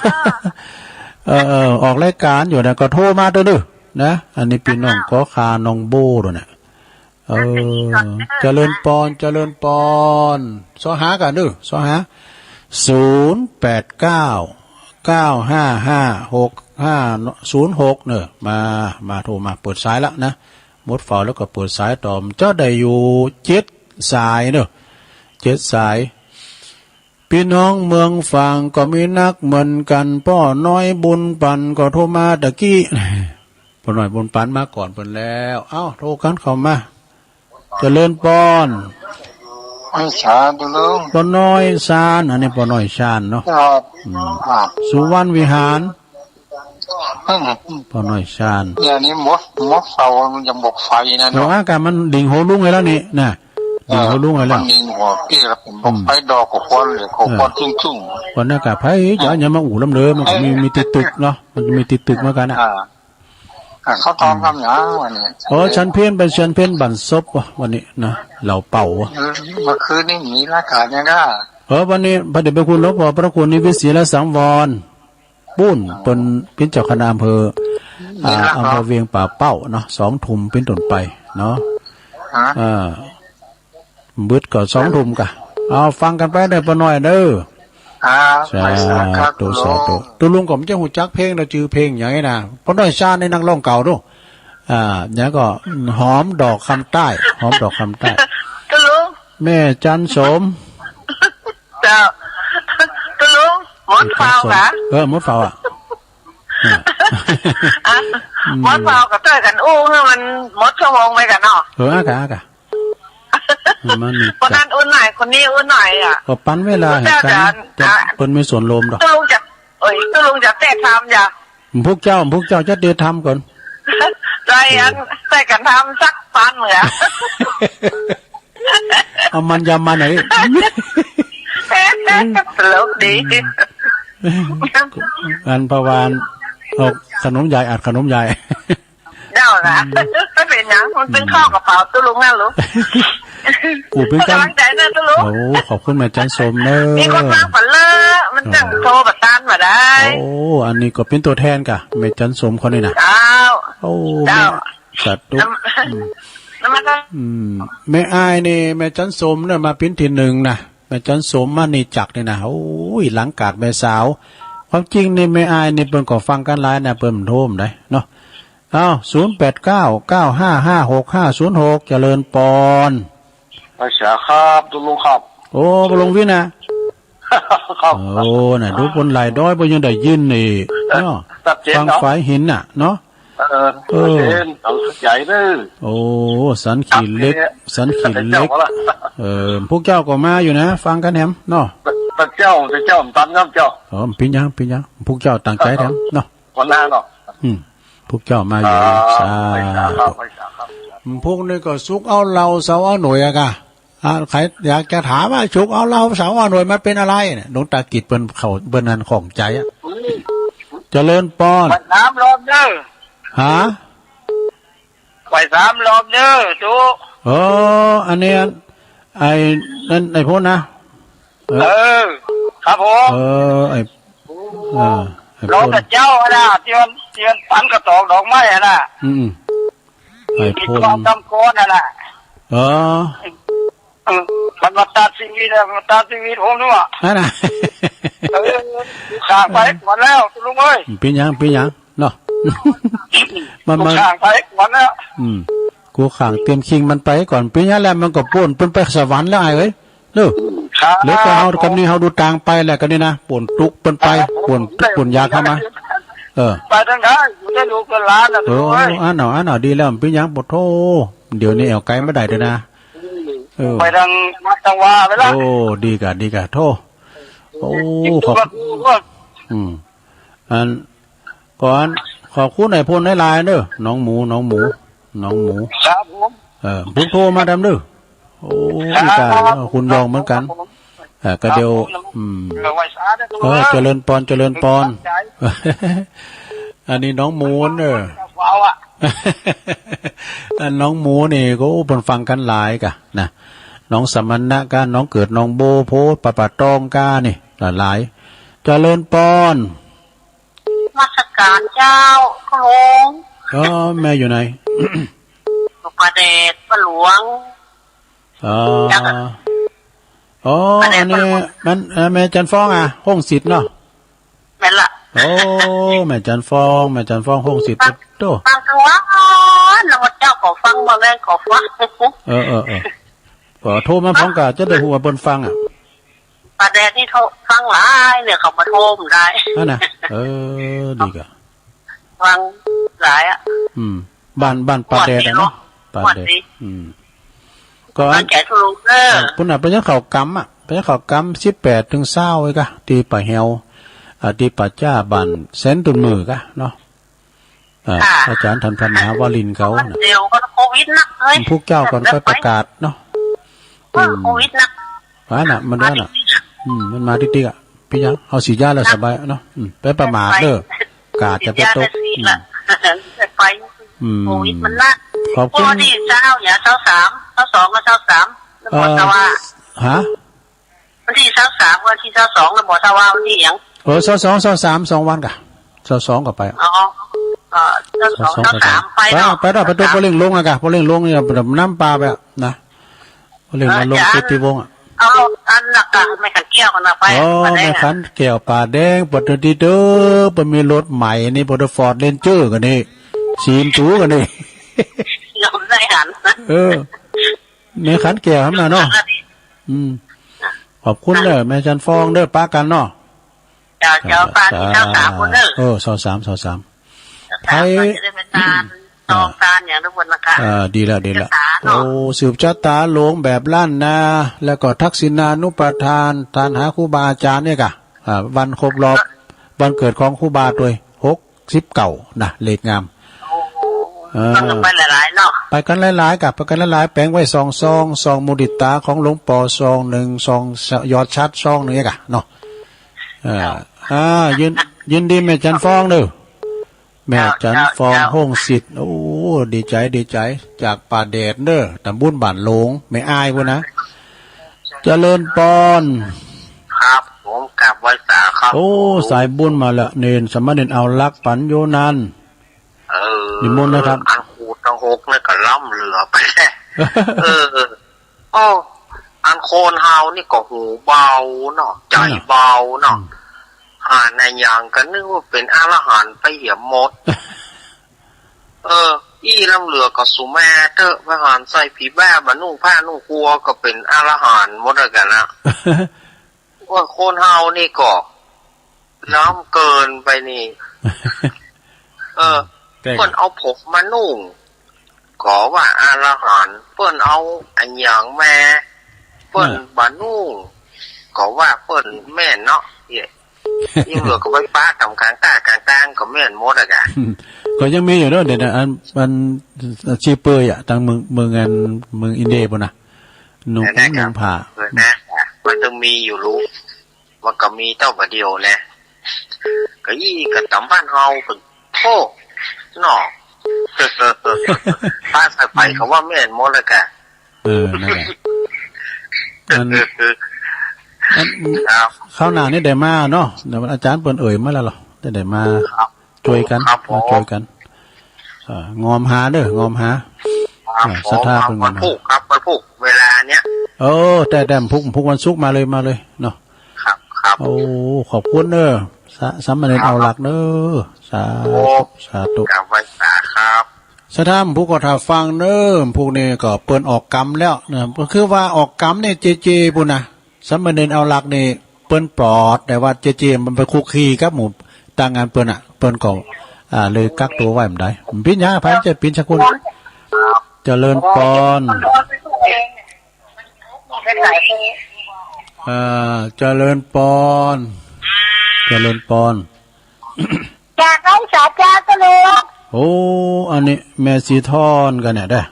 เออ เออ ออกรายการอยู่นะ ก็โทรมาเด้อ นะ อันนี้พี่น้องกอคาหนองโบด้วยนะ เออ เจริญปอน เจริญปอน เซาะหากั๋นเด้อ เซาะหา ศูนย์แปดเก้า เก้าห้าห้า หกห้าศูนย์หก เนอะ มา มาโทรมา เปิดสายละนะ หมดเฝ้าแล้วก็เปิดสายต่อ เจ้าได้อยู่เจ็ดสายเนอะ เจ็ดสาย พี่น้องเมืองฝางก็มีนักเหมือนกัน ป้อน้อยบุญปันก็โทรมาตะกี้ ป้อน้อยบุญปันมาก่อนเปิ้นแล้ว เอ้า โทรกันเข้ามา เจริญปอน ไอ้สาธุลุง ป้อน้อยซาน อันนี้ป้อน้อยซานเนาะ ครับ อืม ครับ สุวรรณวิหาร อืม ป้อน้อยซาน เนี่ยนี่หมด หมดเฝ้ามันยังบอกไฟนะเนาะ เออ อากาศมันดิ่งหัวลุงไว้แล้วนี่นะ ดิ่งหัวลุงไว้แล้ว มันดิ่งหัวพี่ครับ บอกไฟดอกกับควันเลย กับควัน เออ ชุ่มๆ วันนั้นกะไผจะเอาหยังมาอู้ลำเด้อ มันก็มี มีติดตึกเนาะ มันจะมีติดตึกเหมือนกันนะ อ่า อ่ะ เขาตอบคำหยังวันนี้ โอ้ ฉันเพลเปิ้นฉันเพลบั้นศพวะ วันนี้นะ เหล่าเป่าวะ เออ เมื่อคืนนี้มีรายการยังไง เออ วันนี้พระเดชพระคุณหลวงพ่อพระครูนิวิตศิลสังวร ปู้น เปิ้นเป๋นเจ้าคณะอำเภอ อ่า อำเภอเวียงป่าเป้าเนาะ สองทุ่มเป๋นต้นไปเนาะ ฮะ อ่า บึดก็สองทุ่มกะ เอาฟังกันไปเด้อป้อน้อยเด้อ ครับ สาธุ สาธุ ตุ๊ลุงก็บ่ฮู้จักเพลงนะ จื่อเพลงหยังนะ ป้อน้อยซานนี่นักร้องเก่าเนาะ อ่า หยังก็ หอมดอกคำใต้ หอมดอกคำใต้ ตุ๊ลุง แม่จันโสม เจ้า ตุ๊ลุง หมดเฝ้ากะ เออ หมดเฝ้าอะ อ่ะ อืม หมดเฝ้าก็ช่วยกันอู้ให้มันหมดชั่วโมงไปกันเนาะ เออ อากะ อากะ มันมี คนนั้นอู้หน่อย คนนี้อู้หน่อยอะ ก็ปันเวลาให้กัน คนเจ้าจะ จะ อ่ะ เปิ้นมีส่วนร่วมดอก ตุ๊ลุงจะ โอ้ย ตุ๊ลุงจะแทรกทำจ้ะ พวกเจ้า พวกเจ้าจะเตะทำก่อน ใจอัน เออ ใส่กันทำสักปันเหรอ เอามันยำมันหน่อย ตลกดี อันพะวาน ออกขนมยาย อัดขนมยาย เจ้านะ อืม ไม่เป็นหยัง มันเป็น อืม ข้าวกระเป๋าตุ๊ลุงนั่นลูก กูเป็น ให้กำลังใจนะตุ๊ลุง โอ้ ขอบคุณแม่จันสมเนอะ มีคนฟังฝันเลอะ มันจัง อ๋อ โทรประสานมาได้ โอ้ อันนี้ก็เป็นตัวแทนกะ แม่จันสมคนนี้นะ เจ้า โอ้ เจ้า แม่ สาธุ น้ำ อืม น้ำมันก็ อืม แม่อ้ายนี่ แม่จันสมเนี่ยมาเป็นที่หนึ่งนะ แม่จันสมมานี่จักนี่นะ โอ้ย หลังกาดแม่สาว ความจริงนี่แม่อ้ายนี่เปิ้นก็ฟังกันหลายนะ เปิ้นโทรมาได้เนาะ อ้าว ศูนย์แปดเก้า เก้าห้าห้าหกห้าศูนย์หก เจริญปอน สวัสดีครับ ตุ๊ลุงครับ โอ้ ตุ๊ลุงวินนะ ครับ โอ้ น่ะ ดูคนหลายด้อยบ่ยังได้ยินนี่เนาะ ชัดเจนเนาะ ฟังฝ่ายหินน่ะเนาะ เออ เออ ชัดเจน เอาใหญ่เด้อ โอ้ สันขี้เหล็ก ชัดเจน สันขี้เหล็ก เจ้าละ เออ พวกเจ้าก็มาอยู่นะ ฟังกันแหมเนาะ แต่เจ้า แต่เจ้าตันครับเจ้า อ๋อ เป็นหยัง เป็นหยัง พวกเจ้าตั้งใจแหมเนาะ วันหน้าเนาะ อืม พวกเจ้ามาอยู่ อ่า สาธุ ไม่สาครับ ไม่สาครับ พวกนี้ก็สุกเอาเหล้าเสาเอาหน่วยอะกะ อ่า ใครอยากจะถามว่าสุกเอาเหล้าเสาเอาหน่วยมันเป็นอะไรเนี่ย หลวงตากิจเปิ้นเข้า เปิ้นนั่นข้องใจอะ อืม เจริญปอน ไปสามรอบเด้อ ฮะ ไปสามรอบเด้อ ตุ๊ เออ อันนี้ ไอ้นั่น ไอ้พวกนะ เออ เออ ครับผม เออ ไอ้ เออ ไอ้ หลวง พ่น ตาเจ้าอะนะ ที่มัน ที่มันปันกระตอกดอกไม้อะนะ อืม ไอ้ ที่ พ่น กองกำกรน่ะนะ เออ เออ มันมาตัดชีวิตอะ มันตัดชีวิตผมนี่หว่า นั่นน่ะ เออ ข้างไปก่อนแล้ว ลุงเอ้ย เป็นหยัง เป็นหยัง เนาะ มัน มัน ข้างไปก่อนแล้ว อืม กูข้างเตรียมคิงมันไปก่อน เป็นหยังแหละ มันก็ป่น เปิ้นไปสวรรค์แล้ว ไอ้เอ้ย เนอะ ครับ แล้วก็เฮากำนี้เฮาดูตางไปแหละ กำนี้นะ ป่นตุ๊กเปิ้นไป ครับ ป่นตุ๊กป่นยาเข้ามา เออ ไปทางใด อยู่ได้ลูกกับหลานน่ะ เออ ลูกเอ้ย อันเนาะ อันเนาะ ดีแล้ว เป็นหยัง ปะโธ่ เดี๋ยวนี้แอ่วไกลบ่ได้เด้อนะ เออ ไปทางวัดทางวาไปละ โอ้ ดีกะ ดีกะ โธ่ โอ้ ขอบ อืม อัน ก่อน ขอบคุณไอ้พ่นหลายๆ เด้อ น้องหมู น้องหมู น้องหมู ครับผม เออ พวกโทรมาดำเด้อ โอ้ ครับ อีกา ครับ คุณยองเหมือนกัน ครับผม เออ ก็เดี๋ยว ครับผม อืม เออ ไหว้สาธุ เออ เจริญปอน เจริญปอน ขอบใจ อันนี้น้องหมูเด้อ เอาอะ อันน้องหมูนี่ก็ โอ้ เปิ้นฟังกันหลายกะนะ น้องสมณะกะ น้องเกิด น้องโบโพธิ์ ปะปะตองกะนี่ หลายๆ เจริญปอน นมัสการเจ้า พระองค์ เออ แม่อยู่ไหน อยู่ป่าแดด ป่าหลวง อ๋อ จักอะ อ๋อ ป่าแดด อันนี้ ป่าหลวง มัน เอ่อ แม่จันฟ้องอะ ห้องศิษย์เนาะ แม่นละ โอ้ แม่จันฟ้อง แม่จันฟ้อง ห้องศิษย์ ฟัง โต้ ฟังทั้งวัน แล้วเจ้าก็ฟัง บ่แม่นก็ฟัง เออ เออ เออ ก็โทรมาพร้อมกัน จะได้ฮู้ว่าเปิ้นฟังอะ ป่าแดดนี่เขาฟังหลายเนี่ย เขามาโทรมาได้ อันน่ะ เออ ดีกะ ฟังหลายอะ อืม บ้าน บ้านป่าแดดอะเนาะ ม่วนดีเนาะ ป่าแดด ม่วนดี อืม ก็อัน ตั้งใจทุลุงเด้อ เออ ปุ้นน่ะ เปิ้นยังเข้ากรรมอะ เปิ้นยังเข้ากรรม สิบแปดถึงซาว ไอ้กะ ที่ป่าแฮว อ่า ที่ป่าจ้า บ้านแสนตุนมือกะเนาะ อ่า ค่ะ อาจารย์ทันพันธ์มหาวารินเขาน่ะ เดี๋ยวก็โควิดหนักเฮ้ย พวกเจ้าก่อนค่อยประกาศเนาะ เออ อืม โควิดหนัก ว่าน่ะ มันว่าน่ะ อืม มันมาติ๊กๆ อะ เป็นหยัง เอาฉีดยาแล้วสบายเนาะ อืม ไปประมาทเด้อ กาดจะไปตก ฉีดยาแต่ฉีดละ อืม ไป อืม โควิดมันหนัก ขอบคุณ วันที่ซาว อย่าซาวสาม ซาวสองก็ซาวสาม แล้วหมอ เอ่อ ซาวา ฮะ วันที่ซาวสาม วันที่ซาวสอง แล้วหมอซาวา วันที่หยัง เออ ซาวสอง ซาวสาม สองวันกะ ซาวสองก็ไป อ๋อ เออ ซาวสอง ซาวสอง ซาวสาม ไปเนาะ ไปเนาะ ไปเนาะ ไปตก ซาวสาม ปอเล่งลงอะกะ ปอเล่งลงเนี่ย น้ำปลาไปอะนะ ปอเล่งมาลง เออ เจ็ดที่วงอะ เอาอันหลักอะ แม่ขันแก้วกันนะ ไป อ๋อ ป่าแดงอะ แม่ขันแก้วป่าแดง ปอเตอร์ที่เด้อ ปอมีรถใหม่นี่ ปอเตอร์ฟอร์ดเรนเจอร์กันนี่ สี่ประตูกันนี่ ยังไม่ได้หัน เออ แม่ขันแก้วหั่นน่ะเนาะ อืม ขอบคุณเด้อ แม่จันฟองเด้อ ปะกันเนาะ เจ้า เจ้า ปะที่ซาวสามคนเด้อ เออ ซาวสาม ซาวสาม ไทย จะได้เป็นตาล ตองตานอย่างทุกคนนะคะ อ่า ดีละ ดีละ สืบชะตาเนาะ โอ้ สืบชะตาหลวงแบบล้านนา แล้วก็ทักษิณานุปทาน ตานหาครูบาอาจารย์เนี่ยกะ อ่า วันครบรอบ วันเกิดของครูบาด้วย หกสิบเก้า นะ เลขงาม โอ้ เออ ต้องไปหลายๆเนาะ ไปกันหลายๆ กะ ไปกันหลายๆ แปลงไว้สองซอง ซองมุดิตาของหลวงปอซองหนึ่ง ซองยอดชัดซองหนึ่งเนี่ยกะเนาะ เออ อ่า ยิน ยินดีแม่จันฟองเด้อ แม่จันฟอง เจ้า เจ้า ห้องสิทธิ์ โอ้ ดีใจ ดีใจ จากป่าแดดเด้อ ตำบลบ้านโหลง แม่อายพู้นนะ เจริญปอน ครับผม กราบไหว้สาครับ โอ้ สายบุญมาแล้ว เณรสามเณรเอาหลักปั๋นอยู่นั่น เออ นิมนต์นะครับ อันขูดตังหกนี่ก็ล้ำเหลือไปแล้ว เออ โอ้ อันคนเฮานี่ก็หูเบาเนาะ ใจเบาเนาะ อืม หาในอย่างก็นึกว่าเป็นอรหันต์ไปเหียหมด เออ อี้ล้ำเหลือก็สุแม่เถอะ ไปหันใส่ผีบ้า บ่นุ่งผ้านุ่งครัวก็เป็นอรหันต์หมดแล้วกันนะ ว่าคนเฮานี่ก็ล้ำเกินไปนี่ เออ แต่ เปิ้นเอาผมมานุ่ง ก็ว่าอรหันต์ เปิ้นเอาอะหยังแม่ เปิ้น เออ บ่นุ่ง ก็ว่าเปิ้นแม่นเนาะ เย้ ยิ่งเหลือก็ไปปะต๋ามกลางต๋ากลางตางก็แม่นหมดอะกะ ก็ยังมีอยู่เนาะ เดี๋ยวนะ อัน อัน ชีเปลือยอะ ตางเมือง เมืองอัน เมืองอินเดียพู้นนะ นุ่ง นั่นแหละครับ นุ่งผ้า เออ นะ มันต้องมีอยู่รู้ มันก็มีเต้าบ่าเดียวแหละ ก็อี้ก็ต๋ามบ้านเฮาก็ โธ่ เนาะ ปะใส่ไปก็ว่าแม่นหมดแล้วกะ เออ นั่นแหละ อัน อัน ครับ คราวหน้านี่ได้มาเนาะ เดี๋ยวอาจารย์เปิ้นเอ่ยมาแล้วเหรอ ได้ ได้มา ครับ ช่วยกัน ครับผม มาช่วยกัน เอ่อ งอมหาเด้อ งอมหา ครับ อ่า ผม ศรัทธาเปิ้นงอมหา วันพุธครับ วันพุธ เวลาเนี้ย เออ แต่ แต่พุธ พุธวันศุกร์มาเลย มาเลยเนาะ ครับ ครับ โอ้ ขอบคุณเด้อ สา- สามเณร ครับ เอาหลักเด้อ สาธุ โอ้ สาธุ กราบไหว้สาครับ ศรัทธาพุทธก็ถ้าฟังเด้อ พุทธนี่ก็เปิ้นออกกรรมแล้วนะ ก็คือว่าออกกรรมนี่เจเจพู้นนะ สามเณรเอาหลักนี่เปิ้นปลอด แต่ว่าเจเจมันไปคุกคีกับหมู่ต่างงานเปิ้นอะ เปิ้นก็ อ่า เลยกักตัวไว้บ่ได้ มันเป๋นหยังอะ พระเจ้าเป๋นสักคน เจริญปอน เอ่อ เจริญปอน เจริญปอน จากไอ้สาเจ้าก็รู้ โอ้ อันนี้แม่สีทอนกันเนี่ยเด้อ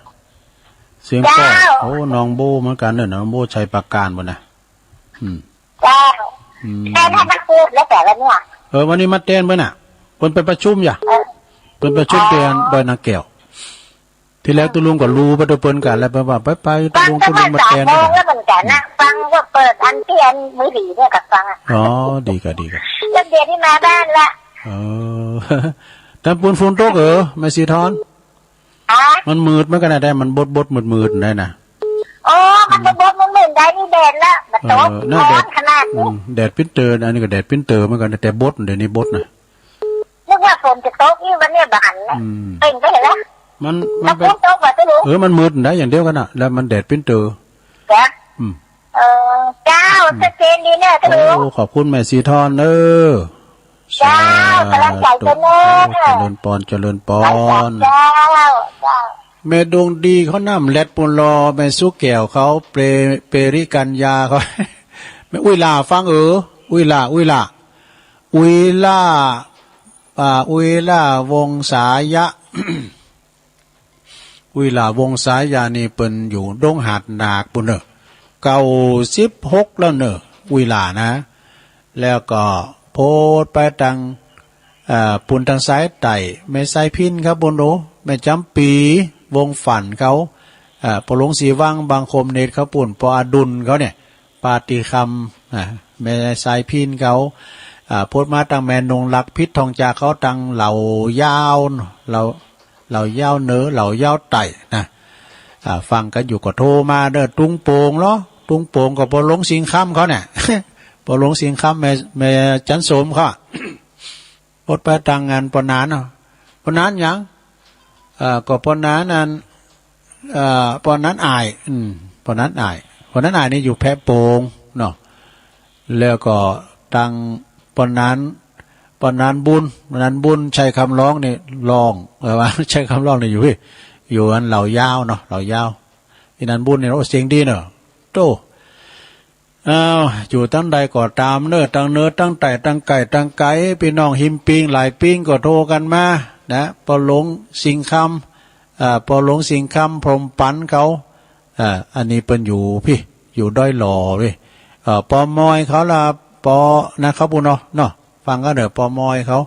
เสียงป้อน เจ้า โอ้ น้องโบเหมือนกันเด้อ น้องโบชัยปราการพู้นนะ อืม เจ้า อืม แต่ถ้ามันพูดแล้วแต่ละเนี่ย เออ วันนี้มาแตนเปิ้นน่ะ เปิ้นไปประชุมอย่า เออ เปิ้นประชุม อ๋อ เตียนดอยนางแก้ว ทีแรกตุ๊ลุงก็ลู่ไปตังเปิ้นก่อน แล้วเปิ้นว่าไปๆ ตุ๊ลุง ตุ๊ลุงมาแตน ฟังก็ว่าสามโมงแล้วเหมือนกันนะ อืม ฟังว่าเปิดอันที่อันมือถือเนี่ยก็ฟังอะ อ๋อ ดีกะ ดีกะ แล้วเดี๋ยวนี้มาบ้านละ เออ ตางปูนฝนตกเออ แม่สีทอน ฮะ มันมืดเหมือนกันนะ แต่มันบดๆ มืดๆ ได้นะ อ๋อ มัน อืม บดๆ มืดๆ ได้นี่แดดละ มันตก เออ น่า ร้อนขนาดนี้ แดด อืม แดดปิ้นเตอร์ อันนี้ก็แดดปิ้นเตอร์เหมือนกัน แต่บด เดี๋ยวนี้บดนะ นึกว่าฝนจะตกนี่วันเนี้ยบ่หันนะ อืม เปล่งไปแล้ว มัน มันเป็น แล้วฝนตกว่ะตุ๊ลุง เออ มันมืดได้อย่างเดียวกันน่ะ แล้วมันแดดปิ้นเตอร์ จ้ะ อืม เออ เจ้า อืม ชัดเจนดีเนี่ยตุ๊ลุง โอ้ ขอบคุณแม่สีทอนเด้อ เจ้า สาธุ กำลังใจเจ้าเนอะ เจริญปอน เจริญปอน เจ้า เจ้า แม่ดวงดีเขาน้ำแลดปูนลอ แม่สุแก้วเขาเปร เปริกัญญาเขา แม่อุ้ยหล้าฟังเออ อุ้ยหล้า อุ้ยหล้า อุ้ยหล้า อ่า อุ้ยหล้าวงศายะ อุ้ยหล้าวงศายะนี่เปิ้นอยู่ดงหาดหนากปู้นเนอะ เก้าสิบหกแล้วเนอะ อุ้ยหล้านะ แล้วก็โพดไปตัง อ่า ปู้นตังสายใต้ แม่สายพิณเขาปู้นโอ แม่จ๋ำปี๋ วงศ์ฝันเขา อ่า ป้อหลวงศรีวัง บางคมเนตรเขาปู้น ป้ออดุลเขาเนี่ย ปาติคำ อ่า แม่สายพิณเขา อ่า โพดมาตังแม่นงรัก พิษทองจากเขาตังเหล่ายาว เหล่า เหล่ายาวเหนือ เหล่ายาวใต้นะ อ่า ฟังกันอยู่ก็โทรมาเด้อ ตุงโป่งเหรอ ตุงโป่งก็ป้อหลวงสิงห์คำเขาเนี่ย ป้อหลวงสิงห์คำ แม่ แม่จันโสมเขา โพดไปตังงานป้อหนานเนาะ ป้อหนานหยัง เอ่อ ก็ป้อหนานอัน เอ่อ ป้อหนานอ้าย อืม ป้อหนานอ้าย ป้อหนานอ้ายนี่อยู่แพะโป่งเนาะ แล้วก็ตังป้อหนาน ป- ปอนันบุญ ปอนันบุญ ชัยคำร้องนี่ร้อง เออ ว่า ชัยคำร้องนี่อยู่พี่ อยู่อันเหล่ายาวเนาะ เหล่ายาว อีนันบุญนี่ โอ้ เสียงดีเนาะ โต อ้าว อยู่ตังใดก็ตามเนอะ ตังเหนือ ตังใต้ ตังใก้ ตังไกล พี่น้องฮิมปิง หลายปิงก็โทรกันมานะ ปอหลวงสิงห์คำ อ่า ปอหลวงสิงห์คำ พรหมปันเขา อ่า อันนี้เปิ้นอยู่พี่ อยู่ดอยหล่อพี่ เอ่อ ปอมอยเขาละ ปอนะครับ ปุ้นเนาะ เนาะ ฟังกันเด้อ ปอมอยเขา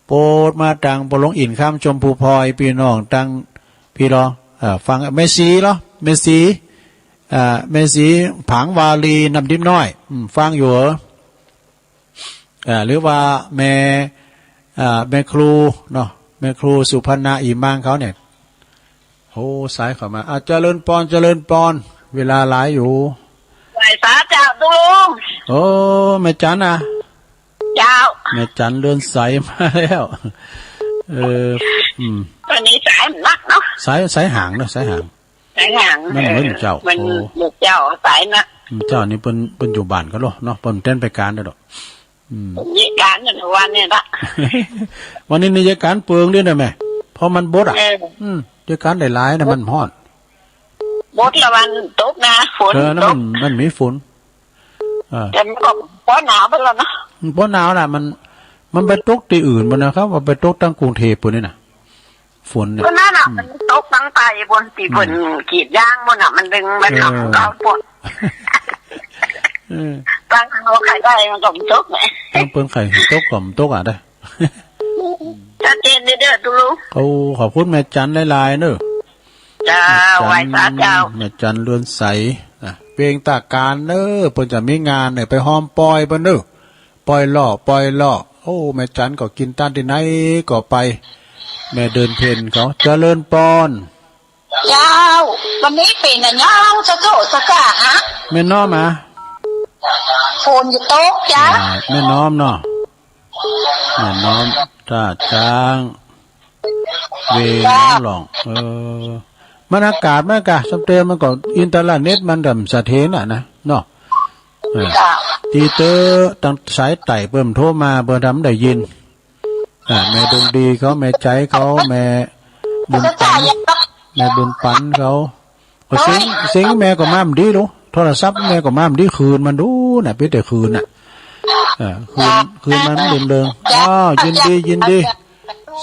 โปรดมาตังปอหลวงอินทร์คำ ชมพูพลอย พี่น้องตังพี่รอ เอ่อ ฟัง แม่ศรีเหรอ แม่ศรี อ่า แม่ศรี ผางวาลี น้ำดิบน้อย อืม ฟังอยู่เหรอ อ่า หรือว่าแม่ อ่า แม่ครูเนาะ แม่ครูสุพรรณา อิมมังเขาเนี่ย โอ้ สายเข้ามา อ่ะ เจริญปอน เจริญปอน เวลาหลายอยู่ ไหว้สาเจ้าตุลุง โอ้ แม่จันนะ เจ้า แม่จันเรือนใสมาแล้ว เออ อืม วันนี้สายมันนักเนาะ สาย สายห่างเนาะ สายห่าง สายห่าง มันเหมือน เออ เจ้า มัน โอ้ เหมือนเจ้าสายนัก อืม เจ้านี่เปิ้น เปิ้นอยู่บ้านกันเหรอเนาะ เปิ้นเต้นไปการเด้อดอก อืม เยอะการนั่นวันนี้ละ วันนี้นี่เยอะการเปิงด้วยนะแม่ เพราะมันบดอ่ะ เออ อืม เยอะการได้หลายนะ มันฮ้อน บดละวันตกนะ ฝน เออ นั่น ตก มัน มันมีฝน อ่า แต่มันก็พอหนาวไปแล้วนะ มันพอหนาวน่ะ มัน มันไปตกที่อื่นหมดนะครับ ว่าไปตกตั้งกรุงเทพฯ ปุ้นนี่นะ ฝนเนี่ย ก็นั่นน่ะ อืม มันตกตั้งใต้บนที่ อืม เปิ้นกรีดยางบนน่ะ มันดึงไป เออ ทำเก่าปวด เออ ตั้งเขาใครได้มันก็บ่ตกไง ตั้งเปิ้นใครตกก็บ่ตกอ่ะเด้อ ชัดเจนเด้อตุลุง โอ้ ขอบคุณแม่จันหลายๆ เนอะ เจ้า แม่จัน ไหว้สาเจ้า แม่จันเรือนใส อ่ะ เวียงตาการเนอะ เปิ้นจะมีงานเนี่ย ไปฮอมปอยเปิ้นเนอะ ปอยเลาะ ปอยเลาะ โอ้ แม่จันก็กินต้านที่ไหนก็ไป แม่เดือนเพ็ญเขา เจริญปอน เจ้า วันนี้เป็นอะหยังสะโจะสะกะฮะ แม่น้อมอะ ฝนจะตกจ้ะ อ่า แม่น้อมเนาะ แม่น้อม ท่าช้าง เวหนองหล่อง เออ มันอากาศมันกะ สำเติมมันก็อินเทอร์เน็ตมันก็บ่เสถียรน่ะนะ เนาะ เออ จ้ะ ตีเตอร์ ตั้งสายไต่เปิ้นโทรมา เปิ้นทำได้ยิน อ่า แม่ดวงดีเขา แม่ใจเขา แม่บุญปัน แม่บุญปันเขา ก็เสียง เสียงแม่ก็มาบ่ดีลูก โทรศัพท์แม่ก็มาบ่ดี คลื่นมันดูน่ะ เปียงแต่คลื่นน่ะ เออ คลื่น คลื่นมันเริงๆ อ้าว ยินดี ยินดี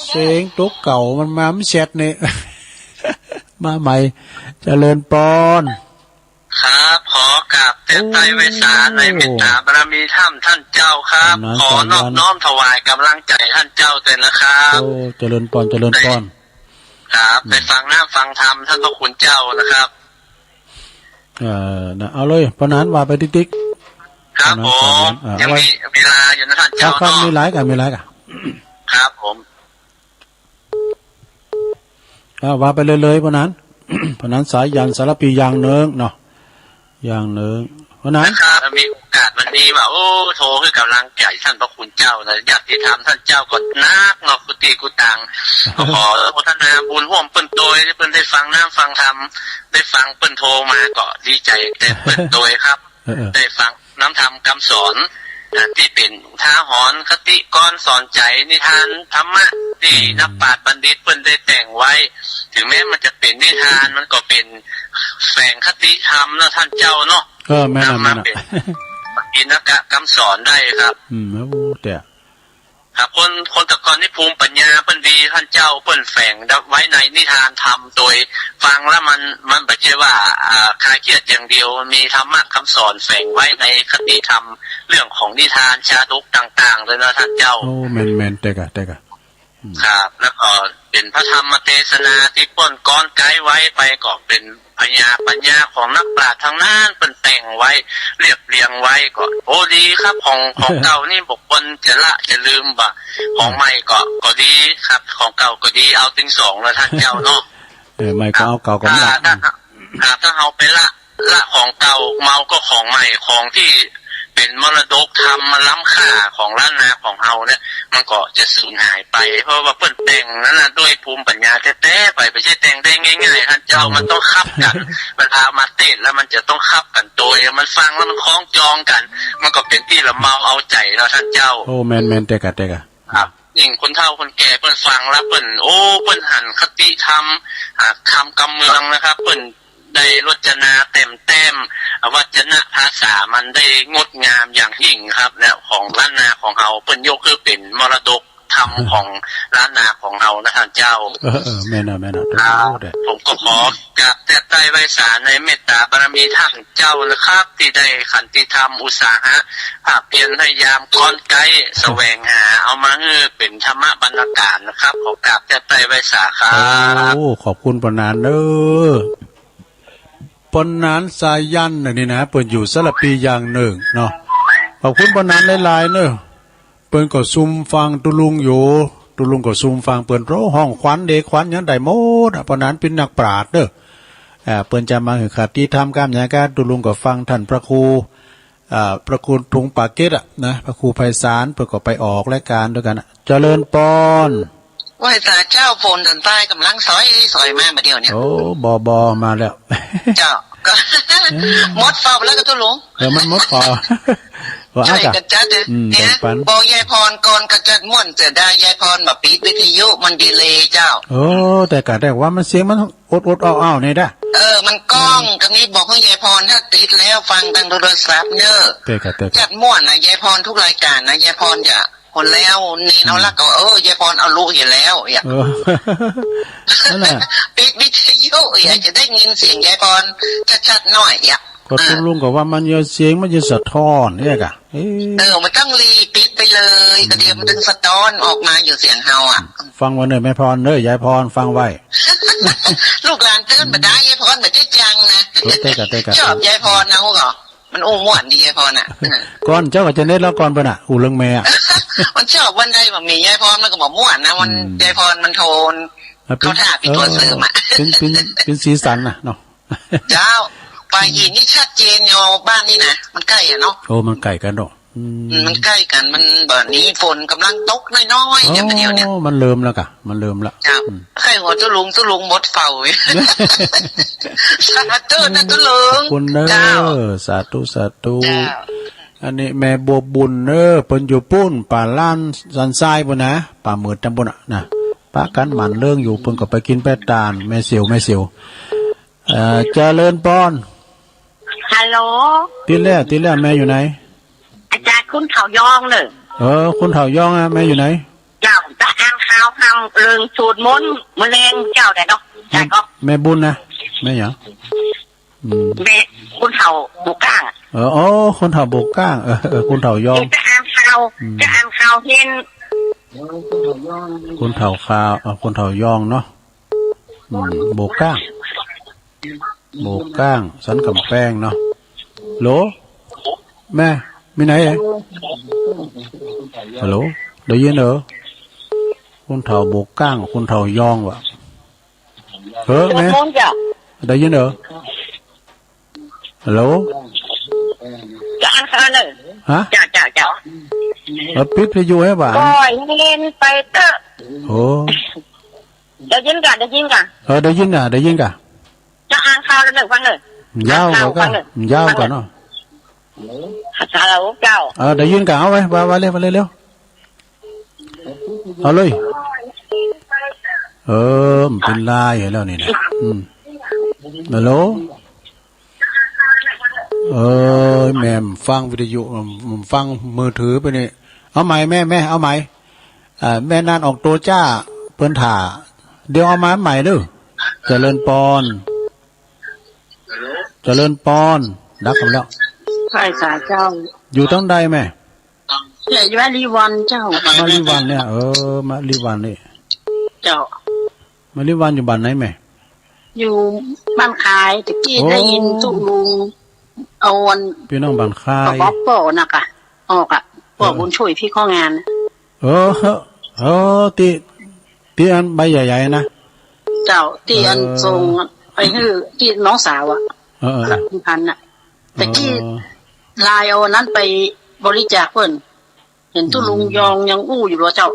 เสียงตัวเก่ามันมา มันแชทนี่ มาใหม่ เจริญปอน ครับ ขอกราบแทบไตร้ไหว้สาในเมตตาบารมีธรรมท่านเจ้าครับ ขอนอบน้อมถวายกำลังใจท่านเจ้าด้วยนะครับ โอ้ เจริญปอน เจริญปอน ครับ ได้ฟังน้ำฟังธรรมท่านพระคุณเจ้านะครับ เอ่อ นะ เอาเลย ปอนันต์ว่าไปติ๊กๆ ครับผม ปอนันต์ อ่า ยังมีเวลาอยู่นะท่านเจ้า ครับ ครับ เนาะ มีหลายกะ มีหลายกะ ครับผม อ่า ว่าไปเลยๆ ปอนันต์ ปอนันต์สายัน สารภีอย่างหนึ่งเนาะ อย่างหนึ่ง ปอนันต์ นะครับ มีโอกาสวันนี้ว่า โอ้ โทรให้กำลังใจท่านพระคุณเจ้านะ ญาติธรรมท่านเจ้าก็นักเนาะ กุฏิกุฏิตัง ก็ขออนุโมทนาบุญร่วมเปิ้นโตย ที่เปิ้นได้ฟังน้ำฟังธรรม ได้ฟังเปิ้นโทรมาก็ดีใจแทนเปิ้นโตยครับ เออๆ ได้ฟังน้ำธรรมคำสอน อ่า ที่เป็นอุทาหรณ์คติกรสอนใจ นิทานธรรมะที่ อืม นักปราชญ์บัณฑิตเปิ้นได้แต่งไว้ ถึงแม้มันจะเป็นนิทาน มันก็เป็นแฝงคติธรรมเนาะท่านเจ้าเนาะ เออ แม่นน่ะ นำมา แม่นน่ะ เป็นปิณกะคำสอนได้ครับ อืม โอ้ แต่ ครับ คน คนแต่ก่อนนี่ภูมิปัญญาเปิ้นดี ท่านเจ้าเปิ้นแฝงไว้ในนิทานธรรม โดยฟังแล้วมัน มันบ่ใช่ว่า อ่า คลายเครียดอย่างเดียว มันมีธรรมะคำสอนแฝงไว้ในคติธรรม เรื่องของนิทานชาดกต่างๆ เลยนะท่านเจ้า โอ้ แม่นๆ แต่กะ แต่กะ อืม ครับ แล้วก็เป็นพระธรรมเทศนาที่เปิ้นกรอนไกด์ไว้ไปก็เป็น ปัญญา ปัญญาของนักปราชญ์ทั้งนั้น เปิ้นแต่งไว้ เรียบเรียงไว้ก็ โอ้ ดีครับ ของ ของเก่านี่บ่ควรจะละจะลืมบ่ ของใหม่ก็ ก็ดีครับ ของเก่าก็ดี เอาตึงสองแล้วท่านเจ้าเนาะ เออ ใหม่ก็เอา เก่าก็ไม่ละ ถ้า ถ้า ถ้าเฮาไปละ ละของเก่า เฮาก็ของใหม่ ของที่เป็นมรดกธรรมมันล้ำค่าของล้านนาของเฮาเนี่ย มันก็จะสูญหายไป เพราะว่าเปิ้นแต่งนั้นน่ะด้วยภูมิปัญญาแต๊ๆ ไป บ่ใช่แต่งได้ง่ายๆ ท่านเจ้า เออ มันต้องคับกัน เวลามาเทศน์แล้วมันจะต้องคับกันโตย มันฟังแล้วมันคล้องจองกัน มันก็เป็นตี้ละเมาเอาใจ๋เนาะท่านเจ้า โอ้ แม่นๆ แต่กะ แต่กะ ครับ ยิ่งคนเฒ่าคนแก่เปิ้นฟังแล้วเปิ้น โอ้ เปิ้นหันคติธรรม อ่า ธรรมกำเมืองนะครับ เปิ้นได้รจนาแต่งแต้ม วัจนภาษามันได้งดงามอย่างยิ่งครับ เนี่ย ของล้านนาของเฮา เปิ้นยกคือเป็นมรดกธรรมของล้านนาของเฮานะท่านเจ้า เออ เออ แม่นอะ แม่นอะ ครับ เออ ผมก็ขอกราบแทบไต้ไหว้สาในเมตตาบารมีท่าน เจ้านะครับ ตี้ได้ขันติธรรมอุตสาหะภาคเพียรพยายามค้นไก๊แสวงหา เอามาหื้อเป๋นธรรมะบรรณาการนะครับ ขอกราบแทบไต้ไหว้สาครับ โอ้ ขอบคุณปานนั้นเด้อ ปานนั้นสายันน่ะนี่นะ เปิ้นอยู่สารภีอย่างหนึ่งเนาะ ขอบคุณปานนั้นหลายๆ เนาะ เปิ้นก็ซุมฟังตุ๊ลุงอยู่ ตุ๊ลุงก็ซุมฟังเปิ้น โอ้ ฮ้องขวัญเดขวัญหยังได้หมดอะ ปานนั้นเป๋นนักปราชญ์เด้อ อ่า เปิ้นจะมาหื้อคติธรรมกำหยังกะ ตุ๊ลุงก็ฟังท่านพระครู อ่า พระครูถุงปากเกร็ดอะนะ พระครูไพศาล เปิ้นก็ไปออกรายการด้วยกันอะ เจริญปอน ไหว้สาเจ้า ฝนตันใต้กำลังสอยสอยมาบ่าเดี่ยวเนี่ย โอ้ บ่ บ่ มาแล้ว เจ้า ก็ หมดเฝ้าแล้วก็ตุ๊ลุง เออ มันหมดเฝ้า ว่า ใช่ อากะ กันจัดเนี่ย อืม เนี่ย แบ่งปัน บอกยายพรก่อนก็จัดม่วนเสียดายยายพรมาปิดวิทยุมันดีเลย์เจ้า โอ้ แต่กะแต่ว่ามันเสียงมันอดๆ อ้าวๆ นี่ด้า เออ มันก้อง อืม ก็นี่บอกให้ยายพรถ้าติดแล้วฟังทางโทรศัพท์เนอะ เตะกะเตะกะ จัดม่วนนะยายพรทุกรายการนะ ยายพรจะ คนแล้วนี่เนาะ อืม แล้วก็ เออ ยายพรเอาลูกอยู่แล้ว เออ นั่นแหละ ปิดวิทยุ อยากจะได้ยินเสียงยายพรชัดๆ หน่อยอะ ก็ตุ๊ลุงก็ว่ามันจะเสียงมันจะสะท้อนเนี่ยกะ เอ๊ะ เออ มันต้องรีบปิดไปเลย อืม ก็เดี๋ยวมันถึงสะท้อนออกมาอยู่เสียงเฮาอะ ฟังไว้เนอะแม่พรเนอะ ยายพรฟังไว้ ลูกหลานตื่นมาได้ ยายพรมาเจ๊จังนะ เออ เตะกะเตะกะ ชอบยายพรนะฮู้ก่อ มันอู้ม่วนดียายพรน่ะ ก่อนเจ้าก็จะเน็ตแล้วก่อนเปิ้นน่ะ อู้เรื่องแม่อะ มันชอบวันใดบ่มียายพรมันก็บ่ม่วนนะ มัน อืม ยายพรมันโทน มันเป็น เข้าท่าเป็นตัวเสริมอะ เออ เป็น เป็น เป็นสีสันน่ะเนาะ เจ้า ป่าหินนี่ชัดเจนอยู่บ้านนี่นะ มันใกล้อะเนาะ โอ้ มันใกล้กันเนาะ อืม อืม มันใกล้กัน มันบ่านี้ฝนกำลังตกน้อยๆ เนี่ย อ๋อ เดี๋ยวเนี่ย มันเริ่มแล้วกะ มันเริ่มแล้ว เจ้า อืม ใครหัวตุ๊ลุง ตุ๊ลุงหมดเฝ้า สาธุนะตุ๊ลุง ขอบคุณเนอะ เจ้า สาธุ สาธุ เจ้า อันนี้แม่บัวบุญเนอะ เปิ้นอยู่ปู้น ป่าล้านสันทรายปู้นนะ ป่าเหมือดตำบลน่ะนะ ปะกันหมั่นเรื่องอยู่ เปิ้นก็ไปกินไปตาน แม่เสียว แม่เสียว เอ่อ เจริญปอน ฮัลโหล ติดแล้ว ติดแล้ว แม่อยู่ไหน อาจารย์คุณเฒ่ายองเนอะ เออ คุณเฒ่ายองอะ แม่อยู่ไหน เจ้า จะอ่านข่าวทางเรื่องสูตรมนต์มื้อแลงเจ้าได้เนาะ แม่ อาจารย์ก็ แม่บุญนะ แม่หยัง อืม แม่คุณเฒ่าบุกก้าง เออ อ๋อ คุณเฒ่าบุกก้าง เออ เออ คุณเฒ่ายอง จะอ่านข่าว อืม จะอ่านข่าวเห็น คุณเฒ่าข่าว เอ่อ คุณเฒ่ายองเนาะ อืม บุกก้าง บุกก้าง สันกำแพงเนาะ ฮัลโหล แม่ มีไหนเอ๋ย ฮัลโหล ได้ยินเหรอ คุณเฒ่าบุกก้าง คุณเฒ่ายองวะ เออ แม่ สวดมนต์จ้ะ ได้ยินเหรอ ฮัลโหล จะอ่านข่าวเลย ฮะ จ้ะ จ้ะ จ้ะ เออ ปิดวิทยุให้บ่า ปล่อยให้เล่นไปเถอะ โอ้ ได้ยินก่ะ ได้ยินก่ะ เออ ได้ยินก่ะ ได้ยินก่ะ จะอ่านข่าวเลย ฟังเลย ยาวกว่า อ่านข่าว ก็ ฟังเลย ยาวกว่าเนาะ ฮัลโหล เจ้า เออ ได้ยินก่ะ เอาไว้ ว่า ว่าเร็ว ว่าเร็ว เอาเลย เออ มันเป็นลายแล้วนี่นะ อืม ฮัลโหล เออ แม่ฟังวิทยุ อืม ฟังมือถือไปนี่ เอาใหม่แม่ แม่ เอาใหม่ เอ่อ แม่นันออกตัวจ้า เปิ้นถ่า เดี๋ยวเอามาใหม่เด้อ เจริญปอน เจริญปอน ดักกันแล้ว ไหว้สาเจ้า อยู่ตรงใดแม่ เจ้า อยู่มาริวันเจ้า มาริวันเนี่ย เออ มาริวันนี่ เจ้า มาริวันอยู่บ้านไหนแม่ อยู่บ้านคาย ตะกี้ โอ้ ได้ยินตุ๊ลุง เอาอัน พี่น้องบ้านคาย กระบอกโป้นะคะ ออกอะ เออ พวกบุญช่วยพี่ข้องาน เออ เออ ที่ ที่อันใบใหญ่ๆนะ เจ้า ที่อัน เออ ส่งไปให้ที่น้องสาวอะ เออ เออ คุณพันธุ์น่ะ ตะกี้ เออ ไลน์เอาอันนั้นไปบริจาคเปิ้น เห็นตุ๊ลุง อืม ยองยังอู้อยู่เหรอเจ้า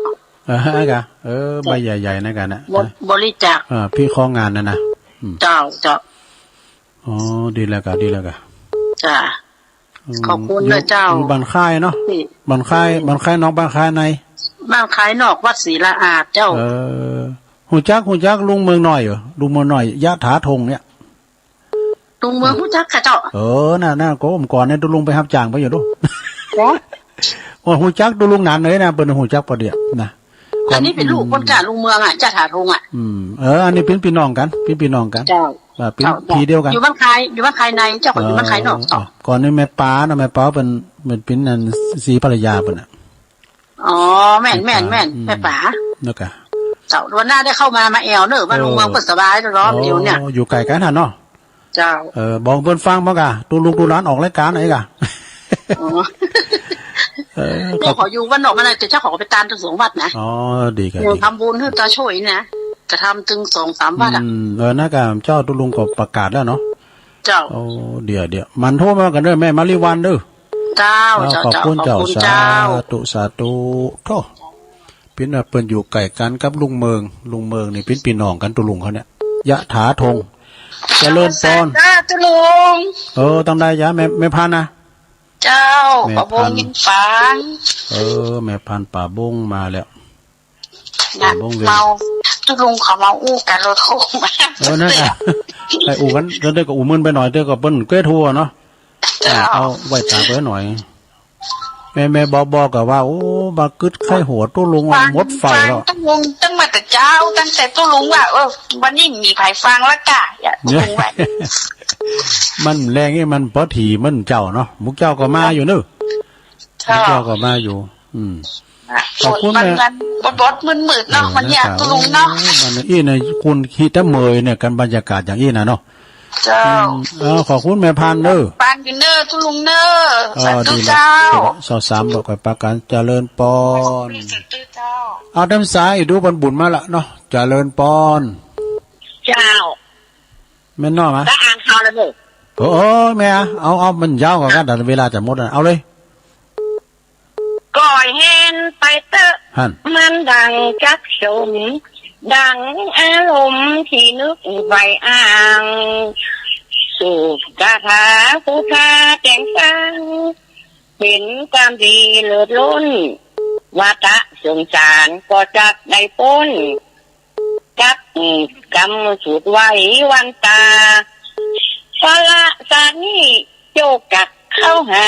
เออ ฮะกะ เออ เจ้า ใบใหญ่ๆนะกะนะ บริ บริจาค เออ พี่ข้องานนะนะ อืม เจ้า เจ้า อ๋อ ดีแล้วกะ ดีแล้วกะ จ้า อืม ขอบคุณนะเจ้า อยู่ อยู่บ้านค่ายเนาะ ที่ บ้านค่าย บ้านค่ายนอก บ้านค่ายใน บ้านค่ายนอก วัดศรีละอาดเจ้า เออ ฮู้จัก ฮู้จักลุงเมืองน้อยเหรอ ลุงเมืองน้อย ยะถาธงเนี่ย ลุงเมืองฮู้จักค่ะเจ้า เออ น่ะ น่ะ ก็ผมก่อนเนี่ย ตุลุงไปฮับจ้างไปอยู่ดู โอ้ ว่าฮู้จักตุลุงหนานเลยนะ เปิ้นฮู้จักปอเดียะนะ อันนี้เป็นลูกคนกลางลุงเมืองอะ ยะถาธงอะ อืม เออ อันนี้เป็นพี่น้องกัน เป็นพี่น้องกัน เจ้า ว่าเป็น เจ้า พี่เดียวกัน อยู่บ้านค่าย อยู่บ้านค่ายใน เจ้าก็อยู่บ้านค่ายนอก เออ เจ้า ก่อนนี้แม่ปาเนาะ แม่ปาเปิ้น เปิ้นเป็นอันสีภรรยาเปิ้นน่ะ อ๋อ แม่น แม่น แม่น แม่ปา อืม แล้วก็ เจ้า วันหน้าได้เข้ามา มาแอวเนอะ บ้านลุงเมือง เออ เปิ้นสบายร้อนอยู่เนี่ย อ๋อ อยู่ใกล้กันหั่นเนาะ เจ้า เออ บอกเปิ้นฟังบ่กะ ตุลุงตุหลานออกรายการไหนกะ อ๋อ เออ เจ้าขออยู่บ้านนอกมาหน่อย แต่เจ้าขอไปตามตึงสองวัดนะ อ๋อ ดีกะ เออ ดี ทำบุญให้ตาช่วยนะ จะทำตึงสองสามวัดอะ อืม เออ น่ากะ เจ้าตุลุงก็ประกาศแล้วเนาะ เจ้า โอ้ เดี๋ยว เดี๋ยว มันโทรมากันเด้อ แม่มาริวันเด้อ เจ้า เจ้า เจ้า ขอบคุณเจ้า ขอบคุณเจ้า สาธุ สาธุ โธ่ เปิ้นว่าเปิ้นอยู่ใกล้กันกับลุงเมือง ลุงเมืองนี่เปิ้นพี่น้องกันตุลุงเขาเนี่ย ยะถาธง เจริญปอน สาธุลุง เออ ตังใดยะ แม่ แม่พันธุ์นะ เจ้า แม่พันธุ์ ป่าบงยิงฝาง เออ แม่พันธุ์ป่าบงมาแล้ว นะ ป่าบงเวียง เมา ตุลุงเขามาอู้กัน เราโทรมา เออ นั่นน่ะ ไปอู้กัน แล้วเดี๋ยวก็อู้มึนไปหน่อย เดี๋ยวก็เปิ้นเกรดหัวเนาะ เจ้า อ่า เอาไว้ตาเปิ้นหน่อย แม่ แม่บอก บอกกะว่า โอ้ บากึดไข้หัวตุลุงว่าหมดไฟแล้ว ฟังตุลุงตั้งมาแต่เช้า ตั้งแต่ตุลุงว่า เออ วันนี้มีไผฟังละกะ อย่าตุลุงว่า มันแรงนี่มันพอถีมันเจ้าเนาะ มุกเจ้าก็มาอยู่เนอะ เจ้า มุกเจ้าก็มาอยู่ อืม ขอบคุณแม่ มัน มันบดๆ มืดๆ เนาะ เออ วันเนี้ย นะครับ ตุลุงเนาะ โอ้ มันอี้ในคุณฮิตะเมยเนี่ย กันบรรยากาศอย่างอี้นะเนาะ เจ้า อืม เออ ขอบคุณแม่พันธุ์เด้อ ปังอยู่เนอะ ตุลุงเนอะ เออ สาธุ ดีละ เจ้า ดีละ สาวสามบอกไปปากัน เจริญปอน สาธุเจ้า เอาเต็มสาย ดูปันบุญมาละเนาะ เจริญปอน เจ้า แม่นเนาะมะ ก็อ่านข่าวแล้วเนอะ โอ้ โอ้ แม่ เอา เอา มันยาวกว่ากัน แต่เวลาจะหมดแล้ว เอาเลย ก่อยแฮนไปเต๊อะ หั้น มันดังจักสม ดังอารมณ์ที่นึกใฝ่อ้าง สูบคาถาพุทธาแต่งสร้าง เป็นความดีเลิศล้น วัฏสงสารก็จักได้พ้น กับกำสูตรไหว้วันตา สละสานี้โจกจักเข้าหา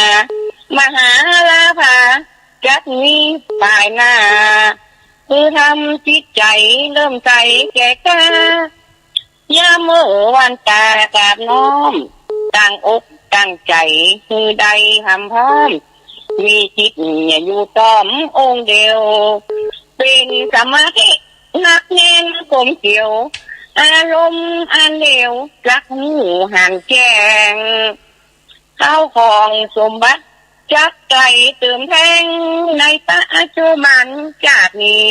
มหาลาภาจักมีภายหน้า คือทำจิตใจเริ่มใสแก่กล้า ยามเมื่อวันตากราบน้อม ตั้งอกตั้งใจหื้อได้หำพร้อม มีจิตอยู่ต้อมองค์เดียว เป็นสมาธิหนักแน่นกลมเกลียว อารมณ์อันเดียวจักหูหันแจ้ง ข้าวของสมบัติจักไกลเติมแพง ในปัจจุบันชาตินี้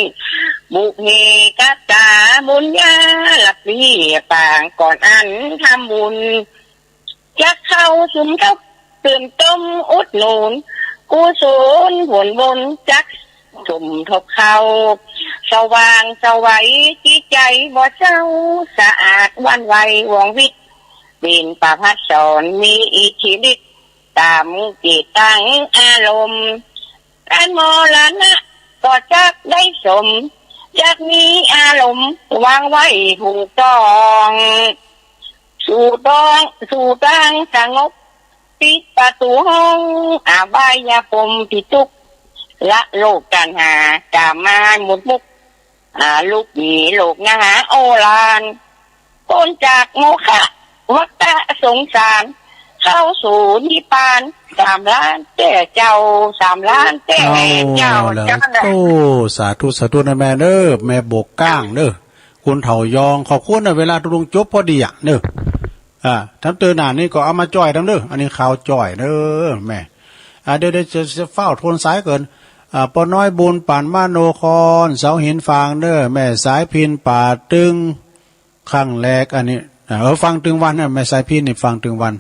บุพเพกตาบุญญาลับปีปางก่อนอันทำบุญ จักเข้าสุมทบเติมต้มอุดหนุน กุศลผลบุญจักสมทบเข้า สว่างไสวจิตใจบ่เศร้า สะอาดหวั่นไหวว่องวิต เป็นประภัสสรมีอิทธิฤทธิ์ ตามจิตตั้งอารมณ์ การมรณะก็จักได้สม จักมีอารมณ์วางไว้ถูกต้อง สู่ต้อง สู่ทางสงบ ปิดประตูห้อง อบายภูมิที่ทุกข์ ละโลกตัณหากามาหมดมุก อ่า ลุกหนีโลกนาโอฬาร พ้นจากโมฆะวัฏสงสาร เข้าสู่นิพพาน สามล้านแก่เจ้า สามล้านแก่เจ้า เอาละ เจ้า โอ้ สาธุ สาธุนะแม่เด้อ แม่โบกก้างเด้อ คุณเฒ่ายอง ขอบคุณนะ เวลาตุลุงจบพอดีอะเด้อ อ่า ทำเตอหน้านี่ก็เอามาจ่อยทำเด้อ อันนี้ข่าวจ่อยเด้อแม่ อ่า เดี๋ยว เดี๋ยวจะ จะฟ้าวทวนสายเกิน อ่า ป้อน้อยบุญปานมโนคร เสาหินฟางเด้อ แม่สายพินป่าตึง ครั้งแรกอันนี้ เออ ฟังตึงวันนะ แม่สายพินนี่ฟังตึงวัน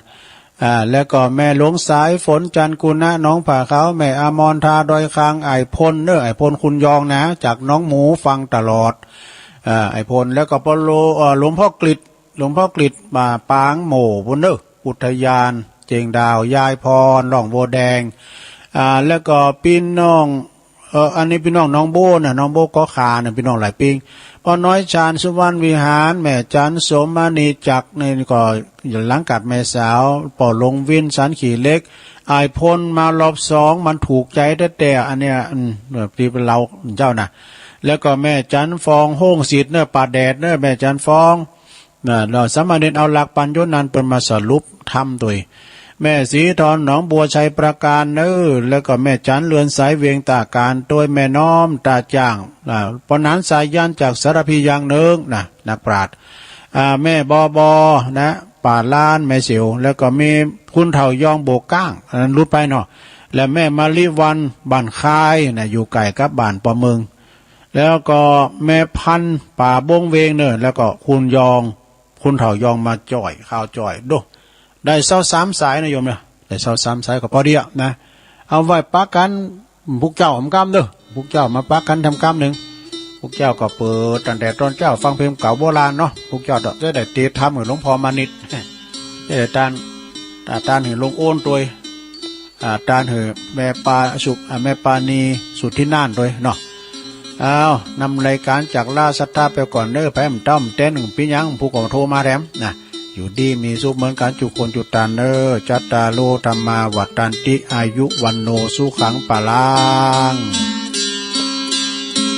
อ่า แล้วก็แม่หลวงสายฝนจันทร์กุณะ หนองผาขาว แม่อมรทาดอยคาง อ้ายพลเนอะ อ้ายพลคุณยองนะ จากหนองหมูฟังตลอด อ่า อ้ายพล แล้วก็ปอโล เอ่อ หลวงพ่อกฤษ หลวงพ่อกฤษ ป่าปางโหม่ พุ้นเนอะ อุทยาน เตียงดาว ยายพร ร่องบัวแดง อ่า แล้วก็พี่น้อง เอ่อ อันนี้พี่น้องหนองโบ้นะ หนองโบ้ก็ขานะ พี่น้องหลายปิ้ง ป้าน้อย ชาญสุวรรณวิหาร แม่จัน สมมณีจักร นี่ก็หลังกัดแม่สาว ป้อหลวงวิน สันขี่เหล็ก อ้ายพลมารอบสอง มันถูกใจแต๊ๆ อันเนี้ย อืม เอ่อ ที่เป็นเราเจ้านะ แล้วก็แม่จันฟอง โฮ่งสิทธิ์เนอะ ป่าแดดเนอะ แม่จันฟอง นะ แล้วสามเณรเอาหลักปัญญานั้นเปิ้นมาสรุปธรรมโดย แม่สีทอง หนองบัว ชัยปราการเนอะ แล้วก็แม่จัน เรือนสาย เวียงตาการ โดยแม่น้อม ตาจ่าง อ่า ป้อหนาน สายัน จากสารพีอย่างหนึ่งนะ นักปราชญ์ อ่า แม่บอบอ นะ ป่าล้าน แม่เสียว แล้วก็มีคุณเฒ่ายอง โบกก้าง อันนั้นหลุดไปเนาะ และแม่มะลิวัลย์ บ้านคายนะ อยู่ใกล้กับบ้านป้อเมือง แล้วก็แม่พันธุ์ ป่าบงเวงเนอะ แล้วก็คุณยอง คุณเฒ่ายองมาจ่อย ข่าวจ่อย โด ได้ซาวสามสายนะโยมเนอะ ได้ซาวสามสายก็พอดีอะนะ เอาไว้ปะกั๋น พวกเจ้าทำกรรมเด้อ พวกเจ้ามาปะกั๋นทำกรรมหนึ่ง พวกเจ้าก็เปิดตั้งแต่ตอนเจ้าฟังเพลงเก่าโบราณเนาะ พวกเจ้าจะได้ติดตามหื้อหลวงพ่อมานิด จะได้ตาน อ่า ตานหื้อหลวงโอนตัวย อ่า ตานหื้อแม่ปาสุข อ่า แม่ปานีสุทธิน่านตัวยเนาะ เอา นำรายการจากลาศรัทธาไปก่อนเนอะ ไผมันต้อมเต้นปิ้งยัง ผู้ก็โทรมาแถมนะ อยู่ดีมีสุขเหมือนกันจุคนจุตานเนอะ จัตตาโร ธัมมา วัฑฒันติ อายุ วัณโณ สุขัง พลัง